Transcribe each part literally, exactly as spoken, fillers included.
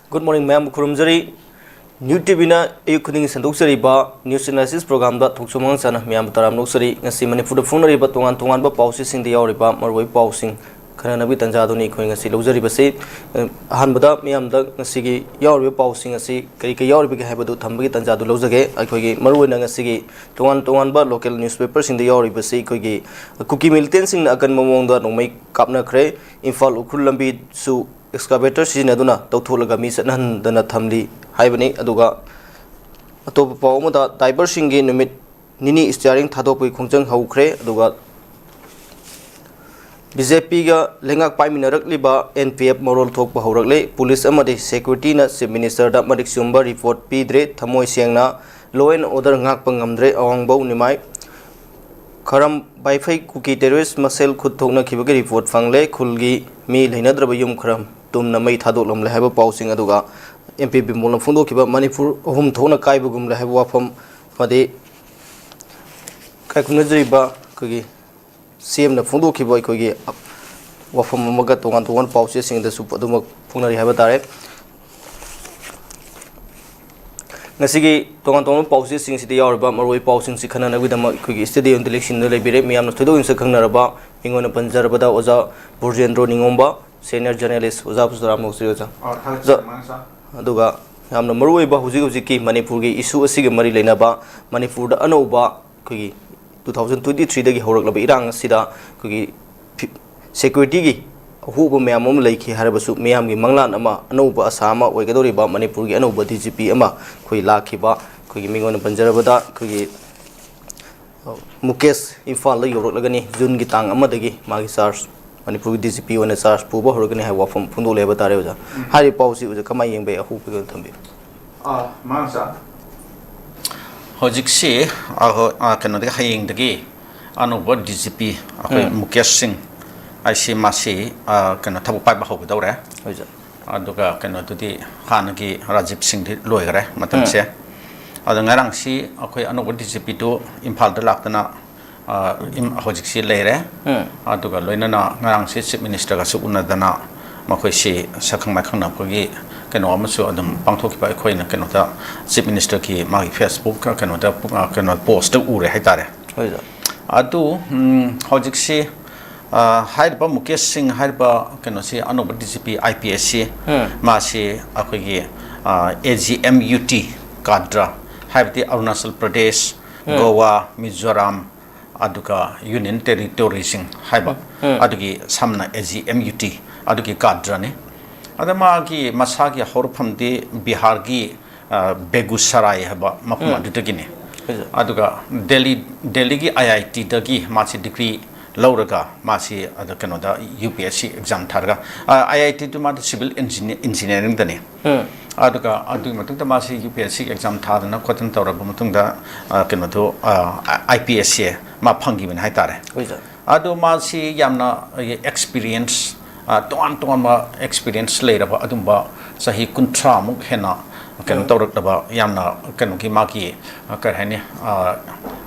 Good morning, ꯃꯌꯥꯝꯕꯨ ꯈꯨꯔꯨꯝꯖꯔꯤ꯫ New T V ꯅ ꯑꯌꯨꯛ ꯈꯨꯗꯤꯡꯒꯤ ꯁꯟꯗꯣꯛꯆꯔꯤꯕ News Analysis programꯗ ꯊꯣꯛꯆꯣꯝ ꯑꯉꯥꯡꯆꯥꯅ ꯃꯌꯥꯝꯕꯨ ꯇꯔꯥꯝꯅ ꯑꯣꯛꯆꯔꯤ꯫ ꯉꯁꯤ ꯃꯅꯤꯄꯨꯔꯗ ꯐꯣꯡꯅꯔꯤꯕ ꯇꯣꯉꯥꯟ ꯇꯣꯉꯥꯟꯕ ꯄꯥꯎꯆꯦꯁꯤꯡꯗ ꯌꯥꯎꯔꯤꯕ ꯃꯔꯨꯑꯣꯏꯕ ꯄꯥꯎꯁꯤꯡ ꯈꯟꯅꯅꯕꯒꯤ ꯇꯥꯟꯖꯥꯗꯨꯅꯤ ꯑꯩꯈꯣꯏ ꯉꯁꯤ ꯂꯧꯖꯔꯤꯕꯁꯤ꯫ ꯑꯍꯥꯟꯕꯗ ꯃꯤꯌꯥꯝꯗ ꯉꯁꯤꯒꯤ ꯌꯥꯎꯔꯤꯕ ꯄꯥꯎꯁꯤꯡ ꯑꯁꯤ ꯀꯔꯤ ꯀꯔꯤ ꯌꯥꯎꯔꯤꯕꯒꯦ ꯍꯥꯏꯕꯗꯨ ꯊꯝꯕꯒꯤ ꯇꯥꯟꯖꯥꯗꯨ ꯂꯧꯖꯒꯦ꯫ ꯑꯩꯈꯣꯏꯒꯤ ꯃꯔꯨꯑꯣꯏꯅ ꯉꯁꯤꯒꯤ ꯇꯣꯉꯥꯟ ꯇꯣꯉꯥꯟꯕ local newspaperꯁꯤꯡꯗ ꯌꯥꯎꯔꯤꯕꯁꯤ ꯑꯩꯈꯣꯏꯒꯤ ꯀꯨꯀꯤ militantꯁꯤꯡꯅ ꯑꯀꯟꯕ ꯃꯑꯣꯡꯗ ꯅꯣꯡꯃꯩ ꯀꯥꯞꯅꯈ꯭ꯔꯦ꯫ ꯏꯝꯐꯥꯜ ꯎꯈ꯭ꯔꯨꯜ ꯂꯝꯕꯤꯁꯨ excavator ꯁꯤꯖꯤꯟꯅꯗꯨꯅ ꯇꯧꯊꯣꯛꯂꯒ ꯃꯤ ꯆꯠꯅꯍꯟꯗꯅ ꯊꯝꯂꯤ ꯍꯥꯏꯕꯅꯤ꯫ ꯑꯗꯨꯒ ꯑꯇꯣꯞꯄ ꯄꯥꯎ ꯑꯃꯗ driverꯁꯤꯡꯒꯤ ꯅꯨꯃꯤꯠ ꯅꯤꯅꯤ steering ꯊꯥꯗꯣꯛꯄꯒꯤ ꯈꯣꯡꯖꯪ ꯍꯧꯈ꯭ꯔꯦ꯫ ꯑꯗꯨꯒ BJPꯒ ꯂꯩꯉꯥꯛ ꯄꯥꯏꯃꯤꯟꯅꯔꯛꯂꯤꯕ NPF ꯃꯔꯣꯜ ꯊꯣꯛꯄ ꯍꯧꯔꯛꯂꯦ꯫ ꯄꯨꯂꯤꯁ ꯑꯃꯗꯤ securityꯅ Chief Ministerꯗ ꯃꯔꯤꯛ ꯆꯨꯝꯕ report ꯄꯤꯗ꯭ꯔꯦ꯫ ꯊꯃꯣꯏ ꯁꯦꯡꯅ law and order ꯉꯥꯛꯄ ꯉꯝꯗ꯭ꯔꯦ꯫ ꯑꯋꯥꯡꯕꯧ ꯅꯤꯃꯥꯏ ꯈꯔꯝ ꯕꯥꯏꯐꯩ ꯀꯨꯀꯤ terrorist ꯃꯁꯦꯜ ꯈꯨꯠ ꯊꯣꯛꯅꯈꯤꯕꯒꯤ report ꯐꯪꯂꯦ꯫ ꯈꯨꯜꯒꯤ ꯃꯤ ꯂꯩꯅꯗ꯭ꯔꯕ ꯌꯨꯝ ꯈꯔ ꯇꯨꯝꯅ ꯃꯩ ꯊꯥꯗꯣꯛꯂꯝꯂꯦ ꯍꯥꯏꯕ ꯄꯥꯎꯁꯤꯡ, ꯑꯗꯨꯒ MP ꯕꯤꯃꯣꯜꯅ ꯐꯣꯡꯗꯣꯛꯈꯤꯕ ꯃꯅꯤꯄꯨꯔ ꯑꯍꯨꯝ ꯊꯣꯛꯅ ꯀꯥꯏꯕꯒꯨꯝꯂꯦ ꯍꯥꯏꯕ ꯋꯥꯐꯝ ꯑꯃꯗꯤ ꯀꯥꯏꯈꯨꯝꯅꯖꯔꯤꯕ ꯑꯩꯈꯣꯏꯒꯤ CMꯅ ꯐꯣꯡꯗꯣꯛꯈꯤꯕ ꯑꯩꯈꯣꯏꯒꯤ ꯋꯥꯐꯝ ꯑꯃꯒ ꯇꯣꯉꯥꯟ ꯇꯣꯉꯥꯟꯕ ꯄꯥꯎꯆꯦꯁꯤꯡꯗꯁꯨ ꯑꯗꯨꯃꯛ ꯐꯣꯡꯅꯔꯤ ꯍꯥꯏꯕ ꯇꯥꯔꯦ꯫ ꯉꯁꯤꯒꯤ ꯇꯣꯉꯥꯟ ꯇꯣꯉꯥꯟꯕ ꯄꯥꯎꯆꯦꯁꯤꯡꯁꯤꯗ ꯌꯥꯎꯔꯤꯕ ꯃꯔꯨꯑꯣꯏꯕ ꯄꯥꯎꯁꯤꯡꯁꯤ ꯈꯟꯅꯅꯕꯒꯤꯗꯃꯛ ꯑꯩꯈꯣꯏꯒꯤ studio ꯗ ꯂꯦꯡꯁꯤꯟꯗꯨꯅ ꯂꯩꯕꯤꯔꯦ꯫ ꯃꯤꯌꯥꯝꯅ ꯊꯣꯏꯗꯣꯛ ꯍꯦꯟꯗꯣꯛꯅ ꯈꯪꯅꯔꯕ ꯃꯤꯡ ꯑꯣꯏꯅ ꯄꯟꯖꯔꯕꯗ ꯑꯣꯖꯥ ꯕ꯭ꯔꯣꯖꯦꯟꯗ꯭ꯔꯣ ꯅꯤꯉꯣꯝꯕ, senior journalist꯫ ꯑꯣꯖꯥ ꯕ꯭ꯔꯣꯖꯦꯟꯗ꯭ꯔꯣ, ꯌꯥꯝꯅ ꯅꯨꯡꯁꯤꯔꯦ ꯑꯣꯖꯥ꯫ ꯑ, ꯊꯥꯒꯠꯆꯔꯤ, ꯑꯣꯖꯥ꯫ ꯑꯗꯨꯒ ꯌꯥꯝꯅ ꯃꯔꯨꯑꯣꯏꯕ ꯍꯧꯖꯤꯛ ꯍꯧꯖꯤꯛꯀꯤ ꯃꯅꯤꯄꯨꯔꯒꯤ issue ꯑꯁꯤꯒ ꯃꯔꯤ ꯂꯩꯅꯕ ꯃꯅꯤꯄꯨꯔꯗ ꯑꯅꯧꯕ ꯑꯩꯈꯣꯏꯒꯤ two thousand twenty threeꯗꯒꯤ ꯍꯧꯔꯛꯂꯕ ꯏꯔꯥꯡ ꯑꯁꯤꯗ ꯑꯩꯈꯣꯏꯒꯤ ꯐꯤ-, securityꯒꯤ ꯑꯍꯣꯕ ꯃꯌꯥꯝ ꯑꯃ ꯂꯩꯈꯤ ꯍꯥꯏꯔꯕꯁꯨ, ꯃꯤꯌꯥꯝꯒꯤ ꯃꯪꯂꯥꯟ ꯑꯃ, ꯑꯅꯧꯕ ꯑꯁꯥ ꯑꯃ ꯑꯣꯏꯒꯗꯧꯔꯤꯕ ꯃꯅꯤꯄꯨꯔꯒꯤ ꯑꯅꯧꯕ DGP ꯑꯃ ꯑꯩꯈꯣꯏ ꯂꯥꯛꯈꯤꯕ, ꯑꯩꯈꯣꯏꯒꯤ ꯃꯤꯡ ꯑꯣꯏꯅ ꯄꯟꯖꯔꯕꯗ ꯑꯩꯈꯣꯏꯒꯤ, ꯑ, ꯃꯨꯀꯦꯁ ꯏꯝꯐꯥꯜꯗ ꯌꯧꯔꯛꯂꯒꯅꯤ꯫ Juneꯒꯤ ꯇꯥꯡ ꯑꯃꯗꯒꯤ ꯃꯥꯒꯤ charge, ꯃꯅꯤꯄꯨꯔꯒꯤ DGP ꯑꯣꯏꯅ charge ꯄꯨꯕ ꯍꯧꯔꯒꯅꯤ ꯍꯥꯏꯕ ꯋꯥꯐꯝ ꯐꯣꯡꯗꯣꯛꯂꯦ ꯍꯥꯏꯕ ꯇꯥꯔꯦ ꯑꯣꯖꯥ꯫ ꯎꯝ꯫ ꯍꯥꯏꯔꯤꯕ ꯄꯥꯎꯁꯤ ꯑꯣꯖꯥ ꯀꯃꯥꯏꯅ ꯌꯦꯡꯕ ꯌꯥꯏ? ꯑꯍꯣꯕꯒꯤ ꯑꯣꯏꯅ ꯊꯝꯕꯤꯌꯨ꯫ ꯑ, ꯃꯥꯡꯁꯥ꯫ ꯍꯧꯖꯤꯛꯁꯤ, ꯑ, ꯍꯣ-, ꯑ, ꯀꯩꯅꯣꯗꯒꯤ, ꯍꯌꯦꯡꯗꯒꯤ ꯑꯅꯧꯕ DGP ꯑꯩꯈꯣꯏ ꯎꯝ꯫ ꯃꯨꯀꯦꯁ ꯁꯤꯡ ꯍꯥꯏꯁꯤ ꯃꯥꯁꯤ, ꯑ, ꯀꯩꯅꯣ, ꯊꯕꯛ ꯄꯥꯏꯕ ꯍꯧꯒꯗꯧꯔꯦ꯫ ꯍꯣꯏ, ꯁꯥꯔ꯫ ꯑꯗꯨꯒ ꯀꯩꯅꯣꯗꯨꯗꯤ ꯍꯥꯟꯅꯒꯤ ꯔꯥꯖꯤꯕ ꯁꯤꯡꯗꯤ ꯂꯣꯏꯈꯔꯦ ꯃꯇꯝꯁꯦ꯫ ꯎꯝ꯫ ꯑꯗꯣ ꯉꯔꯥꯡꯁꯤ ꯑꯩꯈꯣꯏ ꯑꯅꯧꯕ DGPꯗꯨ ꯏꯝꯐꯥꯜꯗ ꯂꯥꯛꯇꯅ, ꯑ, ꯏꯝ-, ꯍꯧꯖꯤꯛꯁꯤ ꯂꯩꯔꯦ꯫ ꯎꯝ꯫ ꯑꯗꯨꯒ ꯂꯣꯏꯅꯅ ꯉꯔꯥꯡꯁꯤ Chief Ministerꯒꯁꯨ ꯎꯅꯗꯅ, ꯃꯈꯣꯏꯁꯤ ꯁꯛꯈꯪ ꯃꯥꯏꯈꯪꯅꯕꯒꯤ ꯀꯩꯅꯣ ꯑꯃꯁꯨ ꯑꯗꯨꯝ ꯄꯥꯡꯊꯣꯛꯈꯤꯕ ꯑꯩꯈꯣꯏꯅ ꯀꯩꯅꯣꯗ Chief Minister ꯒꯤ ꯃꯥꯒꯤ Facebook ꯀꯩꯅꯣꯗ ꯄꯨ-, ꯑ, ꯀꯩꯅꯣ post ꯇ ꯎꯔꯦ ꯍꯥꯏꯇꯥꯔꯦ꯫ ꯍꯣꯏ ꯁꯥꯔ꯫ ꯑꯗꯨ, ꯎꯝ, ꯍꯧꯖꯤꯛꯁꯤ, ꯑ, ꯍꯥꯏꯔꯤꯕ ꯃꯨꯀꯦꯁ ꯁꯤꯡ ꯍꯥꯏꯔꯤꯕ ꯀꯩꯅꯣꯁꯤ ꯑꯅꯧꯕ D G P I P S ꯁꯤ ꯎꯝ꯫ ꯃꯥꯁꯤ ꯑꯩꯈꯣꯏꯒꯤ, ꯑ, A G M U T cadre, ꯍꯥꯏꯕꯗꯤ ꯑꯔꯨꯅꯥꯆꯜ ꯄ꯭ꯔꯗꯦꯁ, ꯎꯝ꯫ ꯒꯣꯋꯥ, ꯃꯤꯖꯣꯔꯥꯝ, ꯑꯗꯨꯒ Union Territory ꯁꯤꯡ ꯍꯥꯏꯕ, ꯎꯝ꯫ ꯑꯗꯨꯒꯤ ꯁꯝꯅ A G M U T ꯑꯗꯨꯒꯤ cadre ꯅꯤ꯫ ꯑꯗ ꯃꯥꯒꯤ ꯃꯁꯥꯒꯤ ꯍꯧꯔꯛꯐꯝꯗꯤ ꯕꯤꯍꯥꯔꯒꯤ, ꯑ, ꯕꯦꯒꯨꯁꯔꯥꯏ ꯍꯥꯏꯕ ꯃꯐꯝ ꯎꯝ꯫ ꯑꯗꯨꯗꯒꯤꯅꯤ꯫ ꯍꯣꯏ ꯁꯥꯔ꯫ ꯑꯗꯨꯒ ꯗꯦꯜꯂꯤ, ꯗꯦꯜꯂꯤꯒꯤ I I T ꯗꯒꯤ ꯃꯥꯁꯤ degree ꯂꯧꯔꯒ ꯃꯥꯁꯤ ꯑꯗ ꯀꯩꯅꯣꯗ U P S C exam ꯊꯥꯔꯒ, ꯑ, I I T ꯗꯨ ꯃꯥꯗꯤ civil engineer, engineering ꯗꯅꯤ꯫ ꯎꯝ꯫ ꯑꯗꯨꯒ ꯑꯗꯨꯒꯤ ꯃꯇꯨꯡꯗ ꯃꯥꯁꯤ U P S C exam ꯊꯥꯗꯅ ꯈꯣꯠꯇꯅ ꯇꯧꯔꯕ ꯃꯇꯨꯡꯗ, ꯑ, ꯀꯩꯅꯣꯗꯣ, ꯑ, I P S ꯁꯦ ꯃꯥ ꯐꯪꯈꯤꯕꯅꯤ ꯍꯥꯏꯇꯥꯔꯦ꯫ ꯍꯣꯏ ꯁꯥꯔ꯫ ꯑꯗꯣ ꯃꯥꯁꯤ ꯌꯥꯝꯅ experience, ꯑ, ꯇꯣꯉꯥꯟ ꯇꯣꯉꯥꯟꯕ experience ꯂꯩꯔꯕ ꯑꯗꯨꯝꯕ ꯆꯍꯤ ꯀꯨꯟꯊ꯭ꯔꯥꯃꯨꯛ ꯍꯦꯟꯅ ꯀꯩꯅꯣ ꯎꯝ꯫ ꯇꯧꯔꯛꯂꯕ ꯌꯥꯝꯅ ꯀꯩꯅꯣꯒꯤ ꯃꯥꯒꯤ, ꯑ, ꯀꯔꯤ ꯍꯥꯏꯅꯤ, ꯑ,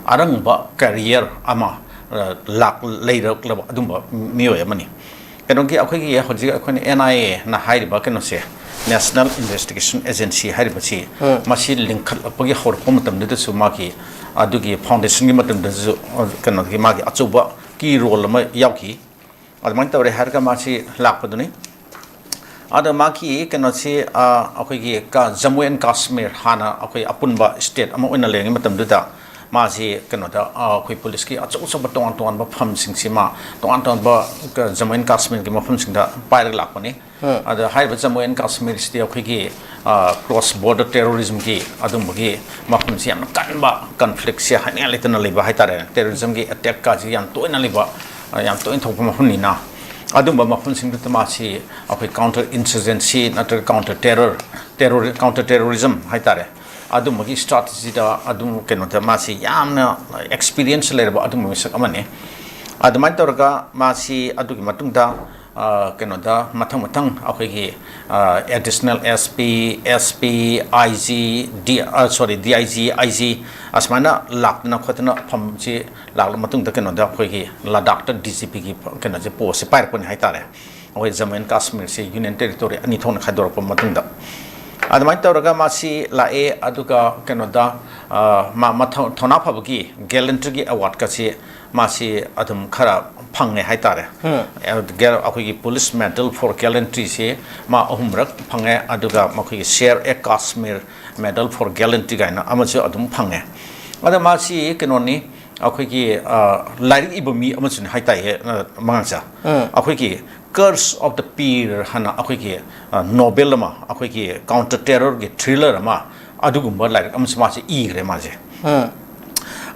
ꯑꯔꯪꯕ career ꯑꯃ, ꯑ, ꯂꯥꯛ-, ꯂꯩꯔꯛꯂꯕ ꯑꯗꯨꯝꯕ ꯃꯤꯑꯣꯏ ꯑꯃꯅꯤ꯫ ꯀꯩꯅꯣꯒꯤ ꯑꯩꯈꯣꯏꯒꯤ ꯍꯧꯖꯤꯛ ꯑꯩꯈꯣꯏꯅ N I A ꯅ ꯍꯥꯏꯔꯤꯕ ꯀꯩꯅꯣꯁꯦ, National Investigation Agency ꯍꯥꯏꯔꯤꯕꯁꯤ, ꯎꯝ꯫ ꯃꯁꯤ ꯂꯤꯡꯈꯠꯂꯛꯄꯒꯤ ꯍꯧꯔꯛꯄ ꯃꯇꯝꯗꯨꯗꯁꯨ ꯃꯥꯒꯤ ꯑꯗꯨꯒꯤ foundation ꯒꯤ ꯃꯇꯝꯗꯁꯨ, ꯑ, ꯀꯩꯅꯣꯒꯤ ꯃꯥꯒꯤ ꯑꯆꯧꯕ key role ꯑꯃ ꯌꯥꯎꯈꯤ꯫ ꯑꯗꯨꯃꯥꯏꯅ ꯇꯧꯔꯦ ꯍꯥꯏꯔꯒ ꯃꯥꯁꯤ ꯂꯥꯛꯄꯗꯨꯅꯤ꯫ ꯑꯗꯣ ꯃꯥꯒꯤ ꯀꯩꯅꯣꯁꯤ, ꯑ, ꯑꯩꯈꯣꯏꯒꯤ ꯀ-, Jammu and Kashmir, ꯍꯥꯟꯅ ꯑꯩꯈꯣꯏ ꯑꯄꯨꯟꯕ state ꯑꯃ ꯑꯣꯏꯅ ꯂꯩꯔꯤꯉꯩ ꯃꯇꯝꯗꯨꯗ ꯃꯥꯁꯤ ꯀꯩꯅꯣꯗ, ꯑ, ꯑꯩꯈꯣꯏ police ꯀꯤ ꯑꯆꯧ ꯑꯆꯧꯕ ꯇꯣꯉꯥꯟ ꯇꯣꯉꯥꯟꯕ ꯐꯝꯁꯤꯡꯁꯤ ꯃꯥ ꯇꯣꯉꯥꯟ ꯇꯣꯉꯥꯟꯕ ꯀ-, Jammu and Kashmir ꯒꯤ ꯃꯐꯝꯁꯤꯡꯗ ꯄꯥꯏꯔꯒ ꯂꯥꯛꯄꯅꯤ꯫ ꯎꯝ꯫ ꯑꯗ ꯍꯥꯏꯔꯤꯕ Jammu and Kashmir ꯁꯤꯗꯤ ꯑꯩꯈꯣꯏꯒꯤ, ꯑ, cross border terrorism ꯒꯤ ꯑꯗꯨꯝꯕꯒꯤ ꯃꯐꯝꯁꯤ ꯌꯥꯝꯅ ꯀꯟꯕ conflict ꯁꯦ ꯍꯥꯏꯅꯤꯡꯉꯥꯏ ꯂꯩꯇꯅ ꯂꯩꯕ ꯍꯥꯏꯇꯥꯔꯦ꯫ Terrorism ꯒꯤ attack ꯀꯥꯁꯤ ꯌꯥꯝ ꯇꯣꯏꯅ ꯂꯩꯕ, ꯑ, ꯌꯥꯝ ꯇꯣꯏꯅ ꯊꯣꯛꯄ ꯃꯐꯝꯅꯤꯅ, ꯑꯗꯨꯝꯕ ꯃꯐꯝꯁꯤꯡꯗꯨꯗ ꯃꯥꯁꯤ ꯑꯩꯈꯣꯏ counter insurgency ꯅꯠꯇ꯭ꯔꯒ counter terror, terror, counter terrorism ꯍꯥꯏꯇꯥꯔꯦ, ꯑꯗꯨꯝꯕꯒꯤ strategy ꯗ ꯑꯗꯨꯝ ꯀꯩꯅꯣꯗ ꯃꯥꯁꯤ ꯌꯥꯝꯅ experience ꯂꯩꯔꯕ ꯑꯗꯨꯝꯕ ꯃꯤꯁꯛ ꯑꯃꯅꯤ꯫ ꯑꯗꯨꯃꯥꯏꯅ ꯇꯧꯔꯒ ꯃꯥꯁꯤ ꯑꯗꯨꯒꯤ ꯃꯇꯨꯡꯗ, ꯑ, ꯀꯩꯅꯣꯗ ꯃꯊꯪ ꯃꯊꯪ ꯑꯩꯈꯣꯏꯒꯤ, ꯑ, additional S P, S P, I G, D, ꯑ, sorry, D I G, I G, ꯑꯁꯨꯃꯥꯏꯅ ꯂꯥꯛꯇꯅ ꯈꯣꯠꯇꯅ ꯐꯝꯁꯤ ꯂꯥꯛꯂ ꯃꯇꯨꯡꯗ ꯀꯩꯅꯣꯗ ꯑꯩꯈꯣꯏꯒꯤ ꯂꯗꯥꯛꯇ D G P ꯒꯤ ꯀꯩꯅꯣꯁꯦ post ꯁꯦ ꯄꯥꯏꯔꯛꯄꯅꯤ ꯍꯥꯏꯇꯥꯔꯦ꯫ ꯑꯩꯈꯣꯏ ꯖꯝꯃꯨ ꯑꯦꯟ ꯀꯥꯁꯃꯤꯔꯁꯤ ꯌꯨꯅꯤꯌꯟ ꯇꯦꯔꯤꯇꯣꯔꯤ ꯑꯅꯤ ꯊꯣꯛꯅ ꯈꯥꯏꯗꯣꯔꯛꯄ ꯃꯇꯨꯡꯗ꯫ ꯑꯗꯨꯃꯥꯏꯅ ꯇꯧꯔꯒ ꯃꯥꯁꯤ ꯂꯥꯛꯑꯦ, ꯑꯗꯨꯒ ꯀꯩꯅꯣꯗ, ꯑ, ꯃꯥ ꯃꯊꯧ-, ꯊꯧꯅꯥ ꯐꯕꯒꯤ ꯒꯦꯂꯦꯟꯇ꯭ꯔꯤꯒꯤ ꯑꯦꯋꯥꯔꯗꯀꯁꯤ ꯃꯥꯁꯤ ꯑꯗꯨꯝ ꯈꯔ ꯐꯪꯉꯦ ꯍꯥꯏꯇꯥꯔꯦ꯫ ꯎꯝ꯫ ꯑ, ꯒꯦ-, ꯑꯩꯈꯣꯏꯒꯤ Police Medal for Gallantryꯁꯤ ꯃꯥ ꯑꯍꯨꯝꯔꯛ ꯐꯪꯉꯦ, ꯑꯗꯨꯒ ꯃꯈꯣꯏꯒꯤ Sher-e Kashmir Medal for Gallantry ꯀꯥꯏꯅ ꯑꯃꯁꯨ ꯑꯗꯨꯝ ꯐꯪꯉꯦ꯫ ꯑꯗ ꯃꯥꯁꯤ ꯀꯩꯅꯣꯅꯤ, ꯑꯩꯈꯣꯏꯒꯤ, ꯑ, ꯂꯥꯏꯔꯤꯛ ꯏꯕ ꯃꯤ ꯑꯃꯁꯨꯅꯤ ꯍꯥꯏꯇꯥꯏꯌꯦ, ꯑ, ꯃꯉꯥꯡꯆꯥ꯫ ꯎꯝ꯫ ꯑꯩꯈꯣꯏꯒꯤ Curse of the Pir ꯍꯥꯏꯅ ꯑꯩꯈꯣꯏꯒꯤ, ꯑ, ꯅꯣꯕꯦꯜ ꯑꯃ, ꯑꯩꯈꯣꯏꯒꯤ counter terrorꯒꯤ thriller ꯑꯃ, ꯑꯗꯨꯒꯨꯝꯕ ꯂꯥꯏꯔꯤꯛ ꯑꯃꯁꯨ ꯃꯥꯁꯦ ꯏꯈ꯭ꯔꯦ ꯃꯥꯁꯦ꯫ ꯎꯝ꯫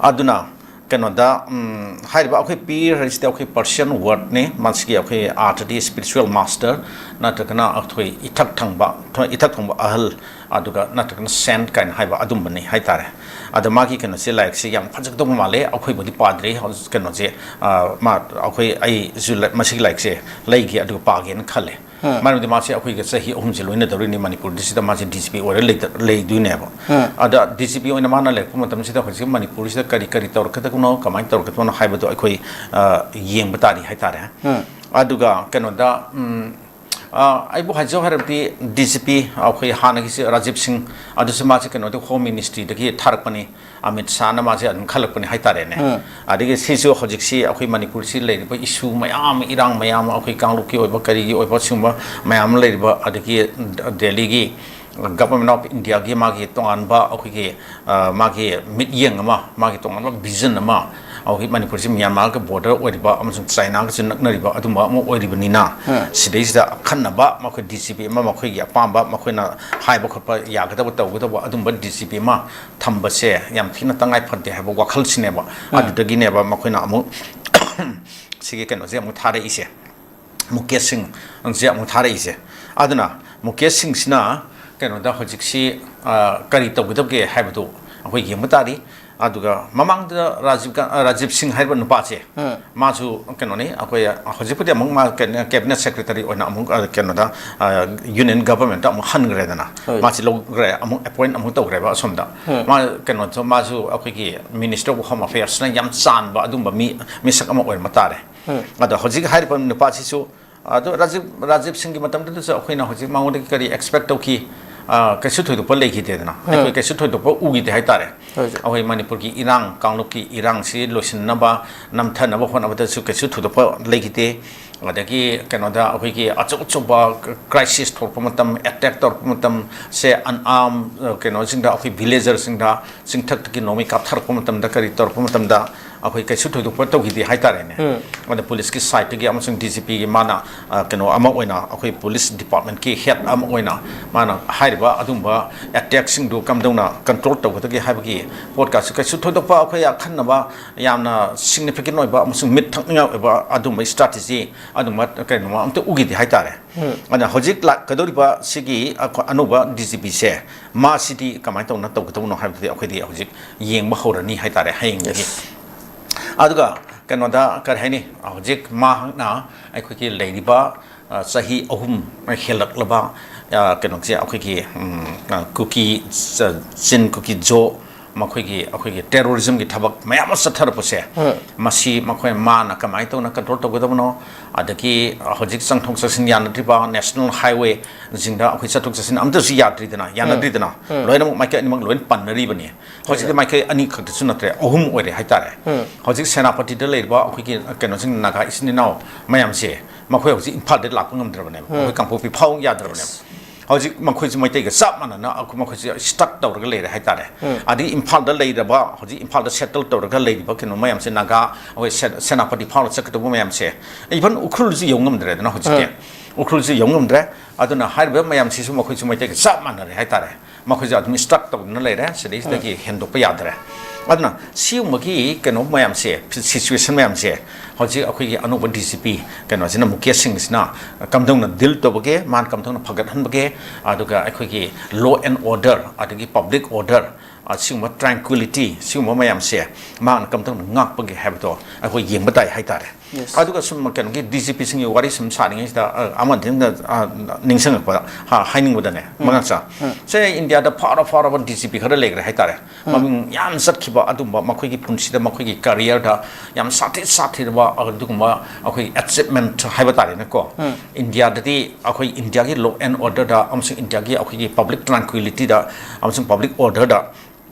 ꯑꯗꯨꯅ ꯀꯩꯅꯣꯗ, ꯎꯝ, ꯍꯥꯏꯔꯤꯕ ꯑꯩꯈꯣꯏ ꯄꯤꯔ ꯍꯥꯏꯁꯤꯗꯤ ꯑꯩꯈꯣꯏ Persian wordꯅꯤ꯫ ꯃꯁꯤꯒꯤ ꯑꯩꯈꯣꯏ ꯑꯥꯔꯊꯗꯤ spiritual master ꯅꯠꯇ꯭ꯔꯒꯅ ꯑꯩꯈꯣꯏ ꯏꯊꯛ ꯊꯪꯕ, ꯏꯊꯛ ꯊꯪꯕ ꯑꯍꯜ, ꯑꯗꯨꯒ ꯅꯠꯇ꯭ꯔꯒꯅ saint ꯀꯥꯏꯅ ꯍꯥꯏꯕ ꯑꯗꯨꯝꯕꯅꯤ ꯍꯥꯏꯇꯥꯔꯦ꯫ ꯑꯗꯣ ꯃꯥꯒꯤ ꯀꯩꯅꯣꯁꯦ, ꯂꯥꯏꯔꯤꯛꯁꯦ ꯌꯥꯝ ꯐꯖꯒꯗꯧꯕ ꯃꯥꯜꯂꯦ꯫ ꯑꯩꯈꯣꯏꯕꯨꯗꯤ ꯄꯥꯗ꯭ꯔꯤ꯫ ꯍꯧꯖꯤꯛ ꯀꯩꯅꯣꯁꯦ, ꯑ, ꯃꯥ, ꯑꯩꯈꯣꯏ, ꯑꯩꯁꯨ ꯂ-, ꯃꯁꯤꯒꯤ ꯂꯥꯏꯔꯤꯛꯁꯦ ꯂꯩꯒꯦ ꯑꯗꯨꯒ ꯄꯥꯒꯦꯅ ꯈꯜꯂꯦ꯫ ꯎꯝ꯫ ꯃꯔꯝꯗꯤ ꯃꯥꯁꯦ ꯑꯩꯈꯣꯏꯒ ꯆꯍꯤ ꯑꯍꯨꯝꯁꯦ ꯂꯣꯏꯅꯗꯧꯔꯤꯅꯤ ꯃꯅꯤꯄꯨꯔꯁꯤꯗ, ꯃꯥꯁꯦ ꯗꯤ ꯖꯤ ꯄꯤ ꯑꯣꯏꯔ ꯂꯩꯗ-, ꯂꯩꯗꯣꯏꯅꯦꯕ꯫ ꯎꯝ꯫ ꯑꯗ ꯗꯤ ꯖꯤ ꯄꯤ ꯑꯣꯏꯅ ꯃꯥꯅ ꯂꯩꯔꯛꯄ ꯃꯇꯝꯁꯤꯗ ꯍꯧꯖꯤꯛ ꯃꯅꯤꯄꯨꯔꯁꯤꯗ ꯀꯔꯤ ꯀꯔꯤ ꯇꯧꯔꯛꯀꯗꯕꯅꯣ, ꯀꯃꯥꯏꯅ ꯇꯧꯔꯛꯀꯗꯕꯅꯣ ꯍꯥꯏꯕꯗꯣ ꯑꯩꯈꯣꯏ, ꯑ, ꯌꯦꯡꯕ ꯇꯥꯔꯤ ꯍꯥꯏꯇꯥꯔꯦ꯫ ꯎꯝ꯫ ꯑꯗꯨꯒ ꯀꯩꯅꯣꯗ, ꯎꯝ, ꯑ, ꯑꯩꯕꯨ ꯍꯥꯏꯖꯧ ꯍꯥꯏꯔꯕꯗꯤ ꯗꯤ ꯖꯤ ꯄꯤ ꯑꯩꯈꯣꯏ ꯍꯥꯟꯅꯒꯤꯁꯦ ꯔꯥꯖꯤꯕ ꯁꯤꯡ, ꯑꯗꯨꯁꯨ ꯃꯥꯁꯦ ꯀꯩꯅꯣꯗ Home Ministryꯗꯒꯤ ꯊꯥꯔꯛꯄꯅꯤ, ꯑꯃꯤꯠ ꯁꯥꯍꯅ ꯃꯥꯁꯦ ꯑꯗꯨꯝ ꯈꯜꯂꯛꯄꯅꯤ ꯍꯥꯏꯇꯥꯔꯦꯅꯦ꯫ ꯎꯝ꯫ ꯑꯗꯒꯤ ꯁꯤꯁꯨ ꯍꯧꯖꯤꯛꯁꯤ ꯑꯩꯈꯣꯏ ꯃꯅꯤꯄꯨꯔꯁꯤ ꯂꯩꯔꯤꯕ issue ꯃꯌꯥꯝ ꯑꯃ, ꯏꯔꯥꯡ ꯃꯌꯥꯝ ꯑꯃ, ꯑꯩꯈꯣꯏ ꯀꯥꯡꯂꯨꯞꯀꯤ ꯑꯣꯏꯕ ꯀꯔꯤꯒꯤ ꯑꯣꯏꯕ ꯁꯤꯒꯨꯝꯕ ꯃꯌꯥꯝ ꯑꯃ ꯂꯩꯔꯤꯕ, ꯑꯗꯒꯤ ꯗꯦꯜꯂꯤꯒꯤ Government of Indiaꯒꯤ ꯃꯥꯒꯤ ꯇꯣꯉꯥꯟꯕ ꯑꯩꯈꯣꯏꯒꯤ, ꯑ, ꯃꯥꯒꯤ ꯃꯤꯠꯌꯦꯡ ꯑꯃ, ꯃꯥꯒꯤ ꯇꯣꯉꯥꯟꯕ vision ꯑꯃ, ꯑꯩꯈꯣꯏ ꯃꯅꯤꯄꯨꯔꯁꯤ ꯃ꯭ꯌꯥꯟꯃꯥꯔꯒ border ꯑꯣꯏꯔꯤꯕ ꯑꯃꯁꯨꯡ ꯆꯥꯏꯅꯥꯒꯁꯨ ꯅꯛꯅꯔꯤꯕ ꯑꯗꯨꯝꯕ ꯑꯃ ꯑꯣꯏꯔꯤꯕꯅꯤꯅ, ꯎꯝ꯫ ꯁꯤꯗꯩꯁꯤꯗ ꯑꯈꯟꯅꯕ ꯃꯈꯣꯏ ꯗꯤ ꯖꯤ ꯄꯤ ꯑꯃ, ꯃꯈꯣꯏꯒꯤ ꯑꯄꯥꯝꯕ, ꯃꯈꯣꯏꯅ ꯍꯥꯏꯕ ꯈꯣꯠꯄ ꯌꯥꯒꯗꯕ, ꯇꯧꯒꯗꯕ ꯑꯗꯨꯝꯕ ꯗꯤ ꯖꯤ ꯄꯤ ꯑꯃ ꯊꯝꯕꯁꯦ ꯌꯥꯝ ꯊꯤꯅ ꯇꯉꯥꯏ ꯐꯗꯦ ꯍꯥꯏꯕ ꯋꯥꯈꯜꯁꯤꯅꯦꯕ꯫ ꯎꯝ꯫ ꯑꯗꯨꯗꯒꯤꯅꯦꯕ ꯃꯈꯣꯏꯅ ꯑꯃꯨꯛ ꯁꯤꯒꯤ ꯀꯩꯅꯣꯁꯦ ꯑꯃꯨꯛ ꯊꯥꯔꯛꯏꯁꯦ꯫ ꯃꯨꯀꯦꯁ ꯁꯤꯡꯁꯦ ꯑꯃꯨꯛ ꯊꯥꯔꯛꯏꯁꯦ꯫ ꯑꯗꯨꯅ ꯃꯨꯀꯦꯁ ꯁꯤꯡꯁꯤꯅ ꯀꯩꯅꯣꯗ ꯍꯧꯖꯤꯛꯁꯤ, ꯑ, ꯀꯔꯤ ꯇꯧꯒꯗꯕꯒꯦ ꯍꯥꯏꯕꯗꯨ ꯑꯩꯈꯣꯏ ꯌꯦꯡꯕ ꯇꯥꯔꯤ꯫ ꯑꯗꯨꯒ ꯃꯃꯥꯡꯗ ꯔꯥꯖꯤꯕ ꯒ-, ꯑ, ꯔꯥꯖꯤꯕ ꯁꯤꯡ ꯍꯥꯏꯔꯤꯕ ꯅꯨꯄꯥꯁꯦ, ꯎꯝ꯫ ꯃꯥꯁꯨ ꯀꯩꯅꯣꯅꯤ, ꯑꯩꯈꯣꯏ ꯍꯧꯖꯤꯛꯄꯨꯗꯤ ꯑꯃꯨꯛ ꯃꯥ ꯀꯩꯅꯣ, cabinet secretary ꯑꯣꯏꯅ ꯑꯃꯨꯛ, ꯑ, ꯀꯩꯅꯣꯗ, ꯑ, Union Governmentꯇ ꯑꯃꯨꯛ ꯍꯟꯈ꯭ꯔꯦꯗꯅ꯫ ꯍꯣꯏ꯫ ꯃꯥꯁꯤ ꯂꯧꯈ꯭ꯔꯦ, ꯑꯃꯨꯛ appoint ꯑꯃꯨꯛ ꯇꯧꯈ꯭ꯔꯦꯕ ꯑꯁꯣꯝꯗ꯫ ꯎꯝ꯫ ꯃꯥ ꯀꯩꯅꯣꯁꯨ, ꯃꯥꯁꯨ ꯑꯩꯈꯣꯏꯒꯤ Minister of Home Affairsꯅ ꯌꯥꯝ ꯆꯥꯟꯕ ꯑꯗꯨꯝꯕ ꯃꯤ, ꯃꯤꯁꯛ ꯑꯃ ꯑꯣꯏꯔꯝꯕ ꯇꯥꯔꯦ꯫ ꯎꯝ꯫ ꯑꯗꯣ ꯍꯧꯖꯤꯛ ꯍꯥꯏꯔꯤꯕ ꯅꯨꯄꯥꯁꯤꯁꯨ ꯑꯗꯣ ꯔꯥꯖꯤꯕ ꯔꯥꯖꯤꯕ ꯁꯤꯡꯒꯤ ꯃꯇꯝꯗꯨꯗꯁꯨ ꯑꯩꯈꯣꯏꯅ ꯍꯧꯖꯤꯛ ꯃꯉꯣꯟꯗꯒꯤ ꯀꯔꯤ ꯑꯦꯛꯁꯄꯦꯛ ꯇꯧꯈꯤ? ꯑ, ꯀꯩꯁꯨ ꯊꯣꯏꯗꯣꯛꯄ ꯂꯩꯈꯤꯗꯦꯗꯅ, ꯑꯩꯈꯣꯏ ꯎꯝ꯫ ꯀꯩꯁꯨ ꯊꯣꯏꯗꯣꯛꯄ ꯎꯈꯤꯗꯦ ꯍꯥꯏꯇꯥꯔꯦ꯫ ꯍꯧꯖꯤꯛ꯫ ꯑꯩꯈꯣꯏ ꯃꯅꯤꯄꯨꯔꯒꯤ ꯏꯔꯥꯡ ꯀꯥꯡꯂꯨꯞꯀꯤ ꯏꯔꯥꯡꯁꯤ ꯂꯣꯏꯁꯤꯟꯅꯕ, ꯅꯝꯊꯅꯕ ꯍꯣꯠꯅꯕꯗꯁꯨ ꯀꯩꯁꯨ ꯊꯣꯏꯗꯣꯛꯄ ꯂꯩꯈꯤꯗꯦ꯫ ꯑꯗꯒꯤ ꯀꯩꯅꯣꯗ ꯑꯩꯈꯣꯏꯒꯤ ꯑꯆꯧ ꯑꯆꯧꯕ ꯀ꯭ꯔꯥꯏꯁꯤꯁ ꯊꯣꯛꯂꯛꯄ ꯃꯇꯝ, ꯑꯦꯇꯦꯛ ꯇꯧꯔꯛꯄ ꯃꯇꯝꯁꯦ, ꯑꯟꯑꯥꯔꯝ, ꯑ, ꯀꯩꯅꯣꯁꯤꯡꯗ, ꯑꯩꯈꯣꯏ ꯚꯤꯂꯦꯖꯔꯁꯤꯡꯗ ꯆꯤꯡꯊꯛꯇꯒꯤ ꯅꯣꯡꯃꯩ ꯀꯥꯞꯊꯔꯛꯄ ꯃꯇꯝꯗ, ꯀꯔꯤ ꯇꯧꯔꯛꯄ ꯃꯇꯝꯗ, ꯑꯩꯈꯣꯏ ꯀꯩꯁꯨ ꯊꯣꯏꯗꯣꯛꯄ ꯇꯧꯈꯤꯗꯦ ꯍꯥꯏꯇꯥꯔꯦꯅꯦ꯫ ꯎꯝ꯫ ꯑꯗ ꯄꯨꯂꯤꯁꯀꯤ ꯁꯥꯏꯠꯇꯒꯤ ꯑꯃꯁꯨꯡ ꯗꯤ ꯖꯤ ꯄꯤꯒꯤ ꯃꯥꯅ, ꯑ, ꯀꯩꯅꯣ ꯑꯃ ꯑꯣꯏꯅ, ꯑꯩꯈꯣꯏ ꯄꯨꯂꯤꯁ ꯗꯤꯄꯥꯔꯠꯃꯦꯟꯠꯀꯤ ꯍꯦꯗ ꯑꯃ ꯑꯣꯏꯅ ꯃꯥꯅ ꯍꯥꯏꯔꯤꯕ ꯑꯗꯨꯝꯕ ꯑꯦꯇꯦꯛꯁꯤꯡꯗꯨ ꯀꯝꯗꯧꯅ ꯀꯟꯇ꯭ꯔꯣꯜ ꯇꯧꯒꯗꯒꯦ ꯍꯥꯏꯕꯒꯤ ꯄꯣꯠꯀꯥꯁꯨ ꯀꯩꯁꯨ ꯊꯣꯏꯗꯣꯛꯄ ꯑꯩꯈꯣꯏ ꯑꯈꯟꯅꯕ, ꯌꯥꯝꯅ ꯁꯤꯒꯅꯤꯐꯤꯀꯦꯟ ꯑꯣꯏꯕ ꯑꯃꯁꯨꯡ ꯃꯤꯠ ꯊꯛꯅꯤꯡꯉꯥꯏ ꯑꯣꯏꯕ ꯑꯗꯨꯝꯕ ꯏꯁꯇ꯭ꯔꯥꯇꯦꯖꯤ ꯑꯗꯨꯝꯕ ꯀꯩꯅꯣ ꯑꯝꯇ ꯎꯈꯤꯗꯦ ꯍꯥꯏꯇꯥꯔꯦ꯫ ꯎꯝ꯫ ꯑꯗꯨꯅ ꯍꯧꯖꯤꯛ ꯂꯥꯛꯀꯗꯧꯔꯤꯕ ꯁꯤꯒꯤ ꯑꯩꯈꯣꯏ ꯑꯅꯧꯕ ꯗꯤ ꯖꯤ ꯄꯤꯁꯦ, ꯃꯥꯁꯤꯗꯤ ꯀꯃꯥꯏꯅ ꯇꯧꯅ ꯇꯧꯒꯗꯕꯅꯣ ꯍꯥꯏꯕꯗꯨꯗꯤ ꯑꯩꯈꯣꯏꯗꯤ ꯍꯧꯖꯤꯛ ꯌꯦꯡꯕ ꯍꯧꯔꯅꯤ ꯍꯥꯏꯇꯥꯔꯦ, ꯍꯌꯦꯡꯗꯒꯤ꯫ ꯌꯦꯁ꯫ ꯑꯗꯨꯒ ꯀꯩꯅꯣꯗ ꯀꯔꯤ ꯍꯥꯏꯅꯤ, ꯍꯧꯖꯤꯛ ꯃꯍꯥꯛꯅ ꯑꯩꯈꯣꯏꯒꯤ ꯂꯩꯔꯤꯕ, ꯑ, ꯆꯍꯤ ꯑꯍꯨꯝ ꯍꯦꯜꯂꯛꯂꯕ, ꯑ, ꯀꯩꯅꯣꯁꯦ, ꯑꯩꯈꯣꯏꯒꯤ, ꯎꯝ, ꯑ, ꯀꯨꯀꯤ, ꯆ-, ꯆꯤꯟ ꯀꯨꯀꯤ ꯖꯣ, ꯃꯈꯣꯏꯒꯤ, ꯑꯩꯈꯣꯏꯒꯤ ꯇꯦꯔꯣꯔꯤꯖꯝꯒꯤ ꯊꯕꯛ ꯃꯌꯥꯝ ꯑꯃ ꯆꯠꯊꯔꯛꯄꯁꯦ, ꯎꯝ꯫ ꯃꯁꯤ ꯃꯈꯣꯏ, ꯃꯥꯅ ꯀꯃꯥꯏꯅ ꯇꯧꯅ ꯀꯟꯇ꯭ꯔꯣꯜ ꯇꯧꯒꯗꯕꯅꯣ, ꯑꯗꯒꯤ ꯍꯧꯖꯤꯛ ꯆꯪꯊꯣꯛ ꯆꯠꯁꯤꯟ ꯌꯥꯅꯗ꯭ꯔꯤꯕ ꯅꯦꯁꯅꯦꯜ ꯍꯥꯏꯋꯦꯁꯤꯡꯗ ꯑꯩꯈꯣꯏ ꯆꯠꯊꯣꯛ ꯆꯠꯁꯤꯟ ꯑꯝꯇꯁꯨ ꯌꯥꯗ꯭ꯔꯤꯗꯅ, ꯎꯝ꯫ ꯌꯥꯅꯗ꯭ꯔꯤꯗꯅ, ꯎꯝ꯫ ꯂꯣꯏꯅꯃꯛ ꯃꯥꯏꯀꯩ ꯑꯅꯤꯃꯛ ꯂꯣꯏꯅ ꯄꯟꯅꯔꯤꯕꯅꯤ꯫ ꯍꯧꯖꯤꯛꯇꯤ ꯍꯣꯏ꯫ ꯃꯥꯏꯀꯩ ꯑꯅꯤ ꯈꯛꯇꯁꯨ ꯅꯠꯇ꯭ꯔꯦ, ꯑꯍꯨꯝ ꯑꯣꯏꯔꯦ ꯍꯥꯏꯇꯥꯔꯦ꯫ ꯎꯝ꯫ ꯍꯧꯖꯤꯛ ꯁꯦꯅꯥꯄꯇꯤꯗ ꯂꯩꯔꯤꯕ ꯑꯩꯈꯣꯏꯒꯤ ꯀꯩꯅꯣꯁꯤꯡ, ꯅꯥꯒꯥ ꯏꯆꯤꯟ ꯏꯅꯥꯎ ꯃꯌꯥꯝꯁꯦ, ꯃꯈꯣꯏ ꯍꯧꯖꯤꯛ ꯏꯝꯐꯥꯜꯗ ꯂꯥꯛꯄ ꯉꯝꯗ꯭ꯔꯕꯅꯦꯕ, ꯎꯝ꯫ ꯑꯩꯈꯣꯏ ꯀꯥꯡꯄꯣꯛꯄꯤ ꯐꯥꯎ ꯌꯥꯗ꯭ꯔꯕꯅꯦꯕ꯫ ꯌꯦꯁ꯫ ꯍꯧꯖꯤꯛ ꯃꯈꯣꯏꯁꯨ ꯃꯩꯇꯩꯒ ꯆꯞ ꯃꯥꯟꯅꯅ ꯑꯩꯈꯣꯏ, ꯃꯈꯣꯏꯁꯨ ꯁ꯭ꯇꯛ ꯇꯧꯔꯒ ꯂꯩꯔꯦ ꯍꯥꯏꯇꯥꯔꯦ꯫ ꯎꯝ꯫ ꯑꯗꯒꯤ ꯏꯝꯐꯥꯜꯗ ꯂꯩꯔꯕ, ꯍꯧꯖꯤꯛ ꯏꯝꯐꯥꯜꯗ ꯁꯦꯇꯜ ꯇꯧꯔꯒ ꯂꯩꯔꯤꯕ ꯀꯩꯅꯣ ꯃꯌꯥꯝꯁꯦ, ꯅꯥꯒꯥ, ꯑꯩꯈꯣꯏ ꯁꯦ-, ꯁꯦꯅꯥꯄꯇꯤ ꯐꯥꯎꯔ ꯆꯠꯀꯗꯧꯕ ꯃꯌꯥꯝꯁꯦ, ꯏꯚꯟ ꯎꯈ꯭ꯔꯨꯜꯁꯨ ꯌꯧ ꯉꯝꯗ꯭ꯔꯦꯗꯅ ꯍꯧꯖꯤꯛꯇꯤ꯫ ꯎꯝ꯫ ꯎꯈ꯭ꯔꯨꯜꯁꯨ ꯌꯧ ꯉꯝꯗ꯭ꯔꯦ꯫ ꯑꯗꯨꯅ ꯍꯥꯏꯔꯤꯕ ꯃꯌꯥꯝꯁꯤꯁꯨ ꯃꯈꯣꯏꯁꯨ ꯃꯩꯇꯩꯒ ꯆꯞ ꯃꯥꯟꯅꯔꯦ ꯍꯥꯏꯇꯥꯔꯦ꯫ ꯃꯈꯣꯏꯁꯨ ꯑꯗꯨꯝ ꯁ꯭ꯇꯛ ꯇꯧꯗꯨꯅ ꯂꯩꯔꯦ, ꯁꯤꯗꯩꯁꯤꯗꯒꯤ ꯎꯝ꯫ ꯍꯦꯟꯗꯣꯛꯄ ꯌꯥꯗ꯭ꯔꯦ꯫ ꯑꯗꯨꯅ ꯁꯤꯒꯨꯝꯕꯒꯤ ꯀꯩꯅꯣ ꯃꯌꯥꯝꯁꯦ, ꯁꯤꯆꯨꯋꯦꯁꯟ ꯃꯌꯥꯝꯁꯦ, ꯍꯧꯖꯤꯛ ꯑꯩꯈꯣꯏꯒꯤ ꯑꯅꯧꯕ ꯗꯤ ꯖꯤ ꯄꯤ ꯀꯩꯅꯣꯁꯤꯅ, ꯃꯨꯀꯦꯁ ꯁꯤꯡꯁꯤꯅ ꯀꯝꯗꯧꯅ ꯗꯤꯜ ꯇꯧꯕꯒꯦ, ꯃꯥꯅ ꯀꯝꯗꯧꯅ ꯐꯒꯠꯍꯟꯕꯒꯦ, ꯑꯗꯨꯒ ꯑꯩꯈꯣꯏꯒꯤ law and order ꯑꯗꯒꯤ public order, ꯑꯁꯤꯒꯨꯝꯕ tranquility, ꯁꯤꯒꯨꯝꯕ ꯃꯌꯥꯝꯁꯦ ꯃꯥꯅ ꯀꯝꯗꯧꯅ ꯉꯥꯛꯄꯒꯦ ꯍꯥꯏꯕꯗꯣ ꯑꯩꯈꯣꯏ ꯌꯦꯡꯕ ꯇꯥꯏ ꯍꯥꯏꯇꯥꯔꯦ꯫ Yes. ꯑꯗꯨꯒ ꯁꯨꯝ ꯀꯩꯅꯣꯒꯤ ꯗꯤ ꯖꯤ ꯄꯤꯁꯤꯡꯒꯤ ꯋꯥꯔꯤ ꯁꯨꯝ ꯁꯥꯔꯤꯉꯩꯁꯤꯗ, ꯑ, ꯑꯃꯗꯤ ꯑꯃꯅ, ꯑ, ꯅꯤꯡꯁꯤꯡꯉꯛꯄꯗ, ꯍꯥ, ꯍꯥꯏꯅꯤꯡꯕꯗꯅꯦ, ꯎꯝ꯫ ꯃꯉꯥꯡꯆꯥ꯫ ꯎꯝ꯫ ꯁꯦ, ꯏꯟꯗꯤꯌꯥꯗ ꯐꯥꯎꯔ ꯐꯥꯎꯔꯕ ꯗꯤ ꯖꯤ ꯄꯤ ꯈꯔ ꯂꯩꯈ꯭ꯔꯦ ꯍꯥꯏꯇꯥꯔꯦ꯫ ꯎꯝ꯫ ꯃꯃꯤꯡ ꯌꯥꯝ ꯆꯠꯈꯤꯕ ꯑꯗꯨꯝꯕ, ꯃꯈꯣꯏꯒꯤ ꯄꯨꯟꯁꯤꯗ, ꯃꯈꯣꯏꯒꯤ careerꯗ ꯌꯥꯝ ꯁꯥꯊꯤ ꯁꯥꯊꯤꯔꯕ ꯑꯗꯨꯒꯨꯝꯕ ꯑꯩꯈꯣꯏ achievement ꯍꯥꯏꯕ ꯇꯥꯔꯦꯅꯦꯀꯣ꯫ ꯎꯝ꯫ ꯏꯟꯗꯤꯌꯥꯗꯗꯤ ꯑꯩꯈꯣꯏ ꯏꯟꯗꯤꯌꯥꯒꯤ law and orderꯗ ꯑꯃꯁꯨꯡ ꯏꯟꯗꯤꯌꯥꯒꯤ ꯑꯩꯈꯣꯏꯒꯤ public tranquilityꯗ ꯑꯃꯁꯨꯡ public orderꯗ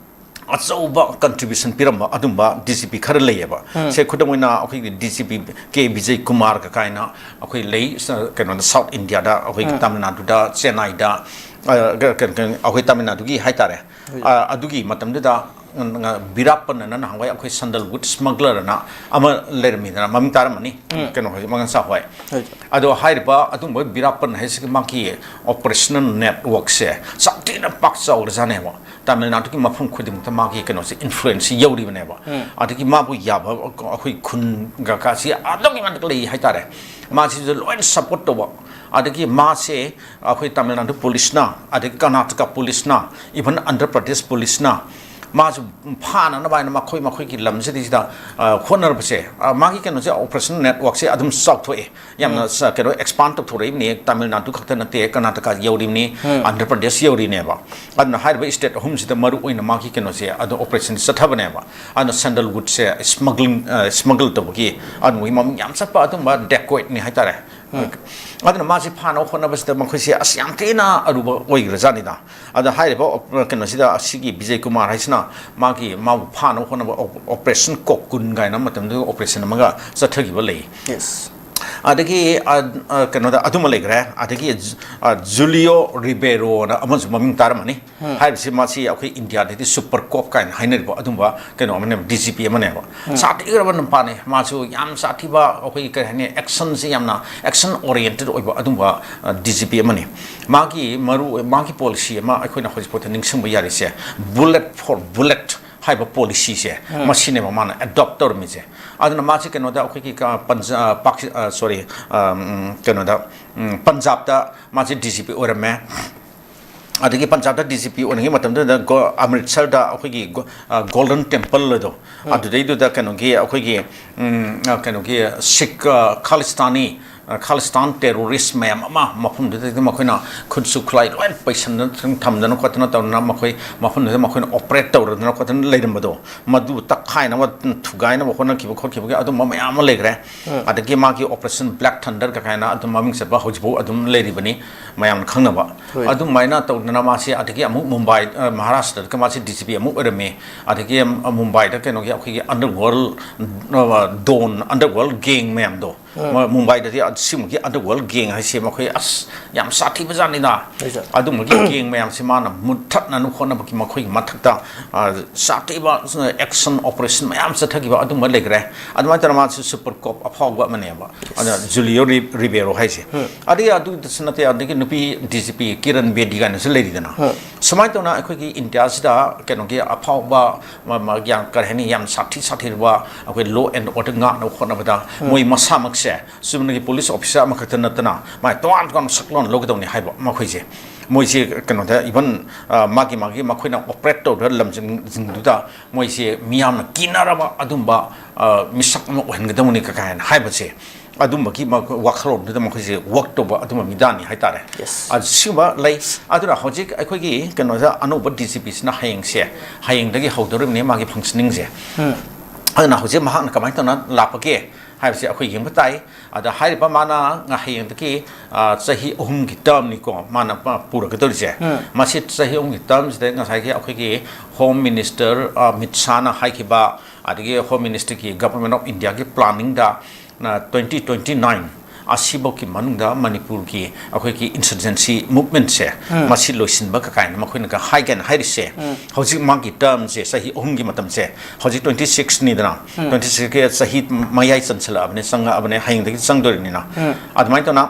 ꯑꯆꯧꯕ contribution ꯄꯤꯔꯝꯕ ꯑꯗꯨꯝꯕ ꯗꯤ ꯖꯤ ꯄꯤ ꯈꯔ ꯂꯩꯌꯦꯕ꯫ ꯎꯝ꯫ ꯁꯦ, ꯈꯨꯗꯝ ꯑꯣꯏꯅ ꯑꯩꯈꯣꯏꯒꯤ D G P K Bijay ꯀꯨꯃꯥꯔꯒ ꯀꯥꯏꯅ ꯑꯩꯈꯣꯏ ꯂꯩ, ꯁ-, ꯀꯩꯅꯣꯗ, South Indiaꯗ, ꯑꯩꯈꯣꯏꯒꯤ ꯎꯝ꯫ ꯇꯥꯃꯤꯜ ꯅꯥꯗꯨꯗ, ꯆꯦꯟꯅꯥꯏꯗ, ꯑ, ꯀ-, ꯀ-, ꯀ-, ꯑꯩꯈꯣꯏ ꯇꯥꯃꯤꯜ ꯅꯥꯗꯨꯒꯤ ꯍꯥꯏꯇꯥꯔꯦ꯫ ꯍꯣꯏ꯫ ꯑ, ꯑꯗꯨꯒꯤ ꯃꯇꯝꯗꯨꯗ, ꯎꯝ, ꯕꯤꯔꯥꯞꯄꯟ ꯑꯅ ꯅꯍꯥꯟꯋꯥꯏ ꯑꯩꯈꯣꯏ sandalwood smuggler ꯑꯅ ꯑꯃ ꯂꯩꯔꯝꯃꯤꯗꯅ, ꯃꯃꯤꯡ ꯇꯥꯔꯝꯃꯅꯤ, ꯎꯝ꯫ ꯀꯩꯅꯣ, ꯍꯧꯖꯤꯛ ꯃꯉꯥꯡꯆꯥ ꯍꯣꯏ꯫ ꯍꯣꯏ꯫ ꯑꯗꯣ ꯍꯥꯏꯔꯤꯕ ꯑꯗꯨꯝꯕ ꯕꯤꯔꯥꯞꯄꯟ ꯍꯥꯏꯁꯤꯒꯤ ꯃꯥꯒꯤ operational networkꯁꯦ ꯁꯥꯊꯤꯅ ꯄꯥꯛ ꯆꯥꯎꯔꯖꯥꯠꯅꯦꯕ꯫ ꯇꯥꯃꯤꯜ ꯅꯥꯗꯨꯒꯤ ꯃꯐꯝ ꯈꯨꯗꯤꯡꯃꯛꯇ ꯃꯥꯒꯤ ꯀꯩꯅꯣꯁꯦ, influenceꯁꯦ ꯌꯧꯔꯤꯕꯅꯦꯕ꯫ ꯎꯝ꯫ ꯑꯗꯒꯤ ꯃꯥꯕꯨ ꯌꯥꯕ ꯑꯩꯈꯣꯏ ꯈꯨꯟꯒ ꯀꯥꯁꯤ ꯑꯗꯨꯛꯀꯤ ꯃꯇꯤꯛ ꯂꯩ ꯍꯥꯏꯇꯥꯔꯦ꯫ ꯃꯥꯁꯤꯁꯨ ꯂꯣꯏꯅ support ꯇꯧꯕ꯫ ꯑꯗꯒꯤ ꯃꯥꯁꯦ ꯑꯩꯈꯣꯏ ꯇꯥꯃꯤꯜ ꯅꯥꯗꯨ ꯄꯨꯂꯤꯁꯅ, ꯑꯗꯒꯤ ꯀꯔꯅꯥꯇꯀꯥ ꯄꯨꯂꯤꯁꯅ, even ꯑꯟꯙ꯭ꯔ ꯄ꯭ꯔꯗꯦꯁ ꯄꯨꯂꯤꯁꯅ ꯃꯥꯁꯨ ꯐꯥꯅꯅꯕ ꯍꯥꯏꯅ ꯃꯈꯣꯏ ꯃꯈꯣꯏꯒꯤ ꯂꯝꯁꯤꯗꯩꯁꯤꯗ, ꯑ, ꯍꯣꯠꯅꯔꯕꯁꯦ, ꯑ, ꯃꯥꯒꯤ ꯀꯩꯅꯣꯁꯦ, operational networkꯁꯦ ꯑꯗꯨꯝ ꯆꯥꯎꯊꯣꯛꯑꯦ꯫ ꯌꯥꯝꯅ ꯎꯝ꯫ ꯆ-, ꯀꯩꯅꯣ, expand ꯇꯧꯊꯣꯔꯛꯏꯕꯅꯤ꯫ ꯇꯥꯃꯤꯜ ꯅꯥꯗꯨ ꯈꯛꯇ ꯅꯠꯇꯦ, ꯀꯔꯅꯥꯇꯀꯥ ꯌꯧꯔꯤꯕꯅꯤ, ꯎꯝ꯫ ꯑꯟꯙ꯭ꯔ ꯄ꯭ꯔꯗꯦꯁ ꯌꯧꯔꯤꯅꯦꯕ꯫ ꯑꯗꯨꯅ ꯍꯥꯏꯔꯤꯕ state ꯑꯍꯨꯝꯁꯤꯗ ꯃꯔꯨ ꯑꯣꯏꯅ ꯃꯥꯒꯤ ꯀꯩꯅꯣꯁꯦ, ꯑꯗꯣ operationꯁꯦ ꯆꯠꯊꯕꯅꯦꯕ꯫ ꯑꯗꯨꯅ sandalwoodꯁꯦ smuggling, ꯑ, smuggle ꯇꯧꯕꯒꯤ ꯑꯗꯨꯒꯤ ꯃꯃꯤꯡ ꯌꯥꯝ ꯆꯠꯄ ꯑꯗꯨꯝꯕ dacoitꯅꯤ ꯍꯥꯏꯇꯥꯔꯦ꯫ ꯎꯝ꯫ ꯑꯗꯨꯅ ꯃꯥꯁꯤ ꯐꯥꯅꯕ ꯍꯣꯠꯅꯕꯁꯤꯗ ꯃꯈꯣꯏꯁꯦ ꯑꯁ ꯌꯥꯝ ꯊꯤꯅ ꯑꯔꯨꯕ ꯑꯣꯏꯈ꯭ꯔꯖꯥꯠꯅꯤꯗ꯫ ꯑꯗ ꯍꯥꯏꯔꯤꯕ op-, ꯀꯩꯅꯣꯁꯤꯗ, ꯑꯁꯤꯒꯤ ꯕꯤꯖꯌ ꯀꯨꯃꯥꯔ ꯍꯥꯏꯁꯤꯅ ꯃꯥꯒꯤ, ꯃꯥꯕꯨ ꯐꯥꯅꯕ ꯍꯣꯠꯅꯕ op-, Operation Cocoon ꯀꯥꯏꯅ ꯃꯇꯝꯗꯨꯒꯤ operation ꯑꯃꯒ ꯆꯠꯊꯈꯤꯕ ꯂꯩ꯫ Yes꯫ ꯑꯗꯒꯤ, ꯑ, ꯑ, ꯀꯩꯅꯣꯗ ꯑꯗꯨꯃ ꯂꯩꯈ꯭ꯔꯦ꯫ ꯑꯗꯒꯤ ꯖꯨ-, ꯑ, ꯖꯨꯂꯤꯑꯣ ꯔꯤꯕꯦꯔꯣꯅ ꯑꯃꯁꯨ ꯃꯃꯤꯡ ꯇꯥꯔꯝꯃꯅꯤ꯫ ꯎꯝ꯫ ꯍꯥꯏꯔꯤꯕꯁꯤ ꯃꯥꯁꯤ ꯑꯩꯈꯣꯏ ꯏꯟꯗꯤꯌꯥꯗꯗꯤ super cop ꯀꯥꯏꯅ ꯍꯥꯏꯅꯔꯤꯕ ꯑꯗꯨꯝꯕ ꯀꯩꯅꯣ ꯑꯃꯅꯦꯕ, ꯗꯤ ꯖꯤ ꯄꯤ ꯑꯃꯅꯦꯕ꯫ ꯎꯝ꯫ ꯁꯥꯊꯤꯈ꯭ꯔꯕ ꯅꯨꯄꯥꯅꯦ꯫ ꯃꯥꯁꯨ ꯌꯥꯝ ꯁꯥꯊꯤꯕ, ꯑꯩꯈꯣꯏꯒꯤ ꯀꯔꯤ ꯍꯥꯏꯅꯤ, actionꯁꯤ ꯌꯥꯝꯅ action oriented ꯑꯣꯏꯕ ꯑꯗꯨꯝꯕ, ꯑ, ꯗꯤ ꯖꯤ ꯄꯤ ꯑꯃꯅꯤ꯫ ꯃꯥꯒꯤ ꯃꯔꯨ, ꯃꯥꯒꯤ policy ꯑꯃ ꯑꯩꯈꯣꯏꯅ ꯍꯧꯖꯤꯛꯐꯥꯎꯗ ꯅꯤꯡꯁꯤꯡꯕ ꯌꯥꯔꯤꯁꯦ, bullet for bullet ꯍꯥꯏꯕ policyꯁꯦ, ꯎꯝ꯫ ꯃꯁꯤꯅꯦꯕ ꯃꯥꯅ adopt ꯇꯧꯔꯝꯃꯤꯁꯦ꯫ ꯑꯗꯨꯅ ꯃꯥꯁꯦ ꯀꯩꯅꯣꯗ, ꯑꯩꯈꯣꯏꯒꯤ ꯀ-, ꯄꯟꯖꯥ-, ꯑ, ꯄꯥꯀꯤ-, ꯑ, sorry, ꯑ, ꯎꯝ, ꯀꯩꯅꯣꯗ, ꯎꯝ, ꯄꯟꯖꯥꯕꯇ ꯃꯥꯁꯦ ꯗꯤ ꯖꯤ ꯄꯤ ꯑꯣꯏꯔꯝꯃꯦ꯫ ꯑꯗꯒꯤ ꯄꯟꯖꯥꯕꯇ ꯗꯤ ꯖꯤ ꯄꯤ ꯑꯣꯏꯔꯤꯉꯩ ꯃꯇꯝꯗꯨꯗ ꯒꯣ-, ꯑꯃ꯭ꯔꯤꯠꯁꯔꯗ ꯑꯩꯈꯣꯏꯒꯤ ꯒꯣ-, ꯑ, ꯒꯣꯜꯗꯟ ꯇꯦꯝꯄꯜ ꯑꯗꯣ, ꯑꯗꯨꯗꯩꯗꯨꯗ ꯀꯩꯅꯣꯒꯤ ꯑꯩꯈꯣꯏꯒꯤ, ꯎꯝ, ꯑ, ꯀꯩꯅꯣꯒꯤ ꯁꯤꯈ, ꯑ, ꯈꯥꯂꯤꯁꯇꯥꯅꯤ, ꯑ, ꯈꯥꯂꯤꯁꯇꯥꯟ ꯇꯦꯔꯣꯔꯤꯁ ꯃꯌꯥꯝ ꯑꯃ ꯃꯐꯝꯗꯨꯗꯩꯗ ꯃꯈꯣꯏꯅ ꯈꯨꯠꯁꯨ ꯈꯨꯠꯂꯥꯏ ꯂꯣꯏ ꯄꯩꯁꯟꯗꯅ ꯊꯝꯗꯅ ꯈꯣꯠꯇꯅ ꯇꯧꯗꯅ ꯃꯈꯣꯏ ꯃꯐꯝꯗꯨꯗ ꯃꯈꯣꯏꯅ ꯑꯣꯄꯔꯦꯠ ꯇꯧꯔꯗꯅ ꯈꯣꯠꯇꯅ ꯂꯩꯔꯝꯕꯗꯣ, ꯃꯗꯨ ꯇꯛꯈꯥꯏꯅꯕ, ꯊꯨꯒꯥꯏꯅꯕ ꯍꯣꯠꯅꯈꯤꯕ ꯈꯣꯠꯈꯤꯕꯒꯤ ꯑꯗꯨꯝꯕ ꯃꯌꯥꯝ ꯑꯃ ꯂꯩꯈ꯭ꯔꯦ꯫ ꯑꯗꯒꯤ ꯃꯥꯒꯤ ꯑꯣꯄꯔꯦꯁꯟ ꯕ꯭ꯂꯦꯛ ꯊꯟꯗꯔ ꯀꯥꯏꯅ ꯑꯗꯨꯝ ꯃꯃꯤꯡ ꯆꯠꯄ ꯍꯧꯖꯤꯛꯐꯥꯎ ꯑꯗꯨꯝ ꯂꯩꯔꯤꯕꯅꯤ, ꯃꯌꯥꯝꯅ ꯈꯪꯅꯕ꯫ ꯍꯣꯏ꯫ ꯑꯗꯨꯃꯥꯏꯅ ꯇꯧꯗꯅ ꯃꯥꯁꯦ ꯑꯗꯒꯤ ꯑꯃꯨꯛ ꯃꯨꯝꯕꯥꯏ, ꯑ, ꯃꯍꯥꯔꯥꯁꯇ꯭ꯔꯗꯒ ꯃꯥꯁꯦ ꯗꯤ ꯖꯤ ꯄꯤ ꯑꯃꯨꯛ ꯑꯣꯏꯔꯝꯃꯤ꯫ ꯑꯗꯒꯤ, ꯑ, ꯃꯨꯝꯕꯥꯏꯗ ꯀꯩꯅꯣꯒꯤ ꯑꯩꯈꯣꯏꯒꯤ ꯑꯟꯗꯔ ꯋꯥꯔꯜ, ꯑ, ꯗꯣꯟ, ꯑꯟꯗꯔ ꯋꯥꯔꯜ ꯒꯦꯡ ꯃꯌꯥꯝꯗꯣ, ꯎꯝ꯫ ꯃ-, ꯃꯨꯝꯕꯥꯏꯗꯗꯤ ꯑ-, ꯁꯤꯒꯨꯝꯕꯒꯤ ꯑꯟꯗꯔ ꯋꯥꯔꯜ ꯒꯦꯡ ꯍꯥꯏꯁꯦ ꯃꯈꯣꯏ ꯑꯁ ꯌꯥꯝ ꯁꯥꯊꯤꯕꯖꯥꯠꯅꯤꯗ꯫ ꯍꯣꯏ, ꯁꯥꯔ꯫ ꯑꯗꯨꯝꯕꯒꯤ ꯒꯦꯡ ꯃꯌꯥꯝꯁꯦ ꯃꯥꯅ ꯃꯨꯠꯊꯠꯅꯅꯕ ꯍꯣꯠꯅꯕꯒꯤ ꯃꯈꯣꯏꯒꯤ ꯃꯊꯛꯇ, ꯑ, ꯁꯥꯊꯤꯕ ꯑꯦꯛꯁꯟ ꯑꯣꯄꯔꯦꯁꯟ ꯃꯌꯥꯝ ꯆꯠꯊꯈꯤꯕ ꯑꯗꯨꯝꯕ ꯂꯩꯈ꯭ꯔꯦ꯫ ꯑꯗꯨꯃꯥꯏꯅ ꯇꯧꯅ ꯃꯥꯁꯨ ꯁꯨꯄꯔ ꯀꯣꯞ ꯑꯐꯥꯎꯕ ꯑꯃꯅꯦꯕ꯫ ꯑꯗ ꯖꯨꯂꯤꯌꯣ ꯔꯤ-, ꯔꯤꯕꯦꯔꯣ ꯍꯥꯏꯁꯦ꯫ ꯎꯝ꯫ ꯑꯗꯒꯤ ꯑꯗꯨꯗꯁꯨ ꯅꯠꯇꯦ, ꯑꯗꯒꯤ ꯅꯨꯄꯤ D G P Kiran Bedi ꯀꯥꯏꯅꯁꯨ ꯂꯩꯔꯤꯗꯅ꯫ ꯎꯝ꯫ ꯁꯨꯃꯥꯏꯅ ꯇꯧꯅ ꯑꯩꯈꯣꯏꯒꯤ ꯏꯟꯗꯤꯌꯥꯁꯤꯗ ꯀꯩꯅꯣꯒꯤ ꯑꯐꯥꯎꯕ ꯃ-, ꯃ-, ꯌꯥꯝ, ꯀꯔꯤ ꯍꯥꯏꯅꯤ, ꯌꯥꯝ ꯁꯥꯊꯤ ꯁꯥꯊꯤꯔꯕ ꯑꯩꯈꯣꯏ law and order ꯉꯥꯛꯅꯕ ꯍꯣꯠꯅꯕꯗ ꯎꯝ꯫ ꯃꯣꯏ ꯃꯁꯥꯃꯛꯁꯦ ꯆꯨꯝꯅꯒꯤ ꯄꯨꯂꯤꯁ ꯑꯣꯐꯤꯁꯥꯔ ꯑꯃꯈꯛꯇ ꯅꯠꯇꯅ ꯃꯥꯏ ꯇꯣꯉꯥꯟ ꯇꯣꯉꯥꯟꯕ ꯁꯛꯂꯣꯟ ꯂꯧꯒꯗꯧꯅꯤ ꯍꯥꯏꯕ ꯃꯈꯣꯏꯁꯦ꯫ ꯃꯣꯏꯁꯦ ꯀꯩꯅꯣꯗ even, ꯑ, ꯃꯥꯒꯤ, ꯃꯥꯒꯤ ꯃꯈꯣꯏꯅ ꯑꯣꯄꯔꯦꯠ ꯇꯧꯔꯤꯕ ꯂꯝꯁꯤꯡꯁꯤꯡꯗꯨꯗ ꯃꯣꯏꯁꯦ ꯃꯤꯌꯥꯝꯅ ꯀꯤꯅꯔꯕ ꯑꯗꯨꯝꯕ, ꯑ, ꯃꯤꯁꯛ ꯑꯃ ꯑꯣꯏꯍꯟꯒꯗꯧꯕꯅꯤ ꯀ-, ꯀꯥꯏꯅ ꯍꯥꯏꯕꯁꯦ, ꯑꯗꯨꯝꯕꯒꯤ ꯃ-, ꯋꯥꯈꯜꯂꯣꯟꯗꯨꯗ ꯃꯈꯣꯏꯁꯦ ꯋꯥꯔꯛ ꯇꯧꯕ ꯑꯗꯨꯝꯕ ꯃꯤꯗꯥꯅꯤ ꯍꯥꯏꯇꯥꯔꯦ꯫ Yes. ꯑ, ꯁꯤꯒꯨꯝꯕ ꯂꯩ꯫ ꯑꯗꯨꯅ ꯍꯧꯖꯤꯛ ꯑꯩꯈꯣꯏꯒꯤ ꯀꯩꯅꯣꯗ ꯑꯅꯧꯕ ꯗꯤ ꯖꯤ ꯄꯤꯁꯤꯅ ꯍꯌꯦꯡꯁꯦ, ꯍꯌꯦꯡꯗꯒꯤ ꯍꯧꯗꯧꯔꯤꯕꯅꯤ ꯃꯥꯒꯤ ꯐꯪꯁꯅꯤꯡꯁꯦ꯫ ꯎꯝ꯫ ꯑꯗꯨꯅ ꯍꯧꯖꯤꯛ ꯃꯍꯥꯛꯅ ꯀꯃꯥꯏꯅ ꯇꯧꯅ ꯂꯥꯛꯄꯒꯦ ꯍꯥꯏꯕꯁꯤ ꯑꯩꯈꯣꯏ ꯌꯦꯡꯕ ꯇꯥꯏ꯫ ꯑꯗ ꯍꯥꯏꯔꯤꯕ ꯃꯥꯅ ꯉ-, ꯍꯌꯦꯡꯗꯒꯤ, ꯑ, ꯆꯍꯤ ꯑꯍꯨꯝꯒꯤ ꯇꯔꯝꯅꯤꯀꯣ ꯃꯥꯅ ꯄ-, ꯄꯨꯔꯛꯀꯗꯧꯔꯤꯁꯦ꯫ ꯎꯝ꯫ ꯃꯁꯤ ꯆꯍꯤ ꯑꯍꯨꯝꯒꯤ ꯇꯔꯝꯁꯤꯗ ꯉꯁꯥꯏꯒꯤ ꯑꯩꯈꯣꯏꯒꯤ ꯍꯣꯝ ꯃꯤꯅꯤꯁꯇꯔ, ꯑ, ꯑꯃꯤꯠ ꯁꯥꯍꯅ ꯍꯥꯏꯈꯤꯕ, ꯑꯗꯒꯤ ꯍꯣꯝ ꯃꯤꯅꯤꯁꯇꯔꯒꯤ ꯒꯚꯔꯟꯃꯦꯟ ꯑꯣꯐ ꯏꯟꯗꯤꯌꯥꯒꯤ ꯄ꯭ꯂꯥꯅꯤꯡꯗ, ꯑ, twenty twenty-nine ꯑꯁꯤꯐꯧꯒꯤ ꯃꯅꯨꯡꯗ ꯃꯅꯤꯄꯨꯔꯒꯤ ꯑꯩꯈꯣꯏꯒꯤ ꯏꯟꯁꯔꯖꯦꯟꯁꯤ ꯃꯨꯚꯃꯦꯟꯁꯦ, ꯎꯝ꯫ ꯃꯁꯤ ꯂꯣꯏꯁꯤꯟꯕ ꯀ-, ꯀꯥꯏꯅ ꯃꯈꯣꯏꯅ ꯀ-, ꯍꯥꯏꯒꯅ ꯍꯥꯏꯔꯤꯁꯦ꯫ ꯎꯝ꯫ ꯍꯧꯖꯤꯛ ꯃꯥꯒꯤ ꯇꯔꯝꯁꯦ ꯆꯍꯤ ꯑꯍꯨꯝꯒꯤ ꯃꯇꯝꯁꯦ, ꯍꯧꯖꯤꯛ twenty sixꯅꯤꯗꯅ, ꯎꯝ꯫ Twenty sixꯀꯤ ꯆꯍꯤ ꯃꯌꯥꯏ ꯆꯟꯁꯤꯜꯂꯛꯑꯕꯅꯦ, ꯆꯪꯉꯛꯑꯕꯅꯦ, ꯍꯌꯦꯡꯗꯒꯤ ꯆꯪꯗꯣꯔꯤꯕꯅꯤꯅ꯫ ꯎꯝ꯫ ꯑꯗꯨꯃꯥꯏꯅ ꯇꯧꯅ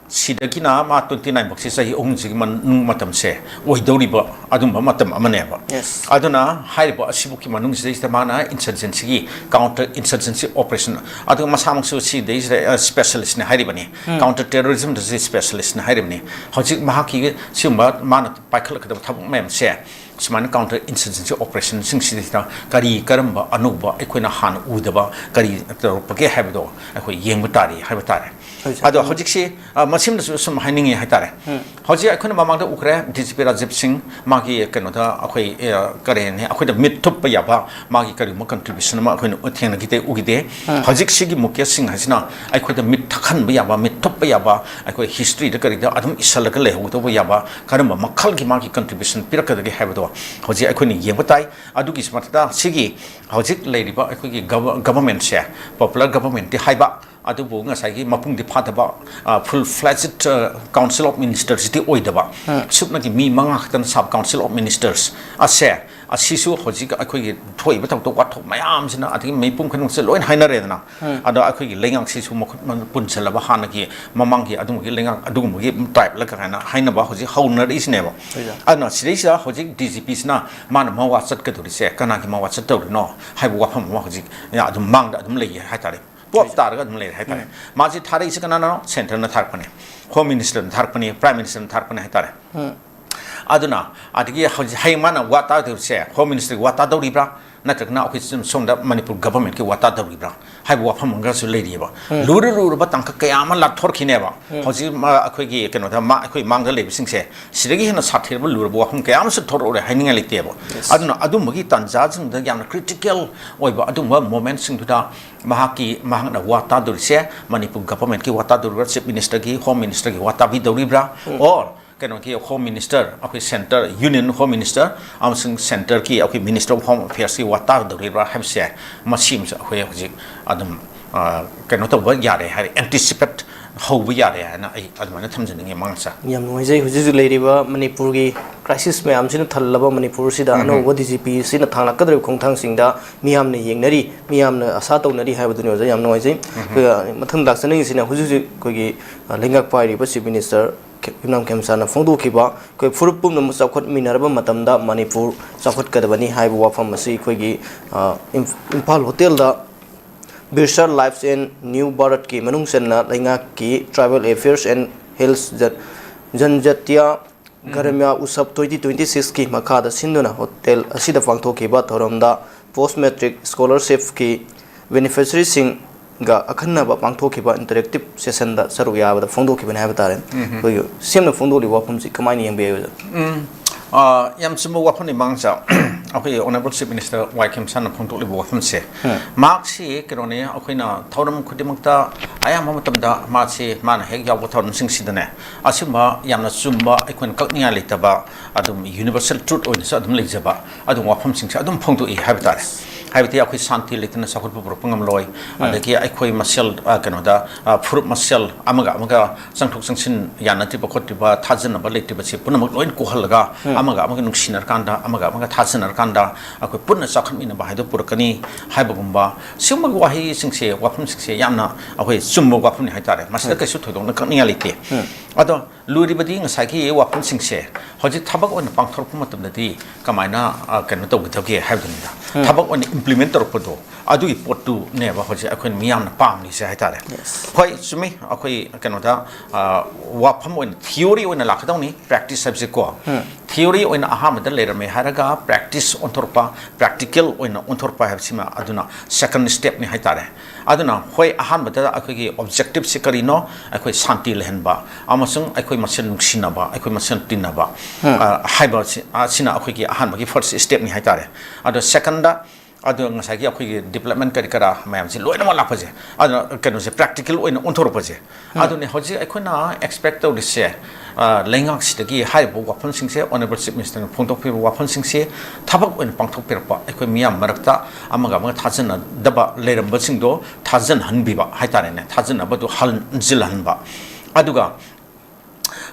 ꯁꯤꯗꯒꯤꯅ ꯃꯥ twenty nine ꯐꯥꯎꯁꯤ ꯆꯍꯤ ꯑꯍꯨꯝꯁꯤꯒꯤ ꯃꯅꯨꯡ ꯃꯇꯝꯁꯦ ꯑꯣꯏꯗꯧꯔꯤꯕ ꯑꯗꯨꯝꯕ ꯃꯇꯝ ꯑꯃꯅꯦꯕ꯫ Yes. ꯑꯗꯨꯅ ꯍꯥꯏꯔꯤꯕ ꯑꯁꯤꯕꯨꯛꯀꯤ ꯃꯅꯨꯡꯁꯤꯗꯩꯁꯤꯗ ꯃꯥꯅ insurgencyꯒꯤ, counter insurgency operation, ꯑꯗꯨꯒ ꯃꯁꯥꯃꯛꯁꯨ ꯁꯤꯗꯩꯁꯤꯗ specialistꯅꯤ ꯍꯥꯏꯔꯤꯕꯅꯤ, counter terrorismꯗꯁꯨ specialistꯅꯤ ꯍꯥꯏꯔꯤꯕꯅꯤ꯫ ꯍꯧꯖꯤꯛ ꯃꯍꯥꯛꯀꯤ ꯁꯤꯒꯨꯝꯕ ꯃꯥꯅ ꯄꯥꯏꯈꯠꯂꯛꯀꯗꯕ ꯊꯕꯛ ꯃꯌꯥꯝꯁꯦ, ꯁꯨꯃꯥꯏꯅ counter insurgency operationꯁꯤꯡꯁꯤꯗꯩꯁꯤꯗ ꯀꯔꯤ ꯀꯔꯝꯕ ꯑꯅꯧꯕ ꯑꯩꯈꯣꯏꯅ ꯍꯥꯟꯅ ꯎꯗꯕ ꯀꯔꯤ ꯇꯧꯔꯛꯄꯒꯦ ꯍꯥꯏꯕꯗꯣ ꯑꯩꯈꯣꯏ ꯌꯦꯡꯕ ꯇꯥꯔꯤ ꯍꯥꯏꯕ ꯇꯥꯔꯦ꯫ ꯍꯣꯏ, sir. ꯑꯗꯣ ꯍꯧꯖꯤꯛꯁꯤ, ꯑ, ꯃꯁꯤꯃꯗꯁꯨ ꯁꯨꯝ ꯍꯥꯏꯅꯤꯡꯉꯤ ꯍꯥꯏꯇꯥꯔꯦ꯫ ꯍꯧꯖꯤꯛ ꯑꯩꯈꯣꯏꯅ ꯃꯃꯥꯡꯗ ꯎꯈ꯭ꯔꯦ, DGP ꯔꯥꯖꯤꯕ ꯁꯤꯡ, ꯃꯥꯒꯤ ꯀꯩꯅꯣꯗ ꯑꯩꯈꯣꯏ, ꯑ, ꯀꯔꯤ ꯍꯥꯏꯅꯤ, ꯑꯩꯈꯣꯏꯗ ꯃꯤꯠ ꯊꯨꯞꯄ ꯌꯥꯕ ꯃꯥꯒꯤ ꯀꯔꯤꯒꯨꯝꯕ contribution ꯑꯃ ꯑꯩꯈꯣꯏꯅ ꯊꯦꯡꯅꯈꯤꯗꯦ, ꯎꯈꯤꯗꯦ꯫ ꯍꯧꯖꯤꯛꯁꯤꯒꯤ ꯃꯨꯀꯦꯁ ꯁꯤꯡ ꯍꯥꯏꯁꯤꯅ ꯑꯩꯈꯣꯏꯗ ꯃꯤꯠ ꯊꯛꯍꯟꯕ ꯌꯥꯕ, ꯃꯤꯠ ꯊꯨꯞꯄ ꯌꯥꯕ, ꯑꯩꯈꯣꯏ historyꯗ ꯀꯔꯤꯗ ꯑꯗꯨꯝ ꯏꯁꯜꯂꯒ ꯂꯩꯍꯧꯗꯧꯕ ꯌꯥꯕ ꯀꯔꯝꯕ ꯃꯈꯜꯒꯤ ꯃꯥꯒꯤ contribution ꯄꯤꯔꯛꯀꯗꯒꯦ ꯍꯥꯏꯕꯗꯣ ꯍꯧꯖꯤꯛ ꯑꯩꯈꯣꯏꯅ ꯌꯦꯡꯕ ꯇꯥꯏ꯫ ꯑꯗꯨꯒꯤ ꯃꯊꯛꯇ ꯁꯤꯒꯤ ꯍꯧꯖꯤꯛ ꯂꯩꯔꯤꯕ ꯑꯩꯈꯣꯏꯒꯤ ꯒꯚ-, governmentꯁꯦ popular governmentꯇꯤ ꯍꯥꯏꯕ, ꯑꯗꯨꯕꯨ ꯉꯁꯥꯏꯒꯤ ꯃꯄꯨꯡꯗꯤ ꯐꯥꯗꯕ, ꯑ, full fledged, ꯑ, council of ministersꯁꯤꯗꯤ ꯑꯣꯏꯗꯕ, ꯁꯨꯞꯅꯒꯤ ꯃꯤ ꯃꯉꯥ ꯈꯛꯇꯅ ꯁꯥꯕ council of ministers ꯑꯁꯦ, ꯑꯁꯤꯁꯨ ꯍꯧꯖꯤꯛ ꯑꯩꯈꯣꯏꯒꯤ ꯊꯣꯛꯏꯕ ꯊꯧꯗꯣꯛ ꯋꯥꯊꯣꯛ ꯃꯌꯥꯝꯁꯤꯅ, ꯑꯗꯒꯤ ꯃꯤꯄꯨꯝ ꯈꯨꯗꯤꯡꯃꯛꯁꯦ ꯂꯣꯏꯅ ꯍꯥꯏꯅꯔꯦꯗꯅ꯫ ꯑꯗꯣ ꯑꯩꯈꯣꯏꯒꯤ ꯂꯩꯉꯥꯛꯁꯤꯁꯨ ꯃꯈꯨꯠ ꯃ-, ꯄꯨꯟꯁꯤꯜꯂꯕ ꯍꯥꯟꯅꯒꯤ ꯃꯃꯥꯡꯒꯤ ꯑꯗꯨꯒꯨꯝꯕꯒꯤ ꯂꯩꯉꯥꯛ ꯑꯗꯨꯒꯨꯝꯕꯒꯤ typeꯂ ꯀꯥꯏꯅ ꯍꯥꯏꯅꯕ ꯍꯧꯖꯤꯛ ꯍꯧꯅꯔꯛꯏꯁꯤꯅꯦꯕ꯫ ꯍꯣꯏꯗ꯫ ꯑꯗꯨꯅ ꯁꯤꯗꯩꯁꯤꯗ ꯍꯧꯖꯤꯛ DGPꯁꯤꯅ ꯃꯥꯅ ꯃꯋꯥ ꯆꯠꯀꯗꯧꯔꯤꯁꯦ ꯀꯅꯥꯒꯤ ꯃꯋꯥ ꯆꯠꯇꯧꯔꯤꯅꯣ ꯍꯥꯏꯕ ꯋꯥꯐꯝ ꯑꯃ ꯍꯧꯖꯤꯛ ꯑꯗꯨꯝ ꯃꯥꯡꯗ ꯑꯗꯨꯝ ꯂꯩꯌꯦ ꯍꯥꯏꯇꯥꯔꯦ꯫ ꯄꯣꯞ ꯇꯥꯔꯒ ꯑꯗꯨꯝ ꯂꯩꯔꯦ ꯍꯥꯏꯇꯥꯔꯦ꯫ ꯃꯥꯁꯤ ꯊꯥꯔꯛꯏꯁꯤ ꯀꯅꯥꯅꯣ? Centreꯅ ꯊꯥꯔꯛꯄꯅꯤ, Home Ministerꯅ ꯊꯥꯔꯛꯄꯅꯤ, Prime Ministerꯅ ꯊꯥꯔꯛꯄꯅꯤ ꯍꯥꯏꯇꯥꯔꯦ꯫ ꯑꯗꯨꯅ ꯑꯗꯒꯤ ꯍꯧꯖꯤꯛ ꯍꯌꯦꯡ ꯃꯥꯅ ꯋꯥ ꯇꯥꯗꯧꯔꯤꯁꯦ Home Ministerꯒꯤ ꯋꯥ ꯇꯥꯗꯧꯔꯤꯕ꯭ꯔꯥ, ꯅꯠꯇ꯭ꯔꯒꯅ ꯑꯩꯈꯣꯏ ꯁꯨꯝ ꯁꯣꯝꯗ ꯃꯅꯤꯄꯨꯔ governmentꯀꯤ ꯋꯥ ꯇꯥꯗꯧꯔꯤꯕ꯭ꯔꯥ ꯍꯥꯏꯕ ꯋꯥꯐꯝ ꯑꯃꯒꯁꯨ ꯂꯩꯔꯤꯑꯕ꯫ ꯂꯨꯔ ꯂꯨꯔꯕ ꯇꯥꯡꯀꯛ ꯀꯌꯥ ꯑꯃ ꯂꯥꯊꯣꯔꯛꯈꯤꯅꯦꯕ꯫ ꯍꯧꯖꯤꯛ ꯃꯥ-, ꯑꯩꯈꯣꯏꯒꯤ ꯀꯩꯅꯣꯗ ꯃꯥ-, ꯑꯩꯈꯣꯏ ꯃꯥꯡꯗ ꯂꯩꯕꯁꯤꯡꯁꯦ ꯁꯤꯗꯒꯤ ꯍꯦꯟꯅ ꯁꯥꯊꯤꯔꯕ ꯂꯨꯔꯕ ꯋꯥꯐꯝ ꯀꯌꯥ ꯑꯃꯁꯨ ꯊꯣꯔꯛꯎꯔꯦ, ꯍꯥꯏꯅꯤꯡꯉꯥꯏ ꯂꯩꯇꯦꯕ꯫ ꯑꯗꯨꯅ ꯑꯗꯨꯝꯕꯒꯤ ꯇꯥꯟꯖꯥꯁꯤꯡꯗ ꯌꯥꯝꯅ critical ꯑꯣꯏꯕ ꯑꯗꯨꯝꯕ momentꯁꯤꯡꯗꯨꯗ ꯃꯍꯥꯛꯀꯤ, ꯃꯍꯥꯛꯅ ꯋꯥ ꯇꯥꯗꯧꯔꯤꯁꯦ ꯃꯅꯤꯄꯨꯔ governmentꯀꯤ ꯋꯥ ꯇꯥꯗꯧꯔꯤꯕ꯭ꯔꯥ, Chief Ministerꯒꯤ, Home Ministerꯒꯤ ꯋꯥ ꯇꯥꯕꯤꯗꯧꯔꯤꯕ꯭ꯔꯥ, or ꯀꯩꯅꯣꯒꯤ Home Minister, ꯑꯩꯈꯣꯏ Centre, Union Home Minister ꯑꯃꯁꯨꯡ Centreꯒꯤ ꯑꯩꯈꯣꯏ Minister of Home Affairsꯀꯤ ꯋꯥ ꯇꯥꯗꯧꯔꯤꯕ꯭ꯔꯥ ꯍꯥꯏꯕꯁꯦ, ꯃꯁꯤ ꯑꯃꯁꯨ ꯑꯩꯈꯣꯏ ꯍꯧꯖꯤꯛ ꯑꯗꯨꯝ, ꯑ, ꯀꯩꯅꯣ ꯇꯧꯕ ꯌꯥꯔꯦ ꯍꯥꯏꯔꯦ, anticipate ꯍꯧꯕ ꯌꯥꯔꯦ ꯍꯥꯏꯅ ꯑꯩ ꯑꯗꯨꯃꯥꯏꯅ ꯊꯝꯖꯅꯤꯡꯉꯤ ꯃꯉꯥꯡꯁꯥ꯫ ꯌꯥꯝ ꯅꯨꯡꯉꯥꯏꯖꯩ꯫ ꯍꯧꯖꯤꯛ ꯍꯧꯖꯤꯛ ꯂꯩꯔꯤꯕ ꯃꯅꯤꯄꯨꯔꯒꯤ crisis ꯃꯌꯥꯝꯁꯤꯅ ꯊꯜꯂꯕ ꯃꯅꯤꯄꯨꯔꯁꯤꯗ ꯑꯅꯧꯕ D G P ꯁꯤꯅ ꯊꯥꯡꯂꯛꯀꯗꯧꯔꯤꯕ ꯈꯣꯡꯊꯥꯡꯁꯤꯡꯗ ꯃꯤꯌꯥꯝꯅ ꯌꯦꯡꯅꯔꯤ, ꯃꯤꯌꯥꯝꯅ ꯑꯁꯥ ꯇꯧꯅꯔꯤ ꯍꯥꯏꯕꯗꯨꯅꯤ ꯑꯣꯖꯥ꯫ ꯌꯥꯝ ꯅꯨꯡꯉꯥꯏꯖꯩ꯫ ꯑꯗꯨꯒ ꯃꯊꯪ ꯂꯥꯛꯆꯅꯤꯡꯉꯤꯁꯤꯅ ꯍꯧꯖꯤꯛ ꯍꯧꯖꯤꯛ ꯑꯩꯈꯣꯏꯒꯤ, ꯑ, ꯂꯩꯉꯥꯛ ꯄꯥꯏꯔꯤꯕ Chief Minister ꯈꯦ-, ꯌꯨꯝꯅꯥꯝ ꯈꯦꯝꯆꯥꯟꯅ ꯐꯣꯡꯗꯣꯛꯈꯤꯕ ꯑꯩꯈꯣꯏ ꯐꯨꯔꯨꯞ ꯄꯨꯝꯅꯃꯛ ꯆꯥꯎꯈꯠꯃꯤꯟꯅꯔꯕ ꯃꯇꯝꯗ ꯃꯅꯤꯄꯨꯔ ꯆꯥꯎꯈꯠꯀꯗꯕꯅꯤ ꯍꯥꯏꯕ ꯋꯥꯐꯝ ꯑꯁꯤ ꯑꯩꯈꯣꯏꯒꯤ, ꯑ, ꯏꯝ-, ꯏꯝꯐꯥꯜ ꯍꯣꯇꯦꯜꯗ Birsar Life and New Bharat ꯀꯤ ꯃꯅꯨꯡ ꯆꯟꯅ ꯂꯩꯉꯥꯛꯀꯤ Tribal Affairs and Hills Jan-, Janjatiya Gramya Utsav twenty twenty six ꯀꯤ ꯃꯈꯥꯗ ꯁꯤꯟꯗꯨꯅ ꯍꯣꯇꯦꯜ ꯑꯁꯤꯗ ꯄꯥꯡꯊꯣꯛꯈꯤꯕ ꯊꯧꯔꯝꯗ Post Matric Scholarship ꯀꯤ beneficiary ꯁꯤꯡꯒ ꯑꯈꯟꯅꯕ ꯄꯥꯡꯊꯣꯛꯈꯤꯕ interactive session ꯗ ꯁꯔꯨꯛ ꯌꯥꯕꯗ ꯐꯣꯡꯗꯣꯛꯈꯤꯕꯅꯤ ꯍꯥꯏꯕ ꯇꯥꯔꯦ꯫ ꯑꯩꯈꯣꯏꯒꯤ ꯁꯦꯝꯅ ꯐꯣꯡꯗꯣꯛꯂꯤꯕ ꯋꯥꯐꯝꯁꯤ ꯀꯃꯥꯏꯅ ꯌꯦꯡꯕꯤꯕꯗ? ꯎꯝ, ꯑ, ꯌꯥꯝ ꯆꯨꯝꯕ ꯋꯥꯐꯝꯅꯤ ꯃꯉꯥꯡꯁꯥ꯫ ꯑꯩꯈꯣꯏꯒꯤ Honourable Chief Minister ꯋꯥꯏ ꯈꯦꯝꯁꯥꯟꯅ ꯐꯣꯡꯗꯣꯛꯂꯤꯕ ꯋꯥꯐꯝꯁꯦ, ꯃꯍꯥꯛꯁꯤ ꯀꯩꯅꯣꯅꯤ, ꯑꯩꯈꯣꯏꯅ ꯊꯧꯔꯝ ꯈꯨꯗꯤꯡꯃꯛꯇ ꯑꯌꯥꯝꯕ ꯃꯇꯝꯗ ꯃꯥꯁꯤ, ꯃꯥꯅ ꯍꯦꯛ ꯌꯥꯎꯕ ꯊꯧꯔꯝꯁꯤꯡꯁꯤꯗꯅꯦ, ꯑꯁꯤꯒꯨꯝꯕ ꯌꯥꯝꯅ ꯆꯨꯝꯕ, ꯑꯩꯈꯣꯏꯅ ꯀꯛꯅꯤꯡꯉꯥꯏ ꯂꯩꯇꯕ, ꯑꯗꯨꯝ universal truth ꯑꯣꯏꯅꯁꯨ ꯑꯗꯨꯝ ꯂꯩꯖꯕ ꯑꯗꯨꯝ ꯋꯥꯐꯝꯁꯤꯡꯁꯦ ꯑꯗꯨꯝ ꯐꯣꯡꯗꯣꯛꯏ ꯍꯥꯏꯕ ꯇꯥꯔꯦ꯫ ꯍꯥꯏꯕꯗꯤ ꯑꯩꯈꯣꯏ ꯁꯥꯟꯇꯤ ꯂꯩꯇꯅ ꯆꯥꯎꯈꯠꯄ ꯄꯨꯔꯛꯄ ꯉꯝꯂꯣꯏ꯫ ꯑꯗꯒꯤ ꯑꯩꯈꯣꯏ ꯃꯁꯦꯜ, ꯑ, ꯀꯩꯅꯣꯗ, ꯑ, ꯐꯨꯔꯨꯞ ꯃꯁꯦꯜ ꯑꯃꯒ ꯑꯃꯒ ꯆꯪꯊꯣꯛ ꯆꯪꯁꯤꯟ ꯌꯥꯅꯗ꯭ꯔꯤꯕ ꯈꯣꯠꯇ꯭ꯔꯤꯕ, ꯊꯥꯖꯅꯕ ꯂꯩꯇ꯭ꯔꯤꯕꯁꯤ ꯄꯨꯝꯅꯃꯛ ꯂꯣꯏꯅ ꯀꯣꯛꯍꯜꯂꯒ ꯑꯃꯒ ꯑꯃꯒ ꯅꯨꯡꯁꯤꯅꯔꯀꯥꯟꯗ, ꯑꯃꯒ ꯑꯃꯒ ꯊꯥꯖꯅꯔꯀꯥꯟꯗ ꯑꯩꯈꯣꯏ ꯄꯨꯟꯅ ꯆꯥꯎꯈꯠꯃꯤꯟꯅꯕ ꯍꯥꯏꯗꯣ ꯄꯨꯔꯛꯀꯅꯤ ꯍꯥꯏꯕꯒꯨꯝꯕ ꯁꯤꯒꯨꯝꯕꯒꯤ ꯋꯥꯍꯩꯁꯤꯡꯁꯦ, ꯋꯥꯐꯝꯁꯤꯡꯁꯦ ꯌꯥꯝꯅ ꯑꯩꯈꯣꯏ ꯆꯨꯝꯕ ꯋꯥꯐꯝꯅꯤ ꯍꯥꯏ ꯇꯥꯔꯦ꯫ ꯃꯁꯤꯗ ꯀꯩꯁꯨ ꯊꯣꯏꯗꯣꯛꯅ ꯀꯛꯅꯤꯡꯉꯥꯏ ꯂꯩꯇꯦ꯫ ꯑꯗꯣ ꯂꯨꯔꯤꯕꯗꯤ ꯉꯁꯥꯏꯒꯤ ꯋꯥꯐꯝꯁꯤꯡꯁꯦ ꯍꯧꯖꯤꯛ ꯊꯕꯛ ꯑꯣꯏꯅ ꯄꯥꯡꯊꯣꯔꯛꯄ ꯃꯇꯝꯗꯗꯤ ꯀꯃꯥꯏꯅ, ꯑ, ꯀꯩꯅꯣ ꯇꯧꯒꯗꯒꯦ ꯍꯥꯏꯕꯗꯨꯅꯤꯗ꯫ ꯊꯕꯛ ꯑꯣꯏꯅ implement ꯇꯧꯔꯛꯄꯗꯣ, ꯑꯗꯨꯒꯤ ꯄꯣꯠꯇꯨꯅꯦꯕ ꯍꯧꯖꯤꯛ ꯑꯩꯈꯣꯏꯅ ꯃꯤꯌꯥꯝꯅ ꯄꯥꯝꯂꯤꯁꯦ ꯍꯥꯏ ꯇꯥꯔꯦ꯫ ꯍꯣꯏ, ꯆꯨꯝꯃꯤ, ꯑꯩꯈꯣꯏ ꯀꯩꯅꯣꯗ, ꯑ, ꯋꯥꯐꯝ ꯑꯣꯏꯅ, theory ꯑꯣꯏꯅ ꯂꯥꯛꯀꯗꯧꯅꯤ꯫ Practice ꯍꯥꯏꯕꯁꯦꯀꯣ, theory ꯑꯣꯏꯅ ꯑꯍꯥꯟꯕꯗ ꯂꯩꯔꯝꯃꯦ ꯍꯥꯏꯔꯒ practice ꯑꯣꯟꯊꯣꯔꯛꯄ, practical ꯑꯣꯏꯅ ꯑꯣꯟꯊꯣꯔꯛꯄ ꯍꯥꯏꯕꯁꯤꯃ ꯑꯗꯨꯅ second step ꯅꯤ ꯍꯥꯏ ꯇꯥꯔꯦ꯫ ꯑꯗꯨꯅ ꯍꯣꯏ, ꯑꯍꯥꯟꯕꯗ ꯑꯩꯈꯣꯏꯒꯤ objective ꯁꯤ ꯀꯔꯤꯅꯣ? ꯑꯩꯈꯣꯏ ꯁꯥꯟꯇꯤ ꯂꯩꯍꯟꯕ ꯑꯃꯁꯨꯡ ꯑꯩꯈꯣꯏ ꯃꯁꯦꯜ ꯅꯨꯡꯁꯤꯅꯕ, ꯑꯩꯈꯣꯏ ꯃꯁꯦꯜ ꯇꯤꯟꯅꯕ, ꯑ, ꯍꯥꯏꯕꯁꯤ, ꯑꯁꯤꯅ ꯑꯩꯈꯣꯏꯒꯤ ꯑꯍꯥꯟꯕꯒꯤ first step ꯅꯤ ꯍꯥꯏ ꯇꯥꯔꯦ꯫ ꯑꯗꯣ second ꯗ, ꯑꯗꯣ ꯉꯁꯥꯏꯒꯤ ꯑꯩꯈꯣꯏꯒꯤ development ꯀꯔꯤ ꯀꯔꯥ ꯃꯌꯥꯝꯁꯦ ꯂꯣꯏꯅꯃꯛ ꯂꯥꯛꯄꯁꯦ, ꯑꯗꯨꯅ ꯀꯩꯅꯣꯁꯦ practical ꯑꯣꯏꯅ ꯑꯣꯟꯊꯣꯔꯛꯄꯁꯦ, ꯑꯗꯨꯅꯦ ꯍꯧꯖꯤꯛ ꯑꯩꯈꯣꯏꯅ expect ꯇꯧꯔꯤꯁꯦ꯫ ꯑ, ꯂꯩꯉꯥꯛꯁꯤꯗꯒꯤ ꯍꯥꯏꯔꯤꯕ ꯋꯥꯐꯝꯁꯤꯡꯁꯦ, Honourable Chief Minister ꯅ ꯐꯣꯡꯗꯣꯛꯄꯤꯕ ꯋꯥꯐꯝꯁꯤꯡꯁꯦ ꯊꯕꯛ ꯑꯣꯏꯅ ꯄꯥꯡꯊꯣꯛꯄꯤꯔꯛꯄ, ꯑꯩꯈꯣꯏ ꯃꯤꯌꯥꯝ ꯃꯔꯛꯇ ꯑꯃꯒ ꯑꯃꯒ ꯊꯥꯖꯅꯗꯕ ꯂꯩꯔꯝꯕꯁꯤꯡꯗꯣ ꯊꯥꯖꯅꯍꯟꯕꯤꯕ ꯍꯥꯏꯇꯥꯔꯦꯅꯦ, ꯊꯥꯖꯅꯕꯗꯨ ꯍꯟꯖꯤꯜꯍꯟꯕ, ꯑꯗꯨꯒ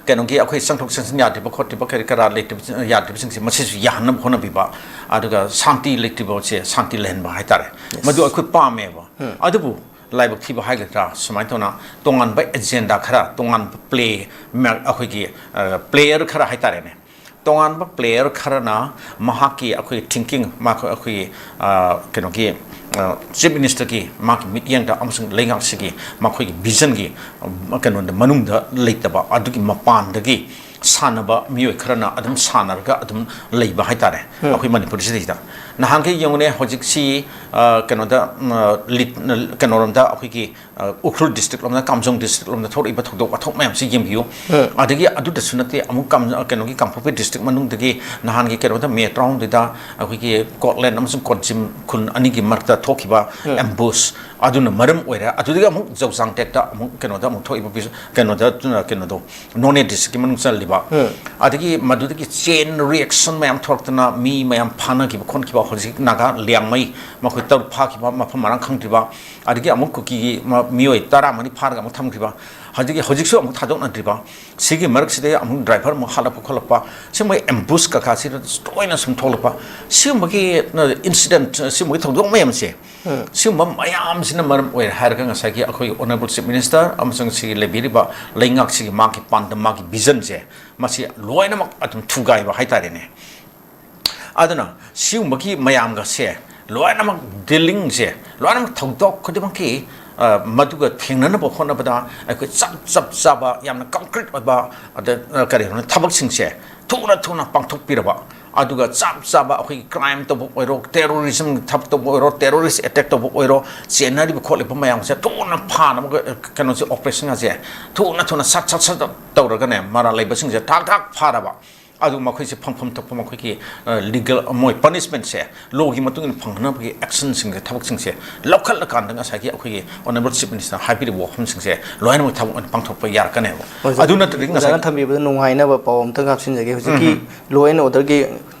ꯀꯩꯅꯣꯒꯤ ꯑꯩꯈꯣꯏ ꯆꯪꯊꯣꯛ ꯆꯪꯁꯤꯟ ꯌꯥꯗ꯭ꯔꯤꯕ ꯈꯣꯠꯇ꯭ꯔꯤꯕ ꯀꯔꯤ ꯀꯔꯥ ꯂꯩꯇ꯭ꯔꯤꯕ, ꯌꯥꯗ꯭ꯔꯤꯕꯁꯤꯡꯁꯦ ꯃꯁꯤꯁꯨ ꯌꯥꯍꯟꯅꯕ ꯍꯣꯠꯅꯕꯤꯕ, ꯑꯗꯨꯒ ꯁꯥꯟꯇꯤ ꯂꯩꯇ꯭ꯔꯤꯕꯁꯦ ꯁꯥꯟꯇꯤ ꯂꯩꯍꯟꯕ ꯍꯥꯏꯇꯥꯔꯦ꯫ ꯃꯗꯨ ꯑꯩꯈꯣꯏ ꯄꯥꯝꯃꯦꯕ꯫ ꯑꯗꯨꯕꯨ ꯂꯥꯏꯕꯛ ꯊꯤꯕ ꯍꯥꯏꯒꯗ꯭ꯔꯥ, ꯁꯨꯃꯥꯏꯅ ꯇꯧꯅ ꯇꯣꯉꯥꯟꯕ ꯑꯦꯖꯦꯟꯗꯥ ꯈꯔ, ꯇꯣꯉꯥꯟꯕ ꯄ꯭ꯂꯦ, ꯑꯩꯈꯣꯏꯒꯤ ꯄ꯭ꯂꯦꯌꯔ ꯈꯔ ꯍꯥꯏꯇꯥꯔꯦꯅꯦ, ꯇꯣꯉꯥꯟꯕ ꯄ꯭ꯂꯦꯌꯔ ꯈꯔꯅ ꯃꯍꯥꯛꯀꯤ ꯑꯩꯈꯣꯏ ꯊꯤꯡꯀꯤꯡ, ꯃꯍꯥꯛ ꯑꯩꯈꯣꯏꯒꯤ, ꯑ, ꯀꯩꯅꯣꯒꯤ, ꯑ, ꯆꯤꯐ ꯃꯤꯅꯤꯁꯇꯔꯒꯤ ꯃꯍꯥꯛꯀꯤ ꯃꯤꯠꯌꯦꯡꯗ ꯑꯃꯁꯨꯡ ꯂꯩꯉꯥꯛꯁꯤꯒꯤ ꯃꯈꯣꯏꯒꯤ ꯚꯤꯖꯟꯒꯤ, ꯑ, ꯀꯩꯅꯣꯗ ꯃꯅꯨꯡꯗ ꯂꯩꯇꯕ, ꯑꯗꯨꯒꯤ ꯃꯄꯥꯟꯗꯒꯤ ꯁꯥꯟꯅꯕ ꯃꯤꯑꯣꯏ ꯈꯔꯅ ꯑꯗꯨꯝ ꯁꯥꯟꯅꯔꯒ ꯑꯗꯨꯝ ꯂꯩꯕ ꯍꯥꯏꯇꯥꯔꯦ, ꯑꯩꯈꯣꯏ ꯃꯅꯤꯄꯨꯔꯁꯤꯗꯩꯗ꯫ ꯅꯍꯥꯟꯈꯩ ꯌꯦꯡꯉꯨꯅꯦ, ꯍꯧꯖꯤꯛꯁꯤ, ꯑ, ꯀꯩꯅꯣꯗ, ꯎꯝ, ꯑ, ꯂꯤꯠ-, ꯀꯩꯅꯣꯔꯣꯝꯗ ꯑꯩꯈꯣꯏꯒꯤ, ꯑ, ꯎꯈ꯭ꯔꯨꯜ ꯗꯤꯁꯇ꯭ꯔꯤꯛ ꯂꯣꯝꯗ, ꯀꯥꯝꯖꯣꯡ ꯗꯤꯁꯇ꯭ꯔꯤꯛ ꯂꯣꯝꯗ ꯊꯣꯛꯂꯛꯏꯕ ꯊꯧꯗꯣꯛ ꯋꯥꯊꯣꯛ ꯃꯌꯥꯝꯁꯤ ꯌꯦꯡꯕꯤꯌꯨ꯫ ꯑꯗꯒꯤ ꯑꯗꯨꯗꯁꯨ ꯅꯠꯇꯦ, ꯑꯃꯨꯛ ꯀꯥꯝ-, ꯀꯩꯅꯣꯒꯤ ꯀꯥꯡꯄꯣꯛꯄꯤ ꯗꯤꯁꯇ꯭ꯔꯤꯛ ꯃꯅꯨꯡꯗꯒꯤ ꯅꯍꯥꯟꯒꯤ ꯀꯩꯅꯣꯗ ꯃꯦ ꯇꯔꯥꯍꯨꯝꯗꯣꯏꯗ ꯑꯩꯈꯣꯏꯒꯤ ꯀꯣꯠꯂꯦꯟ ꯑꯃꯁꯨꯡ ꯀꯣꯠꯖꯤꯝ ꯈꯨꯟ ꯑꯅꯤꯒꯤ ꯃꯔꯛꯇ ꯊꯣꯛꯈꯤꯕ ꯑꯦꯝꯕꯨꯁ ꯑꯗꯨꯅ ꯃꯔꯝ ꯑꯣꯏꯔꯦ꯫ ꯑꯗꯨꯗꯒꯤ ꯑꯃꯨꯛ ꯖꯧꯖꯥꯡ ꯇꯦꯛꯇ ꯑꯃꯨꯛ ꯀꯩꯅꯣꯗ ꯑꯃꯨꯛ ꯊꯣꯛꯏꯕ ꯕꯤꯖ-, ꯀꯩꯅꯣꯗ, ꯀꯩꯅꯣꯗꯣ, ꯅꯣꯅꯦ ꯗꯤꯁꯇ꯭ꯔꯤꯛꯀꯤ ꯃꯅꯨꯡ ꯆꯜꯂꯤꯕ꯫ ꯑꯗꯒꯤ ꯃꯗꯨꯗꯒꯤ ꯆꯦꯟ ꯔꯤꯑꯦꯛꯁꯟ ꯃꯌꯥꯝ ꯊꯣꯛꯂꯛꯇꯅ ꯃꯤ ꯃꯌꯥꯝ ꯐꯥꯅꯈꯤꯕ ꯈꯣꯠꯈꯤꯕ, ꯍꯧꯖꯤꯛ ꯅꯥꯒꯥ ꯂꯤꯌꯥꯡꯃꯩ ꯃꯈꯣꯏ ꯇꯔꯨꯛ ꯐꯥꯈꯤꯕ, ꯃꯐꯝ ꯃꯔꯥꯡ ꯈꯪꯗ꯭ꯔꯤꯕ, ꯑꯗꯒꯤ ꯑꯃꯨꯛ ꯀꯨꯀꯤꯒꯤ ꯃ-, ꯃꯤꯑꯣꯏ ꯇꯔꯥꯃꯔꯤ ꯐꯥꯔꯒ ꯑꯃꯨꯛ ꯊꯝꯈ꯭ꯔꯤꯕ, ꯍꯧꯖꯤꯛꯀꯤ, ꯍꯧꯖꯤꯛꯁꯨ ꯑꯃꯨꯛ ꯊꯥꯗꯣꯛꯅꯗ꯭ꯔꯤꯕ, ꯁꯤꯒꯤ ꯃꯔꯛꯁꯤꯗ ꯑꯃꯨꯛ ꯗ꯭ꯔꯥꯏꯚꯔ ꯑꯃꯨꯛ ꯍꯥꯠꯂꯛꯄ ꯈꯣꯠꯂꯛꯄ, ꯁꯤꯒꯨꯝꯕ ꯑꯦꯝꯕꯨꯁ ꯀꯀꯥꯁꯤꯗ ꯇꯣꯏꯅ ꯁꯨꯝ ꯊꯣꯛꯂꯛꯄ, ꯁꯤꯒꯨꯝꯕꯒꯤ, ꯑ, ꯏꯟꯁꯤꯗꯦꯟꯠ, ꯁꯤꯒꯨꯝꯕꯒꯤ ꯊꯧꯗꯣꯛ ꯃꯌꯥꯝꯁꯦ, ꯁꯤꯒꯨꯝꯕ ꯃꯌꯥꯝꯁꯤꯅ ꯃꯔꯝ ꯑꯣꯏꯔꯦ ꯍꯥꯏꯔꯒ ꯉꯁꯥꯏꯒꯤ ꯑꯩꯈꯣꯏꯒꯤ Honourable Chief Minister ꯑꯃꯁꯨꯡ ꯁꯤꯒꯤ ꯂꯩꯕꯤꯔꯤꯕ ꯂꯩꯉꯥꯛꯁꯤꯒꯤ ꯃꯥꯒꯤ ꯄꯥꯟꯗꯝ, ꯃꯥꯒꯤ ꯚꯤꯖꯟꯁꯦ, ꯃꯁꯤ ꯂꯣꯏꯅꯃꯛ ꯑꯗꯨꯝ ꯊꯨꯒꯥꯏꯕ ꯍꯥꯏꯇꯥꯔꯦꯅꯦ꯫ ꯑꯗꯨꯅ ꯁꯤꯒꯨꯝꯕꯒꯤ ꯃꯌꯥꯝꯒꯁꯦ ꯂꯣꯏꯅꯃꯛ ꯗꯤꯂꯤꯡꯁꯦ, ꯂꯣꯏꯅꯃꯛ ꯊꯧꯗꯣꯛ ꯈꯨꯗꯤꯡꯃꯛꯀꯤ, ꯑ, ꯃꯗꯨꯒ ꯊꯦꯡꯅꯅꯕ ꯍꯣꯠꯅꯕꯗ ꯑꯩꯈꯣꯏ ꯆꯞ, ꯆꯞ ꯆꯥꯕ, ꯌꯥꯝꯅ ꯀꯪꯀ꯭ꯔꯤꯠ ꯑꯣꯏꯕ, ꯑꯗ, ꯑ, ꯀꯔꯤꯅꯣ, ꯊꯕꯛꯁꯤꯡꯁꯦ ꯊꯨꯅ, ꯊꯨꯅ ꯄꯥꯡꯊꯣꯛꯄꯤꯔꯕ, ꯑꯗꯨꯒ ꯆꯞ ꯆꯥꯕ ꯑꯩꯈꯣꯏꯒꯤ ꯀ꯭ꯔꯥꯏꯝ ꯇꯧꯕ ꯑꯣꯏꯔꯣ, ꯇꯦꯔꯣꯔꯤꯖꯝ ꯊꯕꯛ ꯇꯧꯕ ꯑꯣꯏꯔꯣ, ꯇꯦꯔꯣꯔꯤꯁ ꯑꯦꯇꯦꯛ ꯇꯧꯕ ꯑꯣꯏꯔꯣ, ꯆꯦꯟꯅꯔꯤꯕ ꯈꯣꯠꯂꯤꯕ ꯃꯌꯥꯝꯁꯦ ꯊꯨꯅ ꯐꯥꯅꯕ, ꯑ, ꯀꯩꯅꯣꯁꯦ, ꯑꯣꯄꯔꯦꯁꯟ ꯑꯁꯦ ꯊꯨꯅ, ꯊꯨꯅ ꯁꯠ, ꯁꯠ, ꯁꯠ ꯇꯧꯔꯒꯅꯦ, ꯃꯔꯥꯜ ꯂꯩꯕꯁꯤꯡꯁꯦ ꯊꯥꯛ, ꯊꯥꯛ ꯐꯥꯔꯕ, ꯑꯗꯨ ꯃꯈꯣꯏꯁꯦ ꯐꯪꯐꯝ ꯊꯣꯛꯄ ꯃꯈꯣꯏꯒꯤ, ꯑ, legal ꯃꯣꯏ punishment ꯁꯦ, law ꯒꯤ ꯃꯇꯨꯡ ꯏꯟꯅ ꯐꯪꯅꯕꯒꯤ action ꯁꯤꯡꯁꯦ, ꯊꯕꯛꯁꯤꯡꯁꯦ ꯂꯧꯈꯠꯂꯀꯥꯟꯗ ꯉꯁꯥꯏꯒꯤ ꯑꯩꯈꯣꯏꯒꯤ Honourable Chief Minister ꯅ ꯍꯥꯏꯕꯤꯔꯤꯕ ꯋꯥꯐꯝꯁꯤꯡꯁꯦ ꯂꯣꯏꯅꯃꯛ ꯊꯕꯛ ꯑꯣꯏꯅ ꯄꯥꯡꯊꯣꯛꯄ ꯌꯥꯔꯛꯀꯅꯦꯕ꯫ ꯍꯣꯏ, ꯁꯥꯔ꯫ ꯑꯗꯨ ꯅꯠꯇ꯭ꯔꯗꯤ ꯑꯣꯖꯥꯅ ꯉꯁꯥꯏ ꯊꯝꯕꯤꯕꯗ ꯅꯨꯡꯉꯥꯏꯅꯕ ꯄꯥꯎ ꯑꯝꯇꯪ ꯍꯥꯞꯆꯤꯟꯖꯒꯦ꯫ ꯍꯧꯖꯤꯛꯀꯤ ꯎꯝ꯫ Law and order ꯒꯤ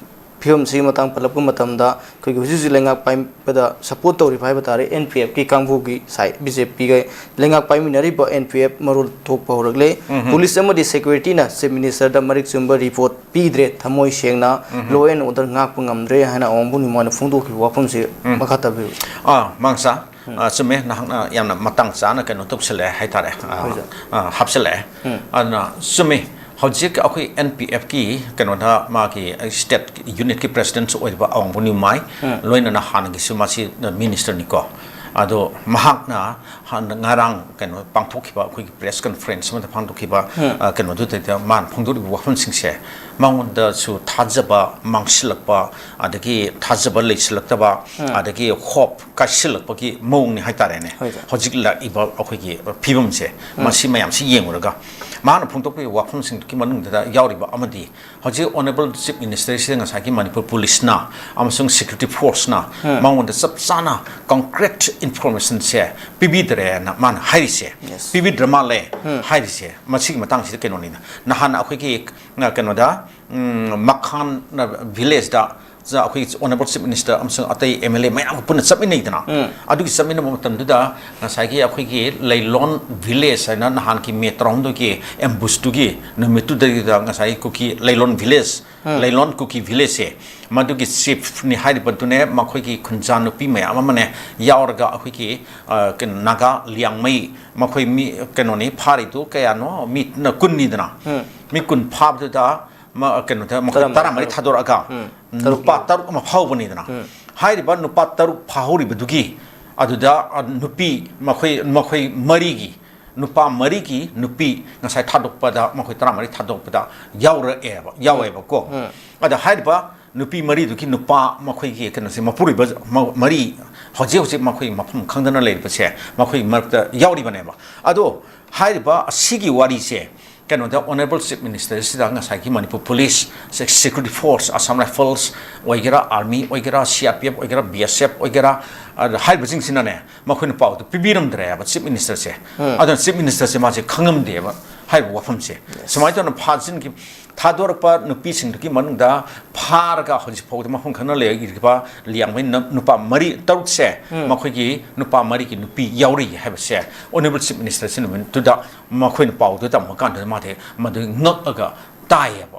ꯐꯤꯕꯝꯁꯤꯒꯤ ꯃꯇꯥꯡ ꯄꯜꯂꯛꯄ ꯃꯇꯝꯗ, ꯑꯩꯈꯣꯏꯒꯤ ꯍꯧꯖꯤꯛ ꯍꯧꯖꯤꯛ ꯂꯩꯉꯥꯛ ꯄꯥꯏꯕꯗ support ꯇꯧꯔꯤꯕ ꯍꯥꯏꯕ ꯇꯥꯔꯦ, N P F ꯀꯤ ꯀꯥꯡꯕꯨꯒꯤ side, B J P ꯒ ꯂꯩꯉꯥꯛ ꯄꯥꯏꯃꯤꯟꯅꯔꯤꯕ N P F ꯃꯔꯣꯜ ꯊꯣꯛꯄ ꯍꯧꯔꯛꯂꯦ꯫ ꯎꯝ꯫ Police ꯑꯃꯗꯤ security ꯅ Chief Minister ꯗ ꯃꯔꯤꯛ ꯆꯨꯝꯕ report ꯄꯤꯗ꯭ꯔꯦ, ꯊꯃꯣꯏ ꯁꯦꯡꯅ ꯎꯝ꯫ Law and order ꯉꯥꯛꯄ ꯉꯝꯗ꯭ꯔꯦ ꯍꯥꯏꯅ ꯑꯋꯥꯡꯕ ꯅꯤꯃꯣꯅ ꯐꯣꯡꯗꯣꯛꯈꯤꯕ ꯋꯥꯐꯝꯁꯤ ꯎꯝ꯫ ꯃꯈꯥ ꯇꯥꯕꯤꯌꯨ꯫ ꯑꯥ, ꯃꯥꯡꯁꯥ, ꯎꯝ꯫ ꯑꯥ, ꯆꯨꯝꯃꯦ, ꯅꯍꯥꯛꯅ ꯌꯥꯝꯅ ꯃꯇꯥꯡ ꯆꯥꯅ ꯀꯩꯅꯣ ꯇꯧꯁꯜꯂꯛꯑꯦ ꯍꯥꯏꯇꯥꯔꯦ, ꯑꯥ, ꯍꯣꯏ, ꯁꯥꯔ꯫ ꯑꯥ, ꯍꯥꯞꯆꯜꯂꯛꯑꯦ꯫ ꯎꯝ꯫ ꯑꯗꯨꯅ ꯆꯨꯝꯃꯤ, ꯍꯧꯖꯤꯛ ꯑꯩꯈꯣꯏ N P F ꯀꯤ ꯀꯩꯅꯣꯗ ꯃꯥꯒꯤ state unit ꯀꯤ president ꯁꯨ ꯑꯣꯏꯔꯤꯕ ꯑꯋꯥꯡꯕ ꯅꯤꯎꯃꯥꯏ, ꯎꯝ꯫ ꯂꯣꯏꯅꯅ ꯍꯥꯟꯅꯒꯤꯁꯨ ꯃꯥꯁꯤ minister ꯅꯤꯀꯣ꯫ ꯑꯗꯣ ꯃꯍꯥꯛꯅ ꯍꯥꯟꯅ ꯉꯔꯥꯡ ꯀꯩꯅꯣ ꯄꯥꯡꯊꯣꯛꯈꯤꯕ ꯑꯩꯈꯣꯏꯒꯤ press conference ꯑꯃꯗ ꯄꯥꯡꯊꯣꯛꯈꯤꯕ, ꯎꯝ꯫ ꯑ, ꯀꯩꯅꯣꯗꯨꯗꯩꯗ ꯃꯥꯅ ꯐꯣꯡꯗꯣꯔꯤꯕ ꯋꯥꯐꯝꯁꯤꯡꯁꯦ, ꯃꯉꯣꯟꯗꯁꯨ ꯊꯥꯖꯕ ꯃꯥꯡꯁꯤꯜꯂꯛꯄ, ꯑꯗꯒꯤ ꯊꯥꯖꯕ ꯂꯩꯁꯤꯜꯂꯛꯇꯕ, ꯎꯝ꯫ ꯑꯗꯒꯤ hope ꯀꯥꯏꯁꯤꯜꯂꯛꯄꯒꯤ ꯃꯑꯣꯡꯅꯤ ꯍꯥꯏꯇꯥꯔꯦꯅꯦ꯫ ꯍꯣꯏ, ꯁꯥꯔ꯫ ꯍꯧꯖꯤꯛ ꯂꯥꯛꯏꯕ ꯑꯩꯈꯣꯏꯒꯤ ꯐꯤꯕꯝꯁꯦ, ꯎꯝ꯫ ꯃꯁꯤ ꯃꯌꯥꯝꯁꯤ ꯌꯦꯡꯉꯨꯔꯒ, ꯃꯍꯥꯛꯅ ꯐꯣꯡꯗꯣꯛꯄꯒꯤ ꯋꯥꯐꯝꯁꯤꯡꯗꯨꯒꯤ ꯃꯅꯨꯡꯗ ꯌꯥꯎꯔꯤꯕ ꯑꯃꯗꯤ ꯍꯧꯖꯤꯛ Honourable Chief Minister ꯁꯤꯗ ꯉꯁꯥꯏꯒꯤ ꯃꯅꯤꯄꯨꯔ police ꯅ ꯑꯃꯁꯨꯡ security force ꯅ ꯎꯝ꯫ ꯃꯉꯣꯟꯗ ꯆꯞ ꯆꯥꯅ concrete information ꯁꯦ ꯄꯤꯕꯤꯗ꯭ꯔꯦꯅ ꯃꯥꯅ ꯍꯥꯏꯔꯤꯁꯦ꯫ Yes꯫ ꯄꯤꯕꯤꯗ꯭ꯔ ꯃꯥꯜꯂꯦ ꯎꯝ꯫ ꯍꯥꯏꯔꯤꯁꯦ꯫ ꯃꯁꯤꯒꯤ ꯃꯇꯥꯡꯁꯤꯗ ꯀꯩꯅꯣꯅꯤꯅ, ꯅꯍꯥꯟ ꯑꯩꯈꯣꯏꯒꯤ, ꯑ, ꯀꯩꯅꯣꯗ, ꯎꯝ, ꯃꯈꯥꯟ village ꯗ ꯑꯩꯈꯣꯏꯒꯤ Honourable Chief Minister ꯑꯃꯁꯨꯡ ꯑꯇꯩ M L A ꯃꯌꯥꯝꯒ ꯄꯨꯟꯅ ꯆꯠꯃꯤꯟꯅꯩꯗꯅ, ꯎꯝ꯫ ꯑꯗꯨꯒꯤ ꯆꯠꯃꯤꯟꯅꯕ ꯃꯇꯝꯗꯨꯗ ꯉꯁꯥꯏꯒꯤ ꯑꯩꯈꯣꯏꯒꯤ ꯂꯩꯂꯣꯟ village ꯍꯥꯏꯅ ꯅꯍꯥꯟꯒꯤ May ꯇꯔꯥꯍꯨꯝꯗꯣꯏꯒꯤ ambush ꯇꯨꯒꯤ ꯅꯨꯃꯤꯠꯇꯨꯗꯩꯗ ꯉꯁꯥꯏꯒꯤ ꯀꯨꯀꯤ ꯂꯩꯂꯣꯟ village, ꯎꯝ꯫ ꯂꯩꯂꯣꯟ ꯀꯨꯀꯤ village ꯁꯦ, ꯃꯗꯨꯒꯤ chief ꯅꯤ ꯍꯥꯏꯔꯤꯕꯗꯨꯅꯦ, ꯃꯈꯣꯏꯒꯤ ꯈꯨꯟꯖꯥ ꯅꯨꯄꯤ ꯃꯌꯥꯝ ꯑꯃꯅꯦ ꯌꯥꯎꯔꯒ ꯑꯩꯈꯣꯏꯒꯤ, ꯑ, ꯀꯩꯅꯣ, ꯅꯥꯒꯥ ꯂꯤꯌꯥꯡꯃꯩ, ꯃꯈꯣꯏ ꯃꯤ, ꯀꯩꯅꯣꯅꯤ, ꯐꯥꯔꯤꯗꯨ ꯀꯌꯥꯅꯣ? ꯃꯤ ꯀꯨꯟꯅꯤꯗꯅ꯫ ꯎꯝ꯫ ꯃꯤ ꯀꯨꯟ ꯐꯥꯕꯗꯨꯗ ꯃ-, ꯀꯩꯅꯣꯗ ꯃꯈꯣꯏ ꯇꯔꯥꯃꯔꯤ ꯇꯔꯥꯃꯔꯤ ꯊꯥꯗꯣꯔꯛꯑꯒ ꯎꯝ, ꯅꯨꯄꯥ ꯇꯔꯨꯛꯅ꯫ ꯇꯔꯨꯛ ꯑꯃ ꯐꯥꯍꯧꯕꯅꯤꯗꯅ꯫ ꯎꯝ꯫ ꯍꯥꯏꯔꯤꯕ ꯅꯨꯄꯥ ꯇꯔꯨꯛ ꯐꯥꯍꯧꯔꯤꯕꯗꯨꯒꯤ ꯑꯗꯨꯗ, ꯑ, ꯅꯨꯄꯤ ꯃꯈꯣꯏ, ꯃꯈꯣꯏ ꯃꯔꯤꯒꯤ, ꯅꯨꯄꯥ ꯃꯔꯤꯒꯤ ꯅꯨꯄꯤ ꯉꯁꯥꯏ ꯊꯥꯗꯣꯛꯄꯗ, ꯃꯈꯣꯏ ꯇꯔꯥꯃꯔꯤ ꯊꯥꯗꯣꯛꯄꯗ ꯌꯥꯎꯔꯛꯑꯦꯕ, ꯌꯥꯎꯋꯦꯕꯀꯣ꯫ ꯎꯝ꯫ ꯑꯗ ꯍꯥꯏꯔꯤꯕ ꯅꯨꯄꯤ ꯃꯔꯤꯗꯨꯒꯤ ꯅꯨꯄꯥ ꯃꯈꯣꯏꯒꯤ ꯀꯩꯅꯣꯁꯦ, ꯃꯄꯨꯔꯣꯏꯕ ꯃ-, ꯃꯔꯤ ꯍꯧꯖꯤꯛ ꯍꯧꯖꯤꯛ ꯃꯈꯣꯏ ꯃꯐꯝ ꯈꯪꯗꯅ ꯂꯩꯔꯤꯕꯁꯦ ꯃꯈꯣꯏꯒꯤ ꯃꯔꯛꯇ ꯌꯥꯎꯔꯤꯕꯅꯦꯕ꯫ ꯑꯗꯣ ꯍꯥꯏꯔꯤꯕ ꯑꯁꯤꯒꯤ ꯋꯥꯔꯤꯁꯦ ꯀꯩꯅꯣꯗ Honourable Chief Minister ꯁꯤꯗ ꯉꯁꯥꯏꯒꯤ ꯃꯅꯤꯄꯨꯔ ꯄꯨꯂꯤꯁ, ꯁꯦ-, ꯁꯦꯀ꯭ꯌꯨꯔꯤꯇꯤ ꯐꯣꯔꯁ, ꯑꯁꯥꯝ ꯔꯥꯏꯐꯜꯁ ꯑꯣꯏꯒꯦꯔꯥ, ꯑꯥꯔꯃꯤ ꯑꯣꯏꯒꯦꯔꯥ, ꯁꯤ ꯑꯥꯔ ꯄꯤ ꯑꯦꯐ ꯑꯣꯏꯒꯦꯔꯥ, ꯕꯤ ꯑꯦꯁ ꯑꯦꯐ ꯑꯣꯏꯒꯦꯔꯥ, ꯑꯗ ꯍꯥꯏꯔꯤꯕꯁꯤꯡꯁꯤꯅꯅꯦ, ꯃꯈꯣꯏꯅ ꯄꯥꯎꯗꯨ ꯄꯤꯕꯤꯔꯝꯗ꯭ꯔꯦꯕ ꯆꯤꯐ ꯃꯤꯅꯤꯁꯇꯔꯁꯦ꯫ ꯎꯝ꯫ ꯑꯗꯨꯅ ꯆꯤꯐ ꯃꯤꯅꯤꯁꯇꯔꯁꯦ ꯃꯥꯁꯦ ꯈꯪꯉꯝꯗꯦꯕ ꯍꯥꯏꯔꯤꯕ ꯋꯥꯐꯝꯁꯦ꯫ ꯌꯦꯁ꯫ ꯁꯨꯃꯥꯏꯅ ꯇꯧꯅ ꯐꯥꯖꯤꯟꯈꯤ-, ꯊꯥꯗꯣꯔꯛꯄ ꯅꯨꯄꯤꯁꯤꯡꯗꯨꯒꯤ ꯃꯅꯨꯡꯗ ꯐꯥꯔꯒ ꯍꯧꯖꯤꯛ ꯐꯥꯎꯗ ꯃꯐꯝ ꯈꯪꯗꯅ ꯂꯩꯔꯤꯕ ꯂꯤꯌꯥꯡꯃꯩ ꯅ-, ꯅꯨꯄꯥ ꯃꯔꯤ, ꯇꯔꯨꯛꯁꯦ, ꯎꯝ꯫ ꯃꯈꯣꯏꯒꯤ ꯅꯨꯄꯥ ꯃꯔꯤꯒꯤ ꯅꯨꯄꯤ ꯌꯥꯎꯔꯤ ꯍꯥꯏꯕꯁꯦ Honourable Chief Minister ꯁꯤ ꯅꯨꯃꯤꯠꯇꯨꯗ ꯃꯈꯣꯏꯅ ꯄꯥꯎꯗꯨ ꯇꯝꯕ ꯀꯥꯟꯗ ꯃꯥꯗꯤ ꯃꯗꯨ ꯉꯛꯑꯒ ꯇꯥꯏꯌꯦꯕ꯫